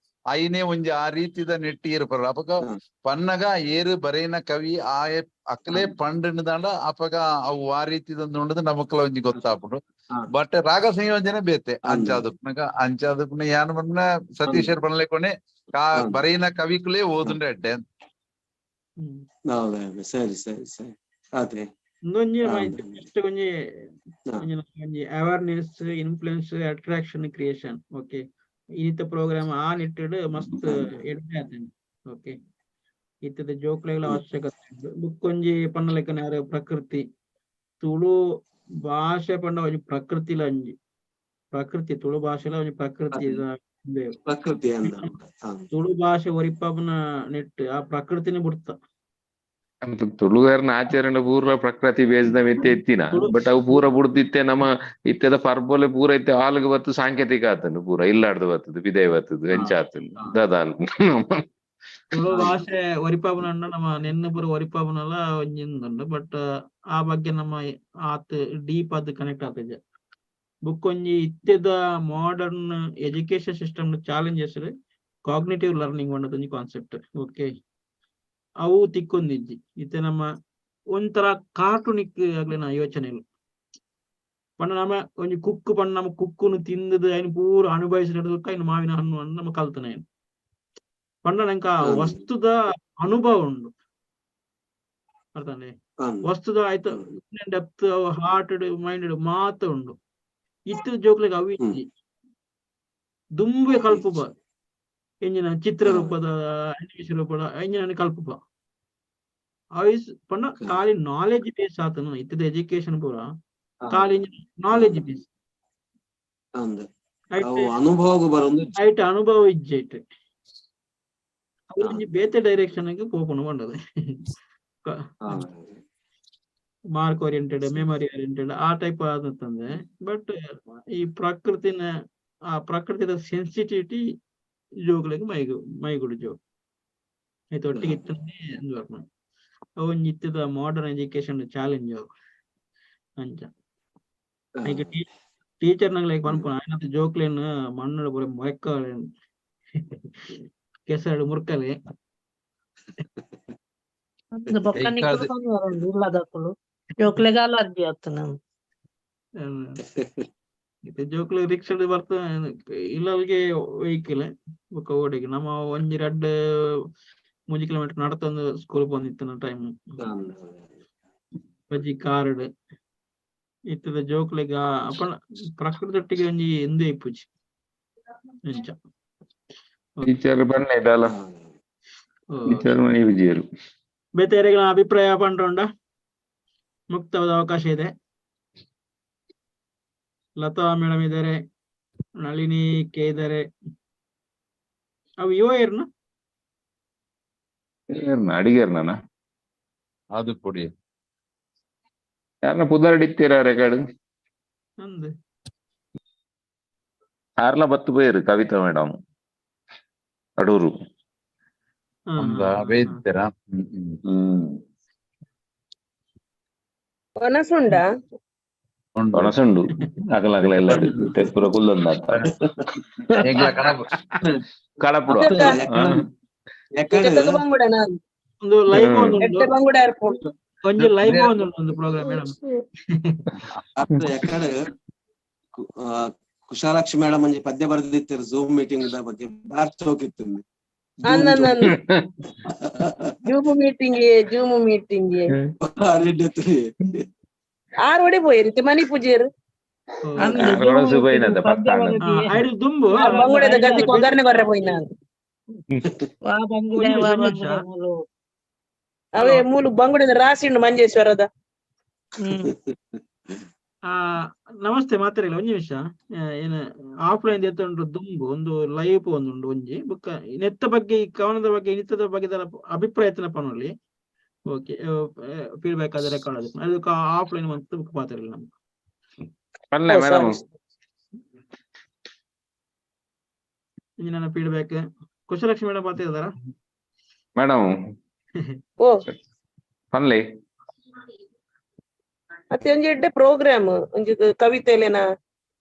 ಐನೇ ಒಂಜಿ ಆ ರೀತಿದ ನೆಟ್ಟು ಈರ್ ಪರ ಅಪಗ ಪನ್ನಗ ಏರು ಬರೆಯಿನ ಕವಿ ಆಯ ಅಕ್ಲೆ ಪಂಡದಾಂಡ ಅಪಗ ಅವು ಆ ರೀತಿದಂದು ಉಂಡದು ನಮಕ್ಲ ಒಂಜಿ ಗೊತ್ತಾಪುಂಡು. ಬಟ್ ರಾಗ ಸಂಯೋಜನೆ ಬೇತೆ ಅಂಚಾದುಪ್ನಗ ಅಂಚಾದುಪ್ನ ಯಾನ್ ಪನ್ನ ಸತೀಶರ್ ಪನ್ಲಿಕೊನೆ ಕಾ ಬರೆಯಿನ ಕವಿಕುಲೇ ಓದುಂಡೆ ಅಡ್ಡೆ. ಹೌದೌದು ಸರಿ ಸರಿ ಸರಿ ಅದೇ. ಇಂದೊಂಜಿ ಮಾಹಿತಿ ಫಸ್ಟ್ ಒಂಜಿ ಹಾ. ಒಂಜಿ ಒಂಜಿ awareness influence attraction creation okay ಇನ್ನಿತ ಪ್ರೋಗ್ರಾಮ್ ಆ ನಿಟ್ಟಿಡ್ ಮಸ್ತ್ ಎಡ್ಡೆ ಆತಂಡ್ ಓಕೆ ಇತ್ತದ ಜೋಕ್ಲೆಗಳ ಅವಶ್ಯಕತೆ ಉಂಡು. ಬುಕ್ ಒಂಜಿ ಪನ್ನಲೆಕ್ಕನೆ ಯಾರು ಪ್ರಕೃತಿ ತುಳು ಭಾಷೆ ಪಂಡ ಒಂಜಿ ಪ್ರಕೃತಿಲ ಒಂಜಿ ಪ್ರಕೃತಿ ತುಳು ಭಾಷೆಲ ಒಂಜಿ ಪ್ರಕೃತಿ ಉಂದು. ಪ್ರಕೃತಿ ಅಂದ ಅಂದ್. ತುಳು ಭಾಷೆ ಒರಿಪಾಪುನ ನೆಟ್ ಆ ಪ್ರಕೃತಿನೇ ಬುಡ್ತ. ತುಳುಗಾರನ ಆಚರಣೆ ಪೂರ ಪ್ರಕೃತಿ ಬೇಸ್ದ ಮಿತ್ತೆ ಎತ್ತಿನ ಬಟ್ ಅವು ಪೂರ ಬುಡ್ದಿತ್ತೆ ನಮ್ಮ ಇತ್ತೆದ ಪರ್ಬೊಲೆ ಪೂರ ಇತ್ತೆ ಆಲ್ಗ್ ಬತ್ತು ಸಾಂಕೇತಿಕ ಆತಂಡು ಪೂರ ಇಲ್ಲಾಡ್ದು ಬತ್ತದು ಬಿದೈ ಬತ್ತದು ಎಂಚ ಆತಂಡು ದಾದ ತುಳು ಭಾಷೆ ಒರಿಪಾಪುನ ನಮ್ಮ ನೆನ್ನ ಪೂರ ಒರಿಪಾಪುನಲ ಒಂಜಿ ಉಂಡು ಬಟ್ ಆ ಬಗ್ಗೆ ನಮ್ಮ ಆತ್ ಡೀಪ್ ಆದ್ ಕನೆಕ್ಟ್ ಆತಿಜ. ಬುಕ್ ಒಂಜಿ ಇತ್ತೆದ modern education system challenges cognitive learning ಒಂಜಿ ಕಾನ್ಸೆಪ್ಟ್ ಓಕೆ ಅವು ತಿಕ್ಕೊಂದಿಜ್ಜಿ ಇತ್ತೆ ನಮ್ಮ ಒಂಥರ ಕಾರ್ಟೂನಿಕ್ ಆಗ್ಲಿನ ಯೋಚನೆಲು ಪಂಡ ನಮ್ಮ ಒಂಜಿ ಕುಕ್ಕು ಪಂಡ ನಮ್ಮ ಕುಕ್ಕುನು ತಿಂದದು ಐನ್ ಪೂರ ಅನುಭವಿಸಿದ ಐನ್ ಮಾವಿನ ಹಣ್ಣು ಅನ್ನು ನಮ್ಮ ಕಲ್ತನ ಐನ್ ಪಂಡ ನಂಕ ಆ ವಸ್ತುದ ಅನುಭವ ಉಂಡು ಅರ್ಥಾನೆ ವಸ್ತುದ ಆಯ್ತು ಡೆಪ್ತ್ ಹಾರ್ಟ್ ಮೈಂಡ್ ಮಾತ ಉಂಡು ಇತ್ತು ಜೋಕ್ಲೆಗ್ ಅವು ಇಜ್ಜಿ ದುಂಬೆ ಕಲ್ಪುಪ ಎಂಜಿನ ಚಿತ್ರ ರೂಪದ ಅನಿಮೇಷನ್ ರೂಪದ ಎಂಜಿನ ಕಲ್ಪುಪ ಅವಿಸ್ ಪಂಡ ಖಾಲಿ ನಾಲೆಜ್ ಬೇಸ್ ಆತನ ಇತ್ತದ ಎಜುಕೇಶನ್ ಪೂರ ಖಾಲಿ ನಾಲೆಜ್ ಬೇಸ್ ಅನುಭವ ಬರೊಂದು ಐಟ್ ಅನುಭವ ಇಜ್ಜಿ ಐಟ್ ಅವು ಒಂಜಿ ಬೇತೆ ಡೈರೆಕ್ಷನ್ ಗೆ ಪೋಪುನ ಪಂಡದು ಮಾರ್ಕ್ ಓರಿಯೆಂಟೆಡ್ ಮೆಮೊರಿ ಓರಿಯೆಂಟೆಡ್ ಆ ಟೈಪ್ ಆದಂತಂದ್ರೆ ಬಟ್ ಈ ಪ್ರಕೃತಿನ ಆ ಪ್ರಕೃತಿದ ಸೆನ್ಸಿಟಿವಿಟಿ ಜೋಕ್ಲೆಗ್ ಮೈಗು ಮೈಗುಡು ಜೋಕ್ ಆಯ್ತು ಒಟ್ಟಿಗೆ ಇತ್ತಂದ್ರೆ ಅವು ಒಂಜಿ ಇತ್ತದ ಮಾಡರ್ನ್ ಎಜುಕೇಶನ್ ಚಾಲೆಂಜ್ ಅವು ಅಂಚ ಈಗ ಟೀಚರ್ ನಂಗೆ ಲೈಕ್ ಪನ್ಪುನ ಆಯ್ನಂತ ಜೋಕ್ಲೆನ್ ಮಣ್ಣುಡು ಪೂರ ಮೊಯ್ಕಲೇನ್ ಕೆಸರು ಮುರ್ಕಲೆ ಬೊಕ್ಕ ನಿಕುಲು ಪನ್ಪುನರು ಇಲ್ಲದಕುಲು ಜೋಕ್ಲೆಗ್ ಅಲರ್ಜಿ ಆತನ. ಇತ್ತೆ ಜೋಕ್ಲು ರಿಕ್ಷಾಡ್ ಬರ್ತ ಇಲ್ಲಲ್ಗೆ ವೆಹಿಕಲ್ ಬೊಕ್ಕ ಓಡೆಗ್ ನಮ್ಮ ಒಂಜಿ ರಡ್ಡ್ ಮೂಜಿ ಕಿಲೋಮೀಟರ್ ನಡತೊಂದು ಸ್ಕೂಲ್ ಪೋವೊಂದಿತ್ತಿನ ಟೈಮ್ ಬಜಿ ಕಾರ್ ಇತ್ತದ ಜೋಕ್ಲೆಗ್ ಅಪನ ಪ್ರಕೃತಿಯೊಟ್ಟಿಗೆ ಒಂಜಿ ಇಂದು ಇಪ್ಪುಜಿ ಅಂಚ. ಟೀಚರ್ ಬನ್ನೆ ದಾಲ ಟೀಚರ್ ವಿಜಯರು ಬೇತೆ ಯಾರಿಗೆಲ್ಲ ಅಭಿಪ್ರಾಯ ಪಂಡ್ರೋಂಡ ಮುಕ್ತವಾದ ಅವಕಾಶ ಇದೆ. ಲತಾ ಮೇಡಮ್ ಇದ್ದಾರೆ, ನಳಿನಿ ಕೆ ಇದ್ದಾರೆ. ಅವು ಯುವ ಏರ್ನ ಅಡಿಗೇರ್ನ ಅದು ಪೊಡಿ ಯಾರನ್ನ ಪುದರ್ಡಿತ್ತೀರ ರೆಕಾರ್ಡ್ ಅಂದ್ ಯಾರ್ಲ ಬತ್ತು ಪೋಯರು ಕವಿತಾ ಮೇಡಮ್ ಅಡೂರು. ಹಾ ಅಂದ ಹಾ ಹಾ ಹಾ. ವೇದಿತರ. ಹ್ಮ್ ಹ್ಮ್. ಹ್ಮ್. ಒನಸುಂಡ. ಉಂಡು. ಒಣಸುಂಡು ಅಗಲ ಅಗಲ ಎಲ್ಲ ಪೂರ ಕುಲ್ಲೊಂದಾತ. ಎಂಗ್ಲ ಕಡಪು. ಕಡಪುಡುವ. ಎಕಡೆ ಜೊತೆಗೆ ಬಂಗುಡ ನಾನು. ಒಂದು ಲೈವ್ ಹ್ಮ್. ಒಂದುಂಡು. ಎಡ್ಡೆ ಬಂಗುಡ ಏರ್ಪೋರ್ಟ್. ಒಂಜಿ ಲೈವ್ ಒಂದುಂಡು ಒಂದು ಪ್ರೋಗ್ರಾಮ್ ಮೇಡಮ್. ಅತ್ತ ಎಕಡೆ ಕುಶಾಲಾಕ್ಷಿ ಮೇಡಮ್ ಒಂಜಿ ಪದ್ಯ ಬರೆದಿತ್ತಾರೆ ಝೂಮ್ ಮೀಟಿಂಗ್ the ಬಗ್ಗೆ ಬಾರ್ ಚೌಕ್ ಇತ್ತು. ಅನ್ನ ಜೂಮ್ ಮೀಟಿಂಗ್, ಜೂಮ್ ಮೀಟಿಂಗ್. ಆರು ಒಡೆ ಪೋಯಿರಿ ಮನಿ ಪೂಜೆರು. ಸುಬೈನದ ಪತ್ತಾಂಡ. ಐದು ದುಂಬು. ಬಂಗುಡದ ಗದ್ದೆ ಒಗ್ಗರಣೆ ಕೊರ್ರೆ ಪೋಯಿ ನಾನು. ವಾ ಬಂಗುಡೆ ವಾ ಬಂಗುಡೆ ಮೂಲು. ಅವೇ ಮೂಲು ಬಂಗುಡದ ರಾಸಿ ಉಂಡು ಮಂಜೇಶ್ವರದ. ಹ್ಮ್. ಆ ನಮಸ್ತೆ ಮಾತಾಡಿಲ್ಲ ಒಂಜಿ ನಿಮಿಷ. ಏನು ಆಫ್ಲೈನ್ ಎತ್ತುಂಡು ದುಂಬು ಒಂದು ಲೈವ್ ಒಂದುಂಡು ಒಂಜಿ ಬೊಕ್ಕ ನೆತ್ತ ಬಗ್ಗೆ, ಈ ಕವನದ ಬಗ್ಗೆ, ನಿತ್ತದ ಬಗ್ಗೆ ಅಭಿಪ್ರಾಯ ಎತ್ತನ ಪನೊಲಿ. ಓಕೆ, ಫೀಡ್ಬ್ಯಾಕ್ ಆದ ರೆಕಾರ್ಡ್ ಅದು ಅದಕ್ಕೆ ಆಫ್ಲೈನ್ ಒಂದು ಬುಕ್ ಮಾತಾಡಿಲ್ಲ ನಮ್ಗೆ. ಪನ್ಲೆ ಮೇಡಮ್. ನನ್ನ ಫೀಡ್ಬ್ಯಾಕ್ ಕುಶಲಕ್ಷ್ಮಿ ಮೇಡಮ್ ಮಾತಾಡಿದಾರ? ಮೇಡಮ್. ಓ. ಪನ್ಲೆ. ಮತ್ತೆ ಒಂಜಿ ಎಡ್ಡೆ ಪ್ರೋಗ್ರಾಮ್, ಒಂಜಿ ಕವಿತೆಲೆನ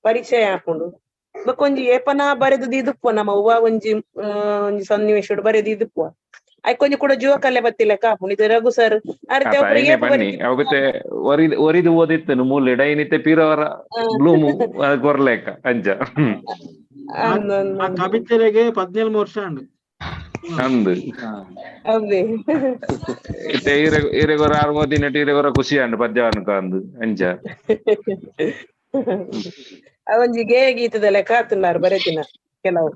ಪರಿಚಯ ಹಾಕೊಂಡು ಬೊಕ್ಕ ಒಂಜಿ ಏಪನ ಬರೆದು ದೀದುಪ್ಪು ನಮ್ಮ ಅವ್ವ ಒಂಜಿ ಒಂಜಿ ಸನ್ನಿವೇಶಡ್ ಬರೆದು ಇದುಪ್ಪು ಐಕೊಂಜಿ ಒಂಜಿ ಕೂಡ ಜೀವಕಲೆ ಬತ್ತಿಲ್ಲ ಕಾಪುಂಡು ಇದು ರಘು ಸರ್ ಅರ್ತೆ ಒಬ್ರು ಏಪ ಬನ್ನಿ ಅವತ್ತೆ ಒರಿದು ಒರಿದು ಓದಿತ್ತನು ಮೂಲೆ ಡೈನಿತ್ತೆ ಪೀರವರ ಬ್ಲೂಮು ಕೊರ್ಲೇಕ ಅಂಚ. ಆ ಕವಿತೆಲೆಗೆ 17 ವರ್ಷ ಉಂಡು. ಅಂದು ಅವೇ ಇತ್ತೆ ಈರೆಗೊರ ಆರು ಓದಿನಟ್ಟು ಈರೆಗೊರ ಖುಷಿ ಅಂಡು ಪದ್ಯವನ್ಕ ಅಂದು ಅಂಚ. ಅವೊಂಜಿ ಗೇಯ ಗೀತದ ಲೆಕ್ಕ ಆತುಲ್ಲಾರು ಬರೆತಿನ ಕೆಲವು.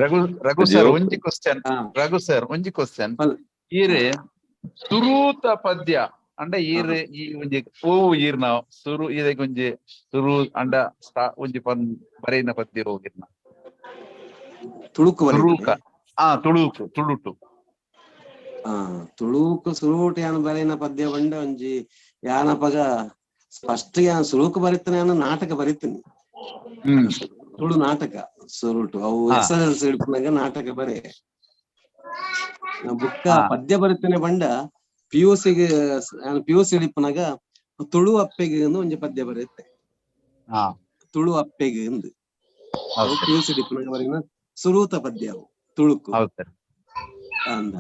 ರಘು ರಘು ಸರ್ ಒಂಜಿ ಕ್ವಶನ್. ರಘು ಸರ್ ಒಂಜಿ ಕ್ವಶನ್. ಈರೆ ಸುರೂತ ಪದ್ಯ ಅಂಡ ಈರೆ ಈ ಒಂಜಿ ಓ ಈರ್ನ ಸುರು ಈರೆಗ್ ಒಂಜಿ ಸುರು ಅಂಡ ಒಂಜಿ ಪನ್ ಬರೆಯಿನ ಪದ್ಯ ಹೋಗಿರ್ನ? ತುಳುಕು. ತುಳುಕ ಆ ತುಳುಕು ತುಳುಟು. ತುಳುಕು ಸುರೂಟು ಯಾನ್ ಬರೆಯಿನ ಪದ್ಯ ಬಂಡ ಒಂಜಿ ಯಾನಪಗ ಫಸ್ಟ್ ಯಾನ್ ಸುರುಕು ಬರಿತೇನೆ, ಯಾನ್ ನಾಟಕ ಬರಿತೀನಿ. ತುಳು ನಾಟಕ ಸುರುಟು ಅವು ಎಸ್ ಎಸ್ ಎಲ್ ಸಿ ಹಿಡ್ಕೊಂಡಾಗ ನಾಟಕ ಬರೆ ಬುಕ್ಕ. ಪದ್ಯ ಬರಿತೇನೆ ಬಂಡ ಪಿ ಯು ಸಿಗೆ, ಪಿ ಯು ಸಿ ಹಿಡಿಪನಾಗ ತುಳು ಅಪ್ಪೆಗೆ ಒಂಜಿ ಪದ್ಯ ಬರೆಯುತ್ತೆ. ತುಳು ಅಪ್ಪೆಗೆ ಎಂದು ಪಿ ಯು ಸಿ ಹಿಡಿಪನಾಗ ಬರೆಯಿನ ಸುರೂತ ಪದ್ಯ ಅವು ತುಳುಕು. ಅಂದ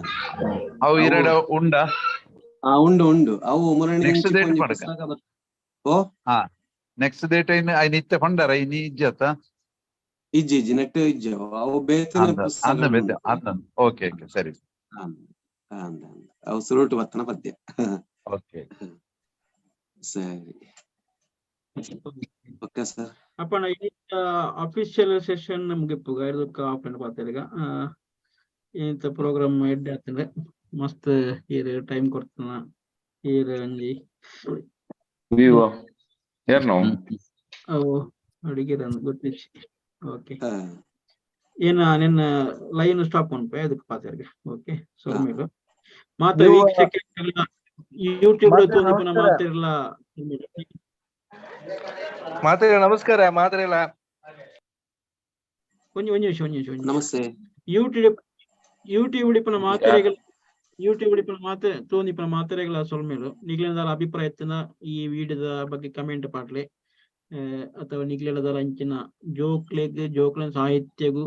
ಅವು ಎರಡು ಉಂಡ? ಉಂಡು ಉಂಡು ಅವು ಮುರಣಿ. ನೆಕ್ಸ್ಟ್ ಡೇಟ್ ಪಡಕ. ಓ ನೆಕ್ಸ್ಟ್ ಡೇಟ್ ಐನ್ I ನಿತ್ಯ ಪಂಡರ I ನೀ ಇಜ್ಜತ? ಇಜ್ಜಿ ಇಜ್ಜಿ ನೆಟ್ ಇಜ್ಜಿ ಅವು ಬೇತನೆ. ಅಂದ ಬೇತೆ ಅಂದ. ಓಕೆ ಓಕೆ ಸರಿ. ಅಂದ ಅವು ಸುರುಟು ಬತ್ತನ ಪದ್ಯ. ಓಕೆ ಸರಿ ಓಕೆ ಸರ್. ಅಪ್ಪಣ ಅಫಿಷಿಯಲ್ ಸೆಷನ್ ಮುಗಿಪ್ಪುಗ ಇದಕ್ಕ ಆಫ್ಲೈನ್ ಪಾತೆರ್ಗ ಇಂತ ಪ್ರೋಗ್ರಾಮ್ ಎಡ್ಡೆ ಆತಂದ್ರೆ ಮಸ್ತ್ ಈರ್ ಟೈಮ್ ಕೊಡ್ತಾನ ಈರ್ ಒಂಜಿ ವಿವೋ ಏರ್ನೋ ಅವು ಅಡಿಗೆರ ಗೊತ್ತಿಚ್ಚಿ. ಓಕೆ, ಏನ ನಿನ್ನ ಲೈನ್ ಸ್ಟಾಪ್ ಮನ್ಪೆ ಅದಕ್ಕೆ ಪಾತೆರ್ಗ. ಓಕೆ ಸೊಲ್ಮೆಲು ಮಾತ ವೀಕ್ಷಕರೆಲ್ಲ ಯೂಟ್ಯೂಬ್ ತೂಂದಿಪ್ಪುನ ಮಾತೆರ್ಲ. ಮಾತೆಲ್ಲ ನಮಸ್ಕಾರ ಮಾತೆಲ್ಲ. ಒಂಜಿ ಒಂಜಿ ನಿಮಿಷ ಒಂಜಿ ನಿಮಿಷ ಒಂಜಿ. ನಮಸ್ತೆ. ಯೂಟ್ಯೂಬ್ ಯೂಟ್ಯೂಬ್ ಇಪ್ಪುನ ಮಾತೆರೆಗಳ ಯೂಟ್ಯೂಬ್ ಇಪ್ಪುನ ಮಾತೆ ತೂಂದಿಪ್ಪುನ ಮಾತೆರೆಗಳ ಸೊಲ್ಮೆಲು. ನಿಗ್ಲೆನದಾಲ ಅಭಿಪ್ರಾಯ ಇತ್ತಿನ ಈ ವಿಡಿಯೋದ ಬಗ್ಗೆ ಕಮೆಂಟ್ ಪಾಡ್ಲೆ, ಅಥವಾ ನಿಗ್ಲೆನದಾಲ ಅಂಚಿನ ಜೋಕ್ಲೆಗ್ ಜೋಕ್ಲೆನ ಸಾಹಿತ್ಯಗು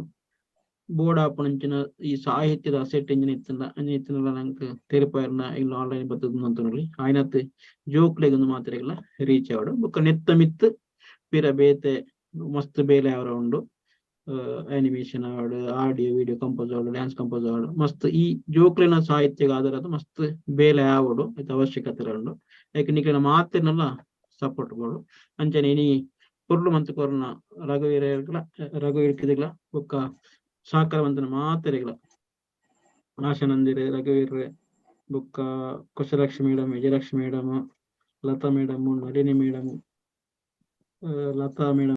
ಬೋರ್ಡ್ ಆಪುನಂಚಿನ ಈ ಸಾಹಿತ್ಯದ ಅಸೆಟ್ ಇಂಜಿನ ಇತ್ತಂಡ ಅಂಚಿನ ಇತ್ತಿನಲ ನಂಕ್ ತೆರಿಪಾಯರ್ನ ಇಲ್ಲ ಆನ್ಲೈನ್ ಬತ್ತದ ಅಂತನಲ್ಲಿ ಆಯ್ನತ್ ಜೋಕ್ಲೆಗ್ ಒಂದು ಮಾತೆರೆಗಳ ರೀಚ್ ಆವಡು. ಬೊಕ್ಕ ನೆತ್ತ ಮಿತ್ತ್ ಪಿರ ಬೇತೆ ಮಸ್ತ್ ಬೇಲೆ ಅವರ ಉಂಡು, ಆನಿಮೇಷನ್ ಆವಡ್, ಆಡಿಯೋ ವಿಡಿಯೋ ಕಂಪೋಸ್ ಆವಡ್, ಡ್ಯಾನ್ಸ್ ಕಂಪೋಸ್ ಆವಡ್, ಮಸ್ತ್ ಈ ಜೋಕ್ಲೆನ ಸಾಹಿತ್ಯಗ ಆಧಾರದ ಮಸ್ತ್ ಬೇಲೆ ಆವಡು ಐತ ಅವಶ್ಯಕತೆ ಉಂಡು. ಯಾಕೆ ನಿಕ್ಲೆನ ಮಾತೆರ್ನಲ ಸಪೋರ್ಟ್ ಬೋಡು. ಅಂಚನೆ ಇನಿ ಪೊರ್ಲು ಮಂತ್ ಕೊರ್ನ ರಘುವೀರ ರಘುವೀರ್ ಬೊಕ್ಕ ಸಹಕಾರ ಮಾತೆರೆಗ್ಲ ಆಶಾನಂದಿರ್ ರಘುವೀರ್ ಬೊಕ್ಕ Kushalakshmi madam, Vijayalakshmi madam, Latha madam, Nalini madam, Latha madam.